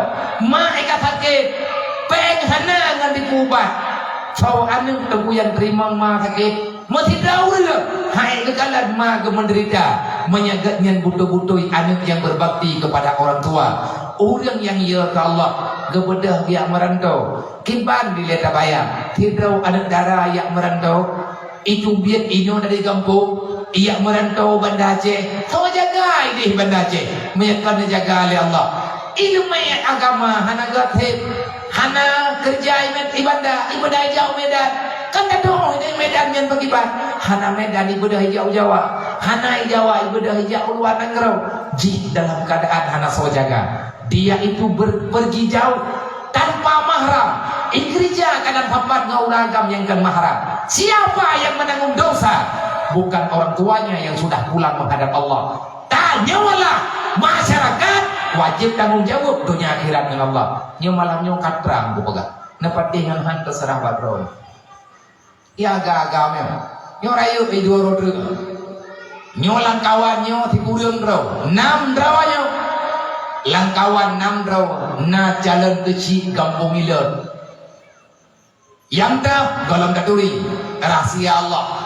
Ma ka sakét, péng hana ngon jipeuubat. Soe aneuk teungku nyang teurimong ma sakét? Meusidroe ureuëng hai geukalon ma geumeudeurita. Meunyoe gobnyan beutôi-beutôi aneuk nyang berbakti kepada orang tua, ureuëng nyang yö keu Allah, geubeudôh jak meurantô. Kiban dilèe tabayang, sidroe aneuk dara jak meurantô, iteubiet inoe dari gampông, jak meurantô Banda Aceh, soe jaga idéh Banda Aceh, meunyoe kon neujaga lé Allah. Ileumèe agama hana geutem, hana keureuja iébadat, iébadat ijak u Medan. Kan tatu'oh di Medan nyan pakriban, hana Medan iébadat ijak u Jawa. Hana ijawa ibeudôh ijak u luwa nanggroe, jih dalam keadaan hana soe jaga. Dia itu ber-, pergi jauh tanpa mahram. Igeurija kadang sapat ngon ureueng agam nyang kon mahram. Siapa yang menanggung dosa? Bukan orang tuanya yang sudah pulang menghadap Allah. Tanyoe lah masyarakat wajib tanggung jaweueb donya akhirat ngon Allah. Nyoe malam nyoe ka trang kupeugah. Neupatéh ngon han teuseurah bak droe. Ya agam-agam nyoe. Nyoe rayeuk di dua droe. Nyoe lam kawan nyoe sikureueng droe. Nam droe nyoe. Lam kawan nam droe na calon keuchik gampông ilot. Nyang teuh gohlom taturi rahsia Allah.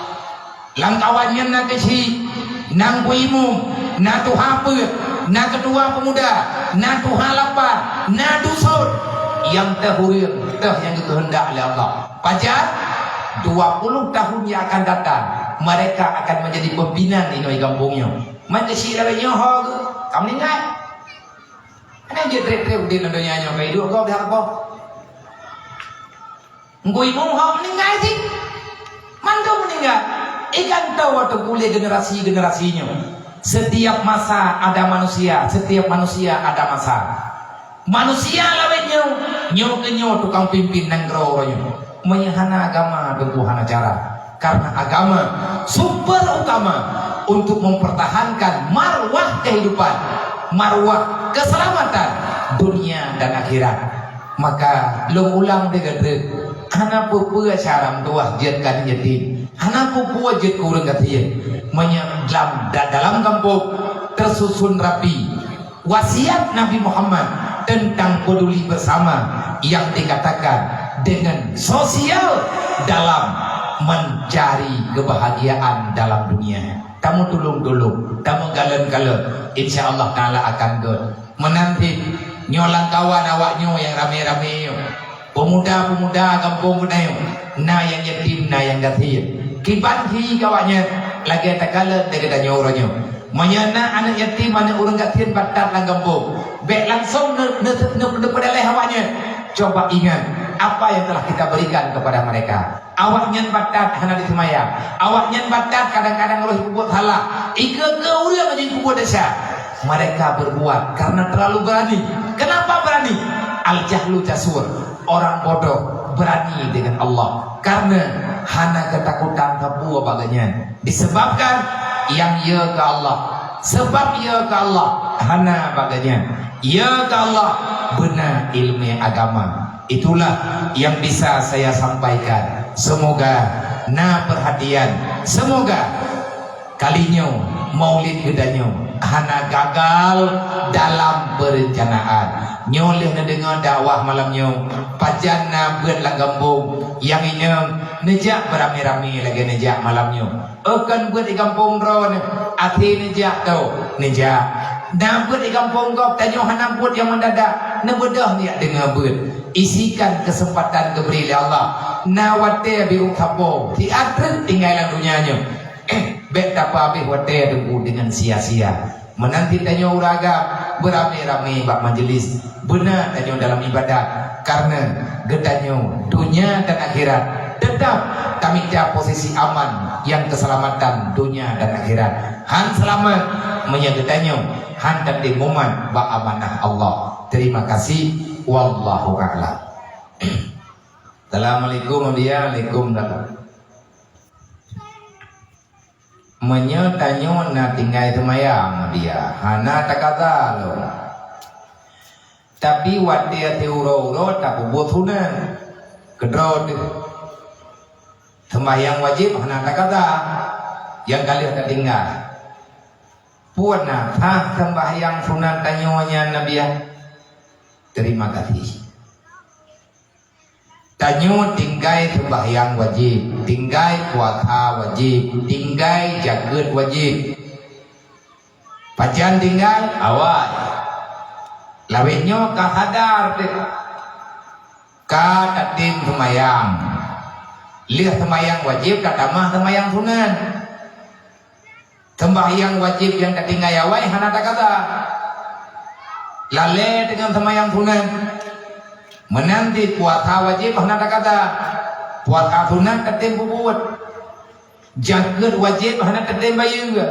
Lam kawan nyan na keuchik, na teungku imum, na tuha peuet, na keutua peumuda, na tuha lapan, na duson. Nyang teuh ureueng teuh nyang geukeuheundak lé Allah. Pajan dua puluh tahun yang akan datang, mereka akan menjadi pimpinan inoe gampông nyoe. Man keuchik lagèe nyoe ho geuh ka meuninggai. Hana jeuet trép-trép udép lam donya nyoe ka iduek gob di harapoh. Teungku imum ho meuninggai cit. Mandum meuninggai. Igantoe watèe puléh generasi-generasi nyoe. Setiap masa ada manusia, setiap manusia ada masa. Manusia lawét nyoe, nyoe keuh nyoe tukang pimpin nanggroe uroe nyoe. Meunyoe hana agama, teungku hana cara. Karena agama sumber utama untuk mempertahankan marwah kehidupan, marwah keselamatan dunia dan akhirat. Maka lôn ulang lé gata, hana peue-peue cara meutuwah jeuet keu aneuk yatim, hana peue-peue jeuet keu ureueng gasien. Meunyoe lam, da-, dalam gampông teususun rapi, wasiat Nabi Muhammad tentang peduli bersama yang dikatakan dengan sosial dalam mencari kebahagiaan dalam dunia. Tamutulông-tulông, tameukalon-kalon, insya Allah Taala akan göt. Meunan cit, nyoe lam kawan awak nyoe nyang ramé-ramé nyoe. Peumuda-peumuda gampông geutanyoe, na nyang yatim, na nyang gasien. Kiban hi keu awak nyan, lagèe takalon lé geutanyoe uroe nyoe. Meunyoe na aneuk yatim, aneuk ureueng gasien bak that lam gampông, bèk langsông neu-, neu-, neu-, neupeudaleh awak nyan. Coba ingat apa yang telah kita berikan kepada mereka. Awak nyan bak that hana jiseumayang. Awak nyan bak that kadang-kadang roh jipeubuet salah. Ikeue-keue ureueng jipeubuet desya. Mereka berbuat karena terlalu berani. Kenapa berani? Al-jahlu jasur. Orang bodoh berani dengan Allah. Karena hana ketakutan sapeue bak geuhnyan. Disebabkan nyang yö keu Allah. Sebab yö keu Allah, hana bak geuhnyan. Yö keu Allah, beuna ileumèe agama. Itulah yang bisa saya sampaikan. Semoga na perhatian. Semoga kali nyoe maulid geutanyoe hana gagal dalam perencanaan. Nyoe lheueh neudeungoe dakwah malam nyoe, pajan na beuet lam gampông, nyang inong neujak beuramé-ramé lagèe neujak malam nyoe. Oh, kon beuet di gampông droeneuh, até neujak tho, neujak. Na beuet di gampông gob, tanyoe hana beuet nyang mendadak, neubeudôh neujak deungoe beuet. Isikan kesempatan geubri lé Allah. Na watèe beuet sapo, siat treuk tinggai lam donya nyoe. Eh, bèk tapeuhabéh watèe teungku deungon sia-sia. Meunan cit tanyoe ureueng agam beuramé-ramé bak majelis. Beuna tanyoe dalam ibadat, karena geutanyoe donya dan akhirat tetap tamita posisi aman nyang keuseulamatan donya dan akhirat. Han seulamat meunyoe geutanyoe han tatem mumat bak amanah Allah. Terima kasih. Wallahu a'lam. Assalamualaikum, Mulia. Waalaikumsalam. Meunyoe tanyoe na tinggai seumayang dia, hana takaza lom. Tapi watèe siuroe-uroe tapeubuet sunat, keudroe teuh. Seumayang wajéb hana takaza, nyang ka lheueh tatinggai. Peue na sah seumayang sunat tanyoe nyan, Nabiah? Terima kasih. Tanyoe tinggai seumayang wajéb, tinggai puasa wajéb, tinggai jakeuet wajéb. Pajan tinggai? Awai. Lawét nyoe ka sadar teuh. Ka tatem seumayang. Lheueh seumayang wajéb tatamah seumayang sunat. Seumbahyang wajéb nyang tatinggai awai hana takaza. Lalè deungon seumbahyang sunat. Meunan cit puasa wajéb hana takaza. Puasa sunat tatem peubuet. Jakeuet wajéb hana tatem bayeue.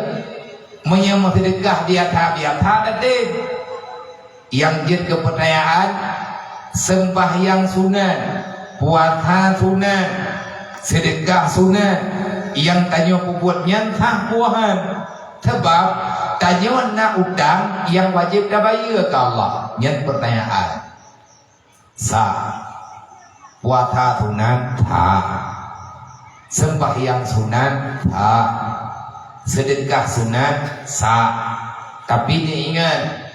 Meunyoe meuseudeukah biasa-biasa teuntèe. Nyang jeuet keu peutanyaan, seumbahyang sunat, puasa sunat, seudeukah sunat, nyang tanyoe peubuet nyan sah puhan. Sabab tanyoe na utang nyang wajéb tabayeue keu Allah. Nyan peutanyaan. Sah. Puasa sunat, sah. Seumbahyang sunat, sah. Seudeukah sunat, sah. Tapi neuingat,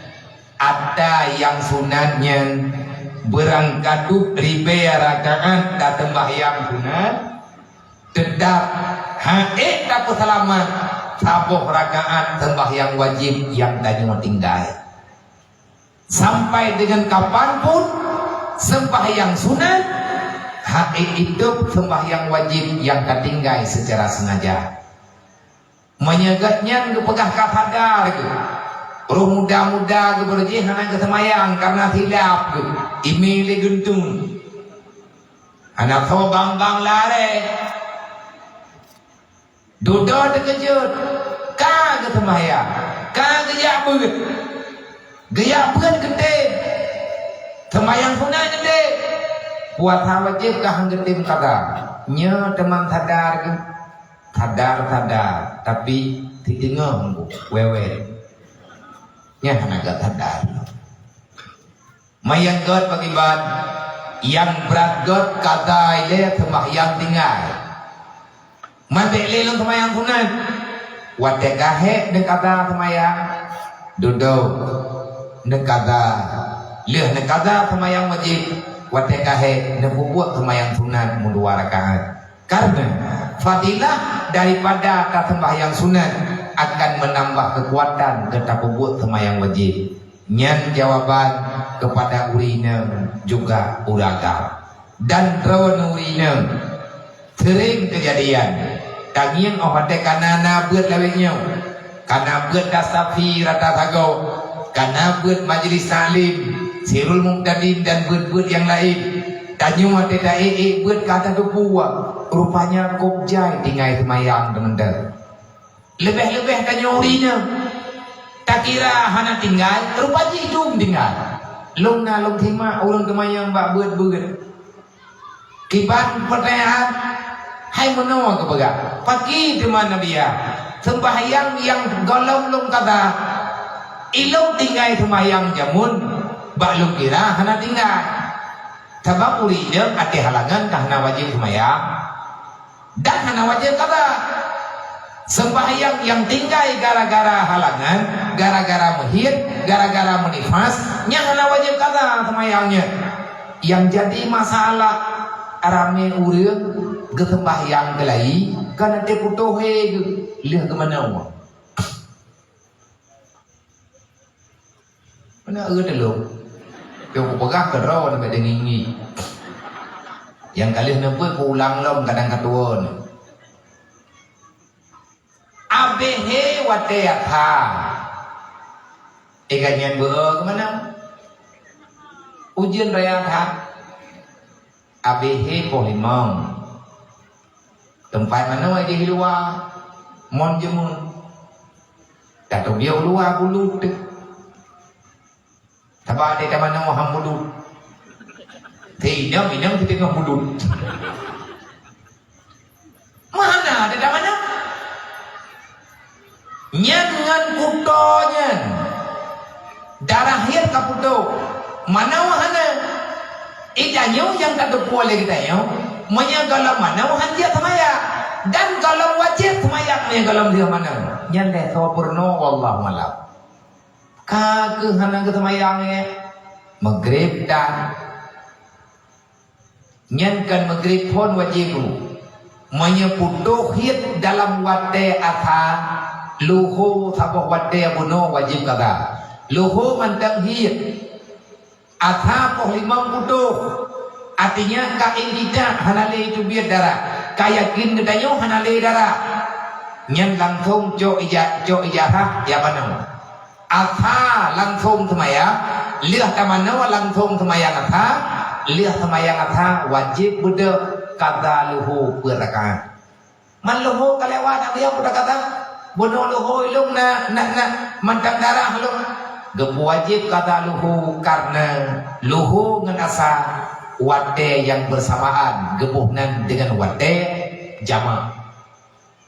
ata nyang sunat nyan beurangkaduek ribèe rakaat taseumbahyang sunat, teutap han ék tapeuseulamat saboh rakaat seumbahyang wajéb nyang tanyoe tinggai. Sampai deungon kapan pun, seumbahyang sunat han ék itôb seumbahyang wajéb nyang tatinggai seucara seungaja. Meunyoe geuhnyan geupeugah ka sadar geuh, roh muda-muda geuh beureuji hana geuseumayang kareuna silap geuh, imé lé geunteuen. Hana soe bang-bang laré. Dudoe teukeujot, ka geuseumayang, ka geujak beuet. Geujak beuet geutem. Seumayang sunat geutem. Puasa wajéb ka han geutem kada. Nyoe teuma sadar geuh. Sadar-sadar, tapi siteungoh wéwét. Nyan hana geusadar. Manyang göt pakriban, nyang brat göt kada ilée seumahyang tinggai. Man bék lé lôn seumahyang sunat. Watée ka hék neukada seumahyang, dudoe neukada, lheueh neukada seumahyang wajéb, watée ka hék neupeubuet seumahyang sunat meudua rakaat. Karena fadilah daripada taseumbahyang sunat akan menambah kekuatan keu tapeubuet seumahyang wajéb. Nyan jawaban keupada ureuëng inong juga ureuëng agam. Dan droeneuh ureuëng inong seuring keujadian, tangieng óh watée ka na, na beuet lawét nyoe. Ka na beuet tasafi rata sagoe, ka na beuet majlis taklim, sirul mubtadin dan beuet-beuet nyang laén. Tanyoe watée taék-ék beuet ka tateupeue, rupanya kôb jai tinggai seumayang teumantong. Leubeh-leubeh tanyoe ureuëng inong, takira hana tinggai, rupa jih dum tinggai. Lôn na lôn simak ureuëng teumanyong bak beuet-beuet. Kiban peutanyaan, hai meunoe geupeugah, "Pakri teuma Nabi ya, seumbahyang nyang gohlom lôn kada, ilôn tinggai seumbahyang jameun, bak lôn kira hana tinggai. Sabab ureuëng inong até halangan ka hana wajéb seumbahyang, dan hana wajéb kada." Seumbahyang nyang tinggai gara-gara halangan, gara-gara meuhiet, gara-gara meunifas, nyan hana wajéb kada seumbahyang nyan. Nyang jadi masalah, ramé ureuëng geuseumbahyang geulai, ka na teuh putôh hé geuh, lheueh geumanoe. Meunan eu teulông. Nyang kupeugah keudroe nibak deungi-ngi. Nyang ka lheueh neubeuet kuulang lom kadang katuon. Abéh hé watée Adha. Éh, ka nyan beu keumanö? Ujeuen raya that. Abéh hé poh limong. Teumpat manoe jih luwa, mon jeumeuet. Tateubiet u luwa bulut teuh. Sabab di tamanoe han bulut. Teuinong-inong siteungoh bulut. Meuhana di tamanoe. Nyan ngon kuto nyan. Darah hiet ka putôh. Manoe hana. Ija nyoe nyang ka teupeue lé geutanyoe, meunyoe gohlom manoe han jeuet seumayang. Dan gohlom wajéb seumayang meunyoe gohlom lheueh manoe. Nyan lé soe peurunoe, wallahu a'lam. Ka keuh hana geuseumayang, eh? Maghrib tan. Nyan kan maghrib phon wajéb. Meunyoe putôh hiet dalam watée asa, luho saboh watée bunoe wajéb kada. Luho mantong hiet. Asa poh limong putôh. Artinya ka intidak hana lé teubiet darah. Ka yakin geutanyoe hana lé darah. Nyan langsông cok ija-, cok ijazah ya manoe. Asa langsông seumayang, lheueh tamanoe langsông seumayang asa, lheueh seumayang asa wajéb beudôh kada luho peuet rakaat. Man luho ka lewat, abiya peuet rakaat? Bunoe luho ilong na, na, na mantong darah lôn. Geupeuwajéb qadha luho kareuna luho ngon asa watée nyang beursamaan geuboh nan deungon watée jamak.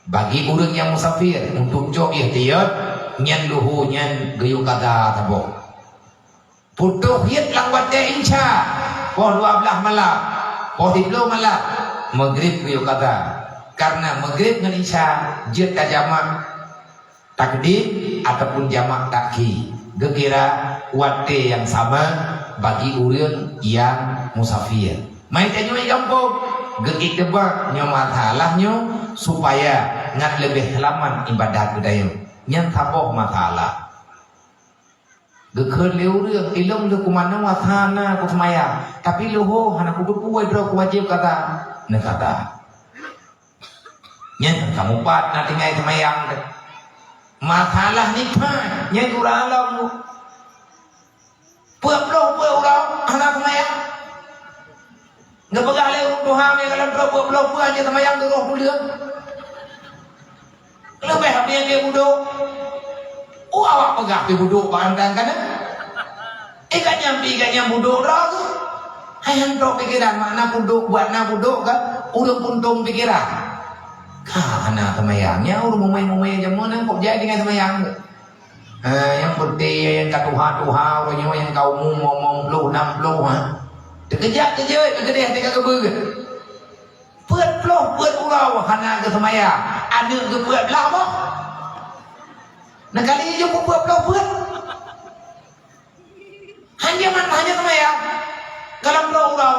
Bagi ureuëng nyang musafir, untuk cok ihtiyat, nyan luho nyan geuyue qadha saboh. Putôh hiet lam watée Isya, poh dua blaih malam, poh siploh malam, Maghrib geuyue qadha. Kareuna Maghrib ngon Isya jeuet tajamak takdim ataupun jamak takhir, geukira watée nyang sama bagi ureuëng nyang musafir. Mai tanyoe di gampông, geuiktibak nyoe masalah nyoe supaya ngat leubeh seulamat iébadat geutanyoe. Nyan saboh masalah. Geukheun lé ureuëng, "Ilong leuh kumanoe asa na kuseumayang, tapi luho hana kuteupeue droe kuwajéb qadha." Neuqadha. Nyan kamoe pat na tinggai seumayang teuh. Masalah nifas nyan gura lom. Peuet ploh peuet uroe hana seumayang. Geupeugah lé ureuëng tuha, "Mé gohlom trok peuet ploh peuet hana seumayang, duroh tuleueng." Leubeh habéh lé budok. Oh, awak peugah pih budok bak antang kana. Eh, ganyang pih ganyang budok droe tu. Hai han trok pikeran, makna budok, buat na budok ka ureuëng puntông pikeran. Ka hana seumayang, nyan ureuëng mumai-mumai jameun nyan kok jai tinggai seumayang. Ha, nyang peunteng nyang ka tuha-tuha, uroe nyoe nyang ka umu limong ploh, nam ploh, ha. Teukeujak keujeuet, teukeudeh teuka geubeuet. Peuet ploh peuet uroe hana geuseumayang, aneuk geupeuet blaih boh. Neukali jih peuet ploh peuet. Hana man-, hana seumayang. Gohlom droe uroe.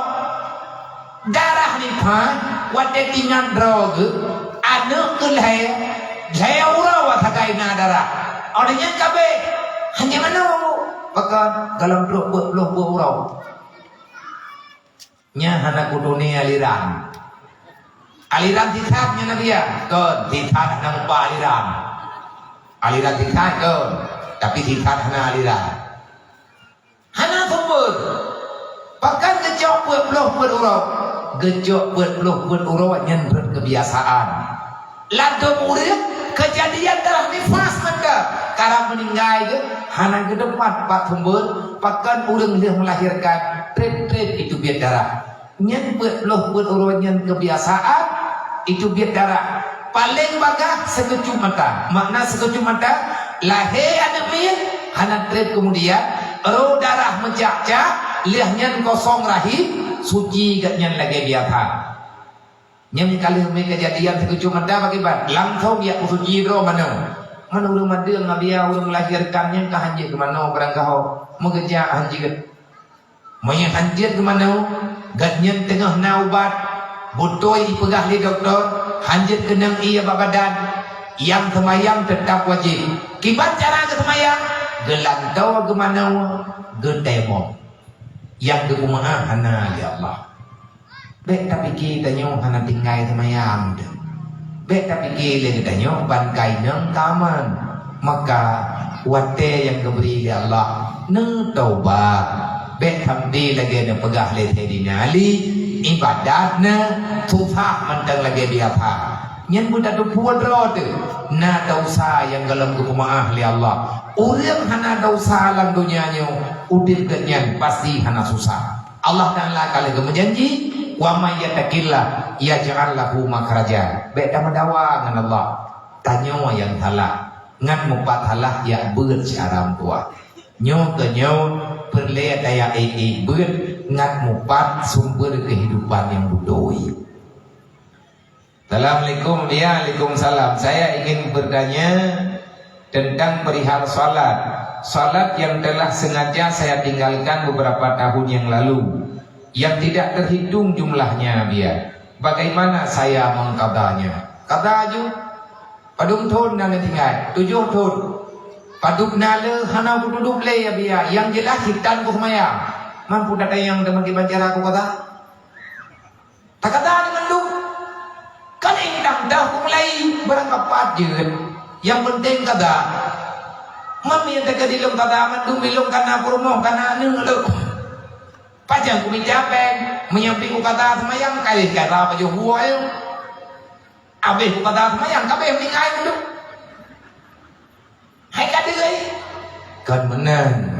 Darah nifas, watée tingat droe geuh, aneuk geuh lhée, lhée uroe sagai na darah. Óh lheueh nyan ka abéh, hana manoe. Pakon gohlom trok peuet ploh peuet uroe. Nyan hana kutunie aliran. Aliran sisat nyan Nabi ya? Kon, sisat hana mupa aliran. Aliran sisat kon, tapi sisat hana aliran. Hana sumber. Pakon geucok peuet ploh peuet uroe? Geucok peuet ploh peuet uroe nyan rot keubiasaan. Ladôm ureuëng keujadian darah nifas mantong, karab meuninggai geuh hana geuteupat pat sumber, pakon ureuëng lheueh meulahirkan treb-treb itu biet darah. Nyan peuet ploh peuet uroe nyan keubiasaan itu biet darah. Paleng bagah sikeucup mata. Makna sikeucup mata, lahé aneuk miet hana treb keumudian, roh darah meucak-cak, lheueh nyan kosong rahim, suci geuh nyan lagée biasa. Nyang ka lheueh mé keujadian sikeucup mata bak iban, langsong jak peusuci droe manoe. Man ureuëng madeueng Nabi ya, ureuëng meulahirkan nyan ka hanjeuet keu manoe barangkaho, meugeujak hanjeuet. Meunyoe hanjeuet keu manoe, gobnyan teungoh na ubat, beutôi ipeugah lé dokto, hanjeuet keunong ié bak badan, nyang seumayang teutab wajéb. Kiban cara geuseumayang, geulantoe geumanoe, geutayamum. Nyang geupeumeu'ah hana lé Allah. Bék tapike tanyoe hana tinggai seumayang teuh. Bék tapike lé geutanyoe ban ka inong ka aman. Maka watée nyang geubri lé Allah, neutaubat. Bék sampoe lagée neupeugah lé Saidina Ali, ibadat neuh susah mantong lagée biasa. Nyan beutateupeue droe teuh, na desya nyang gohlom geupeumeu'ah lé Allah. Ureuëng hana desya lam donya nyoe, udeb geuhnyan pasti hana susah. Allah Taala ka lheueh geumeujanji, "Wa may yattaqillah yaj'al lahu makhraja." Bék tameudawa ngon Allah. Tanyoe nyang salah, ngat mupat salah jak beuet syedara meutuwah. Nyoe keu nyoe peureulée tajak ék-ék beuet ngat mupat sumber keuhidupan nyang beutôi. Assalamualaikum. Ya, waalaikumsalam. Saya ingin bertanya tentang perihal salat. Salat yang telah sengaja saya tinggalkan beberapa tahun yang lalu, yang tidak terhitung jumlahnya, Buya. Bagaimana saya mengqadanya? Qada aju. Padum thon na neutinggai? Tujoh thon. Padub na le hana kutudub lé, ya Buya. Nyang jeulaih hitan kuseumayang. Mampu tatanyong teuma kiban cara kuqada? Takada di mandum. Kan indang dah kumulai barang kapat jeuet. Nyang penting kada. Mami teuka di lôn kada mandum, di lôn kana peurumoh, kana aneuk lôn. Pajan kumita péng, meunyoe pi kukada seumayang, kalih kada pajoh buah nyoe. Abéh kukada seumayang, ka abéh meuninggai mandum. Hai ka deui. Kon meunan.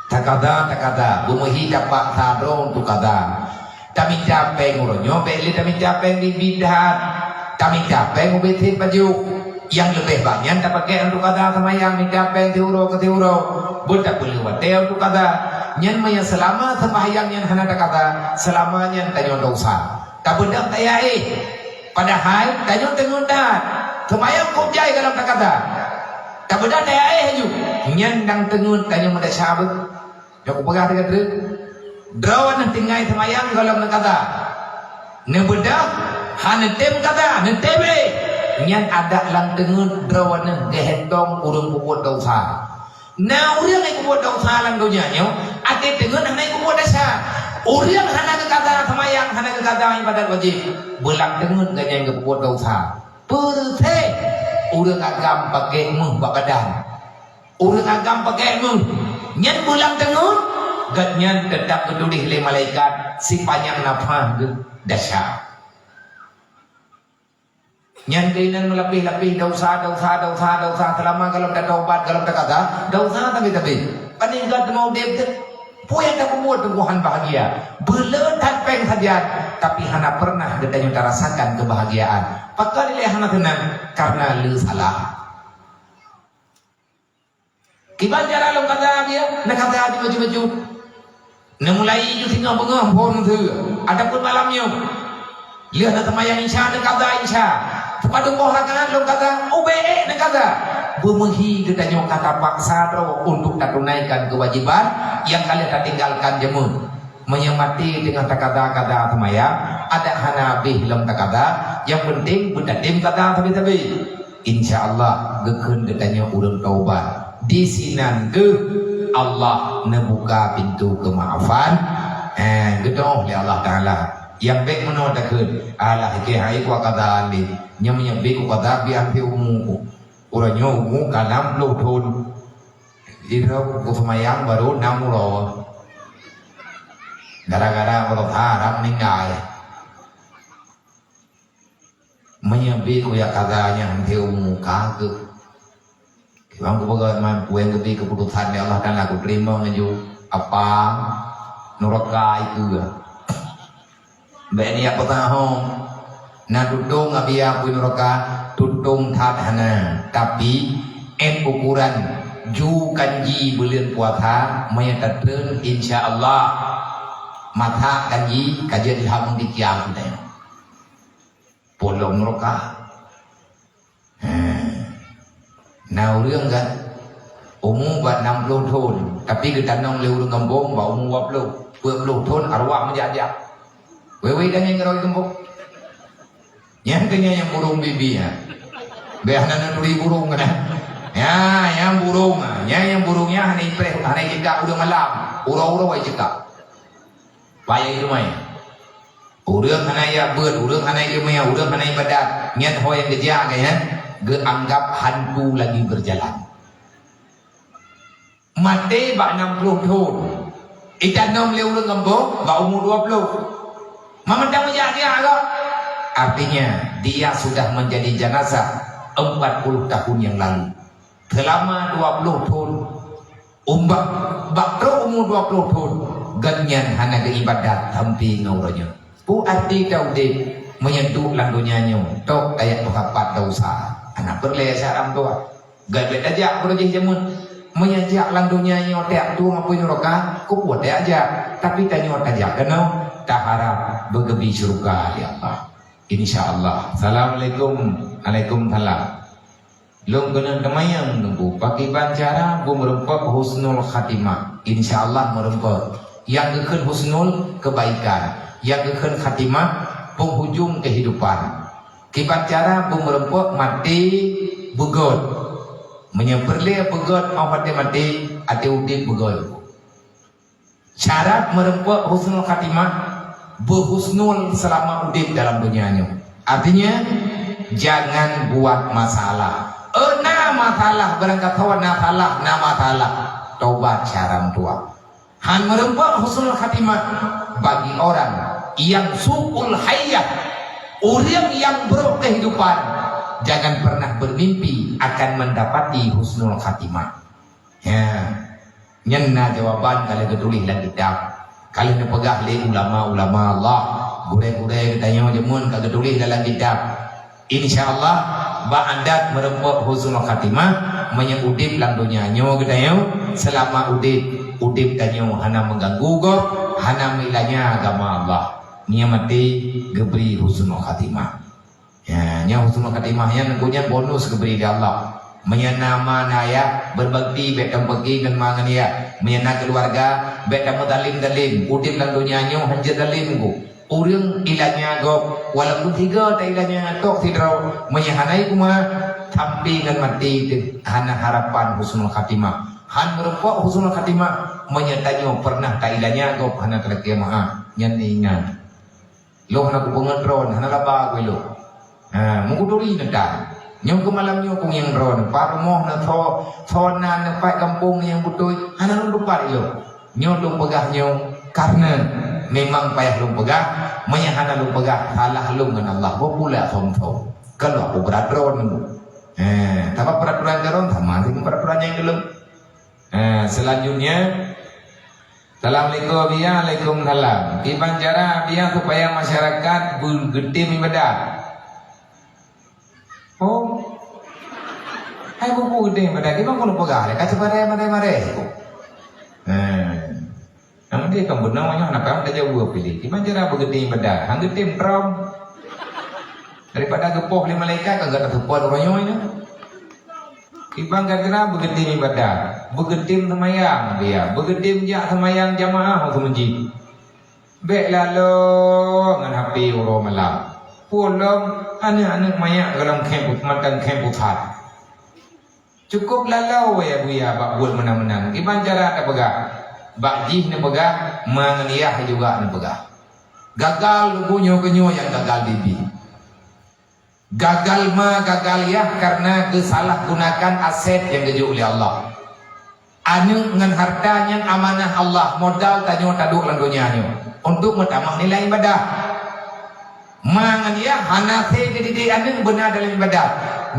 Takada, takada, beumeuhi tapaksa droe untuk kada. Tamita péng uroe nyoe, bék lé tamita péng biet-biet that. Tamita péng ubé sép pajoh. Nyang leubeh banyak tapakék untuk kada seumayang, mita péng siuroe keu siuroe. Beutapeuleueh watée untuk kada. Nyan meunyoe seulama seumahyang nyan hana takada, seulama nyan tanyoe desya. Tabeudôh tayaéh. Padahai tanyoe teungeut that. Seumayang kôb jai gohlom takada. Tabeudôh tayaéh laju. Nyan nyang teungeut tanyoe meudesya beuh. Nyoe kupeugah lagée treuk. Droeneuh tinggai seumayang gohlom neukada. Neubeudôh, hana tem kada, neutem lé. Nyan adak lam teungeut droeneuh geuhentong ureuëng peubuet desya. Na ureuëng nyang peubuet desya lam donya nyoe, até teungeut hana peubuet desya. Ureuëng hana geukada seumayang, hana geukada iébadat wajéb, beulam teungeut gobnyan geupeubuet desya. Peureuté ureuëng agam pakék méuh bak badan. Ureuëng agam pakék méuh, nyan beulam teungeut, gobnyan teutap geutuléh lé malaikat sipanyang nafah geuh desya. Nyan keunan meulapéh-lapéh desya, desya, desya, desya, seulama gohlom tatobat, gohlom takada, desya sabe-sabe. Panéh gét teuma udeb teuh. Peue nyang tapeubuet teungku hán bahagia? Beu le that péng sajan, tapi hana pernah geutanyoe tarasakan keubahagiaan. Pakon ilée hana seunang? Karena le salah. Kiban cara lôn kada biya, na kada aju-aju. Neumulai ju singoh beungoh phon teuk, ataupun malam nyoe. Lheueh na seumayang Isya, na kada Isya. Sipadum boh rakaat lôn kada, ubé ék na kada. Beumeuhi geutanyoe ka tapaksa droe untuk tatunaikan keuwajiban nyang ka lheueh tatinggalkan jameun. Meunyoe maté teungoh takada-kada seumayang, adak hana habéh lom takada, nyang peunteng beutatem kada sabe-sabe. Insya Allah, geukheun geutanyoe ureuëng taubat. Disinan geuh Allah neubuka pintoe keumaafan, eh, geudoh lé Allah Taala. Nyang bék meunoe takheun, alah, keu hai kuat kada lé. Nyang meunyoe bék kuat kada, biar pih umu ku. Uroe nyoe umu ka nam ploh thon. Irok ku seumayang baru nam uroe. Gara-gara uroe harap ninggai. Meunyoe bi kuya kada nyang di umu ka geuh. Kiban kupeugah man peue nyang geubi keuputosan lé Allah Taala kuteurimong laju apa nuraka itu. Bék niyak peutahong. Na tutong abiya pui nuraka, tutong that hana. Tapi, ét ukuran ju kanji buleuen puasa, meunyoe tatreun, insya Allah, masak kanji ka jeuet lham di kiam teuh. Polong nuraka. He. Na ureuëng kan, umu bak nam ploh thon, tapi geutanong lé ureuëng gampông bak umu dua ploh, peuet ploh thon arwah meujak-jak. Wewe dan nyang ngeuroi gampông. Nyang keu nyan nyang burông bibi nyan. Beh hana neuturi burông keunan. Nyan, nyang burông, nyan nyang burông nyan hana ipreh, hana icekak ureuëng malam. Uroe-uroe icekak. Payah ileumai. Ureuëng hana jak beuet, ureuëng hana ileumai, ureuëng hana ibadat. Nyan ho nyang geujak nyan, geuanggap hantu lagi berjalan. Maté bak nam ploh thon. Itanong lé ureuëng gampông bak umu dua ploh. Mamandang meujak-jak agak. Artinya, dia sudah menjadi jenazah empat puluh tahun yang lalu. Seulama dua ploh thon, umbak bak trok umu dua ploh thon, gobnyan hana geuibadat sampai ngon uroe nyoe. Peue arti taudeb meunyoe duek lam donya nyoe, tok ayat peusapat desya? Hana peureulée syarat meutuah. Gobnyan tajak beureujeih jameun. Meunyoe jak lam donya nyoe tajak tueng apui nuraka, keupeue tajak? Tapi tanyoe tajak keunoe, taharap beugeubri syeuruga lé Allah. Insya Allah. Assalamualaikum. Waalaikumsalam. Lôn keuneuk teumanyong teungku, pakriban cara beumeureumpok husnul khatimah? Insya Allah meureumpok. Nyang geukheun husnul, kebaikan. Nyang geukheun khatimah, penghujung kehidupan. Kiban cara beumeureumpok maté beugöt. Meunyoe peureulée beugöt óh watée maté, até udeb beugöt. Syarat meureumpok husnul khatimah, beuhusnul seulama udeb dalam donya nyoe. Artinya, jangan buat masalah. Eh, na masalah, barangkasoe na salah, na masalah. Tobat syara meutuah. Han meureumpok husnul khatimah bagi orang yang su'ul hayyah, ureuëng nyang brok kehidupan. Jangan pernah bermimpi akan mendapati husnul khatimah. Ya. Nyan na jawaban ka lheueh geutuléh lam kitab. Ka lheueh neupeugah lé ulama-ulama Allah, gurée-gurée geutanyoe jameun ka geutuléh dalam kitab. Insya Allah, bak adat meureumpok husnul khatimah, meunyoe udeb lam donya nyoe geutanyoe, seulama udeb, udeb tanyoe hana meuganggu gob, hana meulanya agama Allah. Meunyoe maté, geubri husnul khatimah. Ya, nyoe husnul khatimah nyan, nyan bonus geubri lé Allah. Meunyoe na ma na yah, beubakti bék tameubakti ngon ma ngon yah. Meunyoe na keuluwarga, bék tameuzalim-zalim. Udeb lam donya nyoe hanjeuet zalim ku. Ureuëng ilanya gob, walaupun tiga ta ilanya tok sidroe, meunyoe hana kumat, sampai ngon maté teuh hana harapan husnul khatimah. Han meureumpok husnul khatimah, meunyoe tanyoe pernah ta ilanya gob hana talakée meu'ah. Nyan ingat. Lôn hana kupeungeut droen, hana laba ku ilôn. Ha, meukuturi neutan. Nyoe keu malam nyoe kungieng droen, pat rumoh na tho, tho na neupat gampông nyang beutôi, hana lôn tupat ilôn. Nyoe lôn peugah nyoe, karena memang payah lôn peugah, meunyoe hana lôn peugah, salah lôn ngon Allah, beupula thom-thom. Kalau aku brat droen nyoe. Ha, sabab peraturan droen sama dengan peraturan nyang lôn. Eh, selanjutnya, Assalamualaikum, Abiya. Waalaikumsalam. Kiban cara, Abiya, supaya masyarakat beugeutem ibadah? Oh. Hai buku geutem ibadah. Kiban keuneuk peugah lé? Ka sibarée marée-marée. Eh. Nyang dia kan beuna nyoe, hana payah tajaweueb lé. Kiban cara beugeutem ibadah? Han geutem trom. Daripada geupoh lé malaikat, ka gata seupôt uroe nyoe nyan. Kiban gata beugeutem ibadat, beugeutem seumayang dia, beugeutem jak seumayang jamaah u meuseujid. Bék laloe ngon H P uroe malam. Peue lom, aneuëk-aneuëk manyak gohlom khém, mantong khém pusat. Cukôp laloe ya buya bak buet meunan-meunan. Kiban cara tapeugah? Bak jih neupeugah, ma ngon yah juga neupeugah. Gagal lubuk nyoe keu nyoe nyang gagal bibi. Gagal ma, gagal yah karena geusalah gunakan aset nyang geujok lé Allah. Aneuëk ngon harta nyan amanah Allah, modal tanyoe taduek lam donya nyoe untuk meutamah nilai ibadah. Ma ngon yah hana sé geudidik aneuëk beuna dalam ibadah.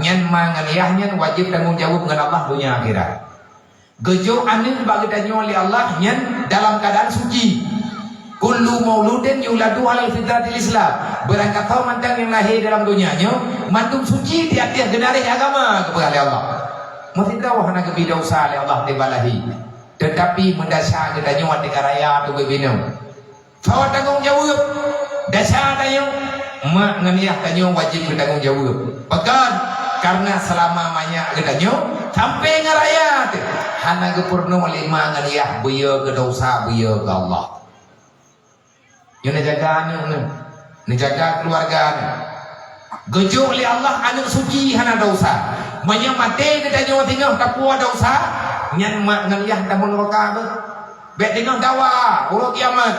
Nyan ma ngon yah nyan wajéb tanggong jaweueb ngon Allah donya akhirat. Geujok aneuëk bak geutanyoe lé Allah nyan dalam keuadaan suci. Kullu mauludin yuladu alal fitratil Islam. Barangkasoe mantong nyang lahé dalam donya nyoe, mandum suci di ateueh geunaréh agama, geupeugah lé Allah. Meusidroe hana geubri desya lé Allah teuba lahé. Teutapi meudesya geutanyoe watée ka raya ateueh binoe. Soe tanggong jaweueb? Desya tanyoe, mak ngon yah tanyoe wajéb geutanggong jaweueb. Pakon? Karena seulama manyak geutanyoe, sampai ngon raya teuh, hana geupeurunoe lé ma ngon yah beuyo keu desya, beuyo keu Allah. Nyoe neujaga aneuëk neuh, neujaga keuluwarga neuh. Geujok lé Allah aneuëk suci hana desya. Meunyoe maté geutanyoe singoh tapuwoe desya, nyan mak ngon yah tamong neuraka beuh. Bék deungoe dawa uroe kiamat.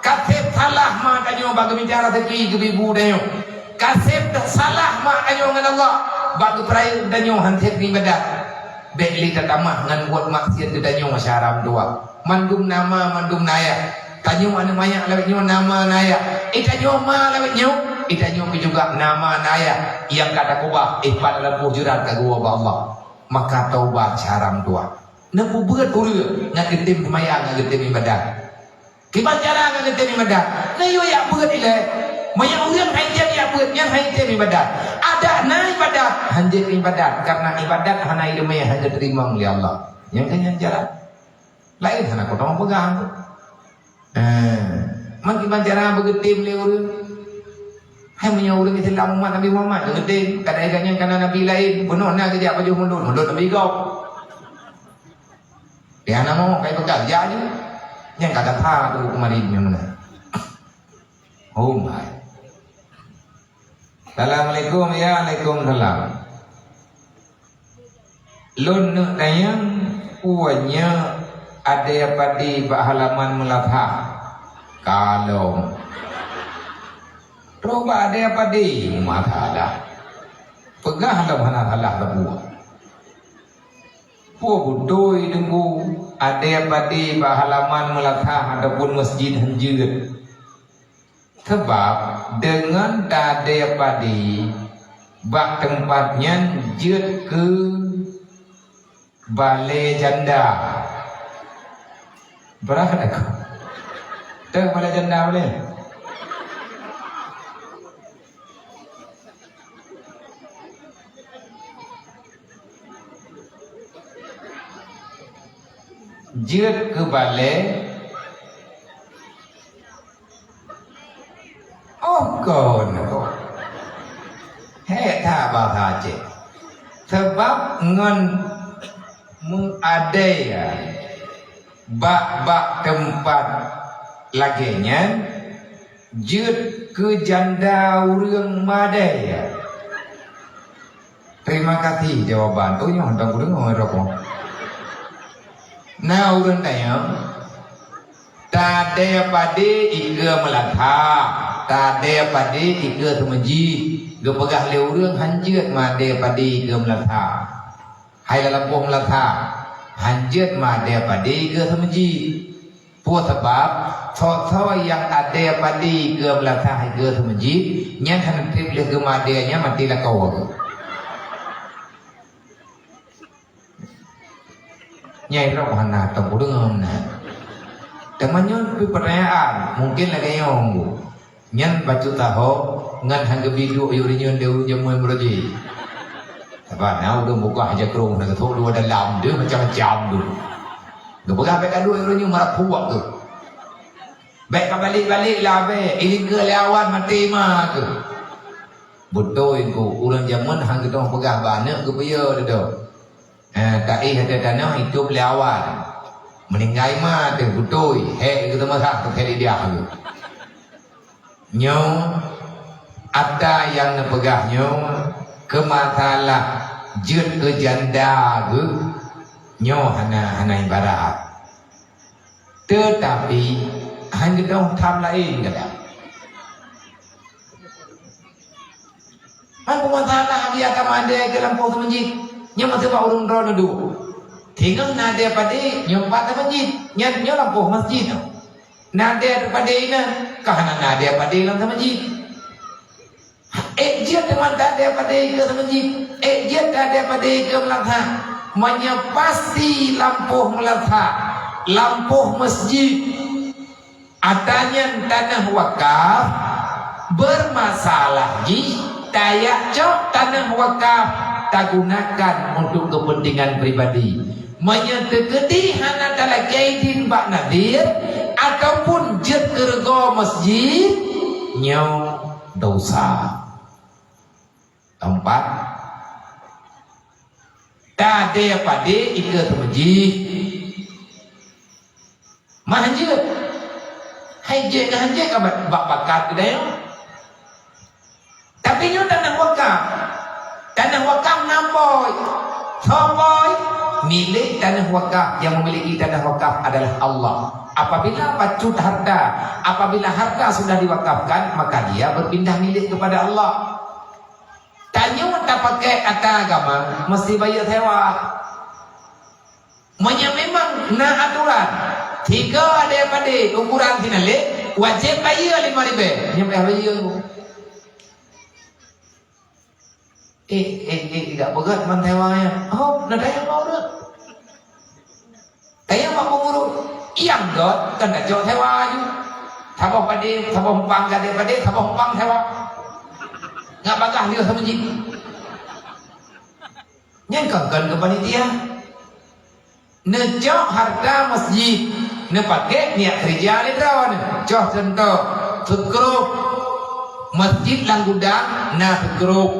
Kaseb salah ma tanyoe bak geumita raseuki geubi bu tanyoe. Kaseb salah ma tanyoe ngon Allah bak geupeurayeuk tanyoe han seb ibadat. Bék lé tatamah ngon buet maksiat geutanyoe masa haram tuha. Mandum nama, mandum naya. Tanyoe aneuëk manyak lawét nyoe nama naya. Eh, tanyoe ma lawét nyoe, eh, tanyoe pih juga nama naya. Nyang ka takubah, eh, pat lam boh jeurat ka geuwoe bak Allah. Maka taubat masa haram tuha. Neupeubuet ureuëng ngon geutem seumayang, ngon geutem ibadat. Kiban cara ngon geutem ibadat? Neuyue yak beuet ilée. Meunyoe ureuëng hai tem yak beuet, nyan hai tem ibadat. Adak na ibadat, hanjeuet ibadat, karena ibadat hana ileumé, hana teurimong lé Allah. Nyang keu nyan cara. Laén hana kutong peugah. Eh, man kiban cara beugeutem lé ureuëng. Hai meunyoe ureuëng Islam umat Nabi Muhammad geutem, kadang-kadang nyan kana nabi laén, bunoe na geujak pajoh mulut, mulut Nabi gob. Di hana mo kai peugah, jak ju. Nyang ka gata tu kemarin nyang mana? Oh my. Assalamualaikum, ya, waalaikumsalam. Lôn neuk tanyong, peue nyoe adée padi bak halaman meulasah? Kalon. Trok bak adée padi, masalah. Peugah lom hana salah sapeue. Peue beutôi teungku, adée padi bak halaman meulasah ataupun meuseujid hanjeuet? Sabab deungon tadée padi, Bak teumpat nyan jeuet keu balée janda. Brat aku. Teuh balée janda boleh? Jeuet keu balée. Oh kon ko. Hék that bahasa Aceh. Sabab ngon meuadée bak-bak teumpat lagée nyan jeuet keu janda ureuëng madée. Terima kasih jawaban. Oh nyoe hana kudeungoe rokok. Na ureuëng tanyong, tadée padé ikeue meulasa, tadée padé ikeue seumeujih. Geupeugah lé ureuëng hanjeuet madée padé ikeue meulasa. Hai lam lampôh meulasa, hanjeuet madée padé ikeue seumeujih. Peue sabab? Soe-soe nyang adée padé ikeue meulasa ikeue seumeujih, nyan hana treb lé geumadée nyan maté lakoe. Nyai droe hana tong kudeungoe meunan. Teuma nyoe pih peutanyaan, mungken lagée nyoe. Nyan bacut taho ngon han geubi duek yue reunyeun deungon jameun meureuji. Sabab na ureuëng buka haja krong na geuthok dua dalam deuh macam-macam tu. Geupeugah bék ka duek yue reunyeun marah puak tu. Bék ka balik-balik lah bék, ilingkeue lé awan maté ma keuh. Beutôi ku ureuëng jameun han geudoh peugah bak aneuk geupeue deudok. Eh, taéh ateueh tanoh itôb lé awan. Meuninggai ma teuh beutôi, hék geuteumeusak teuh lidah geuh. Nyoe ata nyang neupeugah nyoe keu masalah jeuet keu janda geuh nyoe hana hana ibarat. Teutapi han geudoh tham laén gata. Hana peumasalah dia ka mandé keu lampôh seumeujih. Nyoe meuseubab ureuëng droe neuduek. Singoh na dia padé nyoe pat seumeujih. Nyan nyoe lampôh masjid nyoe. Na dia padé inan ka hana na dia padé lam seumeujih. Ék jeuet teuma tadée padé keu seumeujih. Ék jeuet tadée padé keu meulasa. Meunyoe pasti lampôh meulasa, lampôh masjid. Ata nyan tanoh wakaf, beurmasalah jih, tajak cok tanoh wakaf tagunakan untuk keupeuntengan pribadi. Meunyoe teukeudi hana talakée idin bak nadhir ataupun jeuet keu reugoe masjid, nyoe desya. Keumpat, tadée padé ikeue seumeujih. Meuhan jeuet. Hai jeuet, meuhan jeuet ka ba-, bak bakat geutanyoe. Tapi nyoe tanoh wakaf. Tanoh wakaf na pôi. Soe pôi? Milék tanoh wakaf, yang memiliki tanah wakaf adalah Allah. Apabila bacut harta, apabila harta sudah diwakafkan, maka dia berpindah milik kepada Allah. Tanyoe tapakai ata agama, meusti bayeue sewa. Meunyoe memang na atoran, tiga adé padé ukuran sinalek, wajéb bayeue lima ribée. Nyoe payah bayeue. Eh, eh, eh, tidak beugét man sewa nyan. Oh, na dayang mau deh. Tanyong bak peunguru, nyang göt kan tacok sewa aju. Saboh padé, saboh umpang, gadée padé, saboh umpang sewa. Ngat bagaih lheueh seumeujih. Nyan kon-kon keu panitia. Neucok hareuta masjid, neupaké niyak keureuja lé droeneuh. Cok cuntoh, seukrôp masjid lam gudang na seukrôp.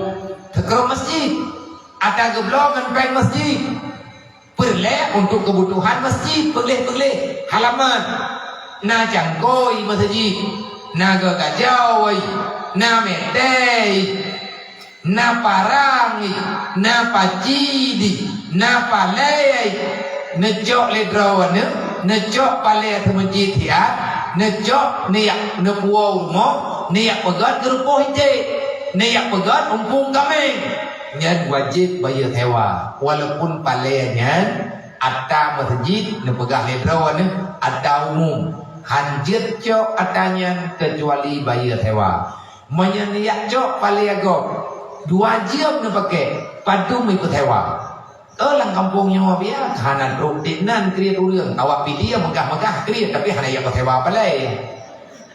Seukrôp masjid. Ata geubloe ngon péng masjid. Peureulée untuk keubutuhan masjid, peugleh-peugleh halaman. Na cangkôi masjid, na geugajoe, na metée, na parang, na paci, na palée. Neucok lé droeneuh, neucok palée seumeujid siat, neucok neujak neupuwoe rumoh, neujak peugét geurupoh iték, neujak peugét umpung kaméng. Nyan wajéb bayeue sewa, walaupun palée nyan ata masjid neupeugah lé droeneuh ata umum, han jeuet cok ata nyan keucuali bayeue sewa. Meunyoe neujak cok palée gob, Dua jeuem neupaké, padum ipeusewa. Oh, lam gampông nyoe biasa hana trok dit nan kriet ureuëng. Awak Pidie meugah-meugah kriet, tapi hana ijak peusewa palai.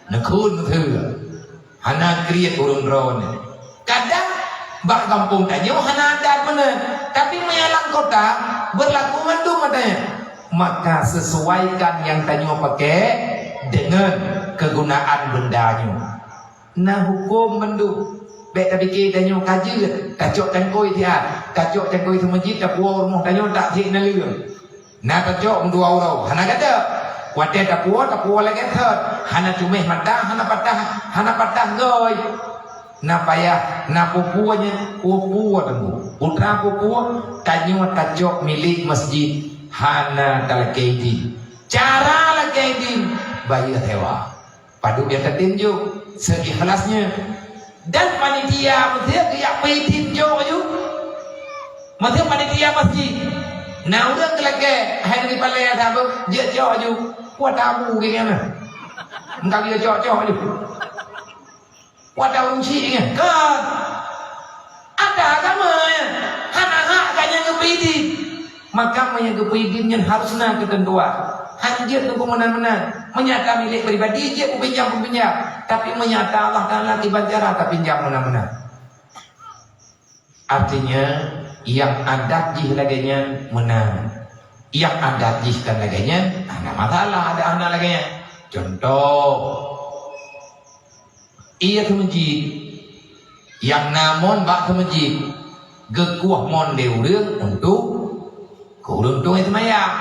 Neukheun meuteue. Hana kriet ureuëng droeneuh. Kadang bak gampông tanyoe hana adat meunan, tapi meunyo lam kota beurlaku mandum adat nyan. Maka sesuaikan nyang tanyoe pakai dengan kegunaan benda nyoe. Na huköm mandum. Bék tapike tanyoe ka jeuet, tacok cangkôi siat, tacok cangkôi seumeujid tapuwoe rumoh tanyoe tak sik naleueng. Na tacok meudua uroe, hana gata. Watée tapuwoe, tapuwoe lagée thot, hana cuméh mata, hana patah, hana patah gôi. Na payah, na peue-peue nyan, peue-peue teungku. Putra peue-peue, tanyoe tacok milék masjid, hana talakée idin. Cara lakée idin, bayeue sewa. Padub nyang tatem jok, seuikhlasnya. Dan panitia meusti geujak peuidin jok aju. Meusti panitia masjid. Na ureuëng geulakée, hai dari palai ada apa? Jeuet jok aju. Kuat tabu geuh nyan. Engka geujok-jok aju. Kuat tabu cik nyan. Kan? Ada agama nyan. Hana hak ka nyang geupeuidin. Maka meunyo geupeuidin nyan harus na keuteuntuan. Hana jeuet keu meunan-meunan. Meunyo ata milék pribadi jeuet peupinjam-peupinjam. Tapi meunyo ata Allah Taala kiban cara tapinjam meunan-meunan. Artinya, nyang adat jih lagée nyan meunan. Nyang adat jih kan lagée nyan, hana masalah adat hana lagée nyan. Contoh, Ié seumeujid, nyang na mon bak seumeujid, geukueh mon lé ureuëng untuk keu ureuëng tueng seumayang.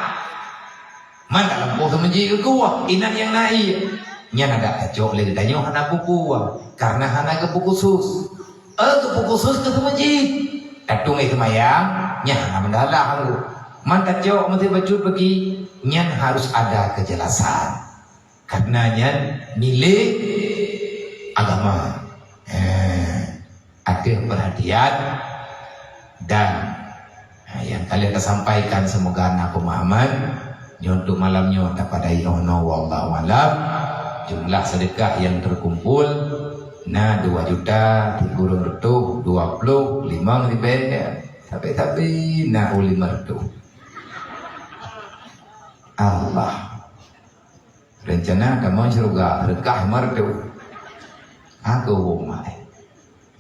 Man lam po seumeujid geukueh, inan nyang na ié. Nyan adak tacok lé geutanyoe hana peue-peue, karena hana geupeu khusus. Eh, geupeu khusus keu seumeujid. Tatueng seumayang, nyan hana masalah. Man tacok meusti bacut bagi, nyan harus ada kejelasan. Karena nyan milék agama. Eh, ateueh perhatian dan, eh, nyang ka lheueh tasampaikan, semoga na pemahaman. Nyoe untuk malam nyoe tapadai 'oh noe, wallahu alam. Jumlah sedekah yang terkumpul na dua juta tiga ratus dua puluh lima ribèe. Tapi-tapi na u lima ratus. Allah. Rencana tamong syeuruga, reukah meureutôh. Aku umat.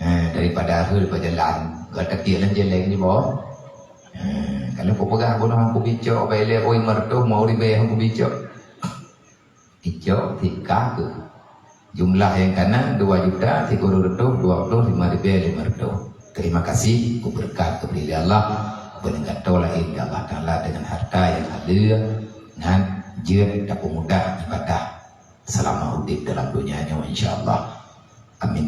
Eh, daripada akhir pajalan, gata tiek lam jalan ni, boh. Eh, kalau kau peugah bunoe aku bicok, bailé oi meureutôh, mau ribèe aku bicok. Icok, tika ke. Jumlah yang kana dua juta tiga ratus dua puluh lima ribu lima ratus. Terima kasih, kuberkat kepada Allah, kubeuleueng gata laén di Allah Taala dengan harta yang ada, ngan jeuet tapeumudah ibadah selama udeb dalam dunia nyoe, insya Allah. Amin.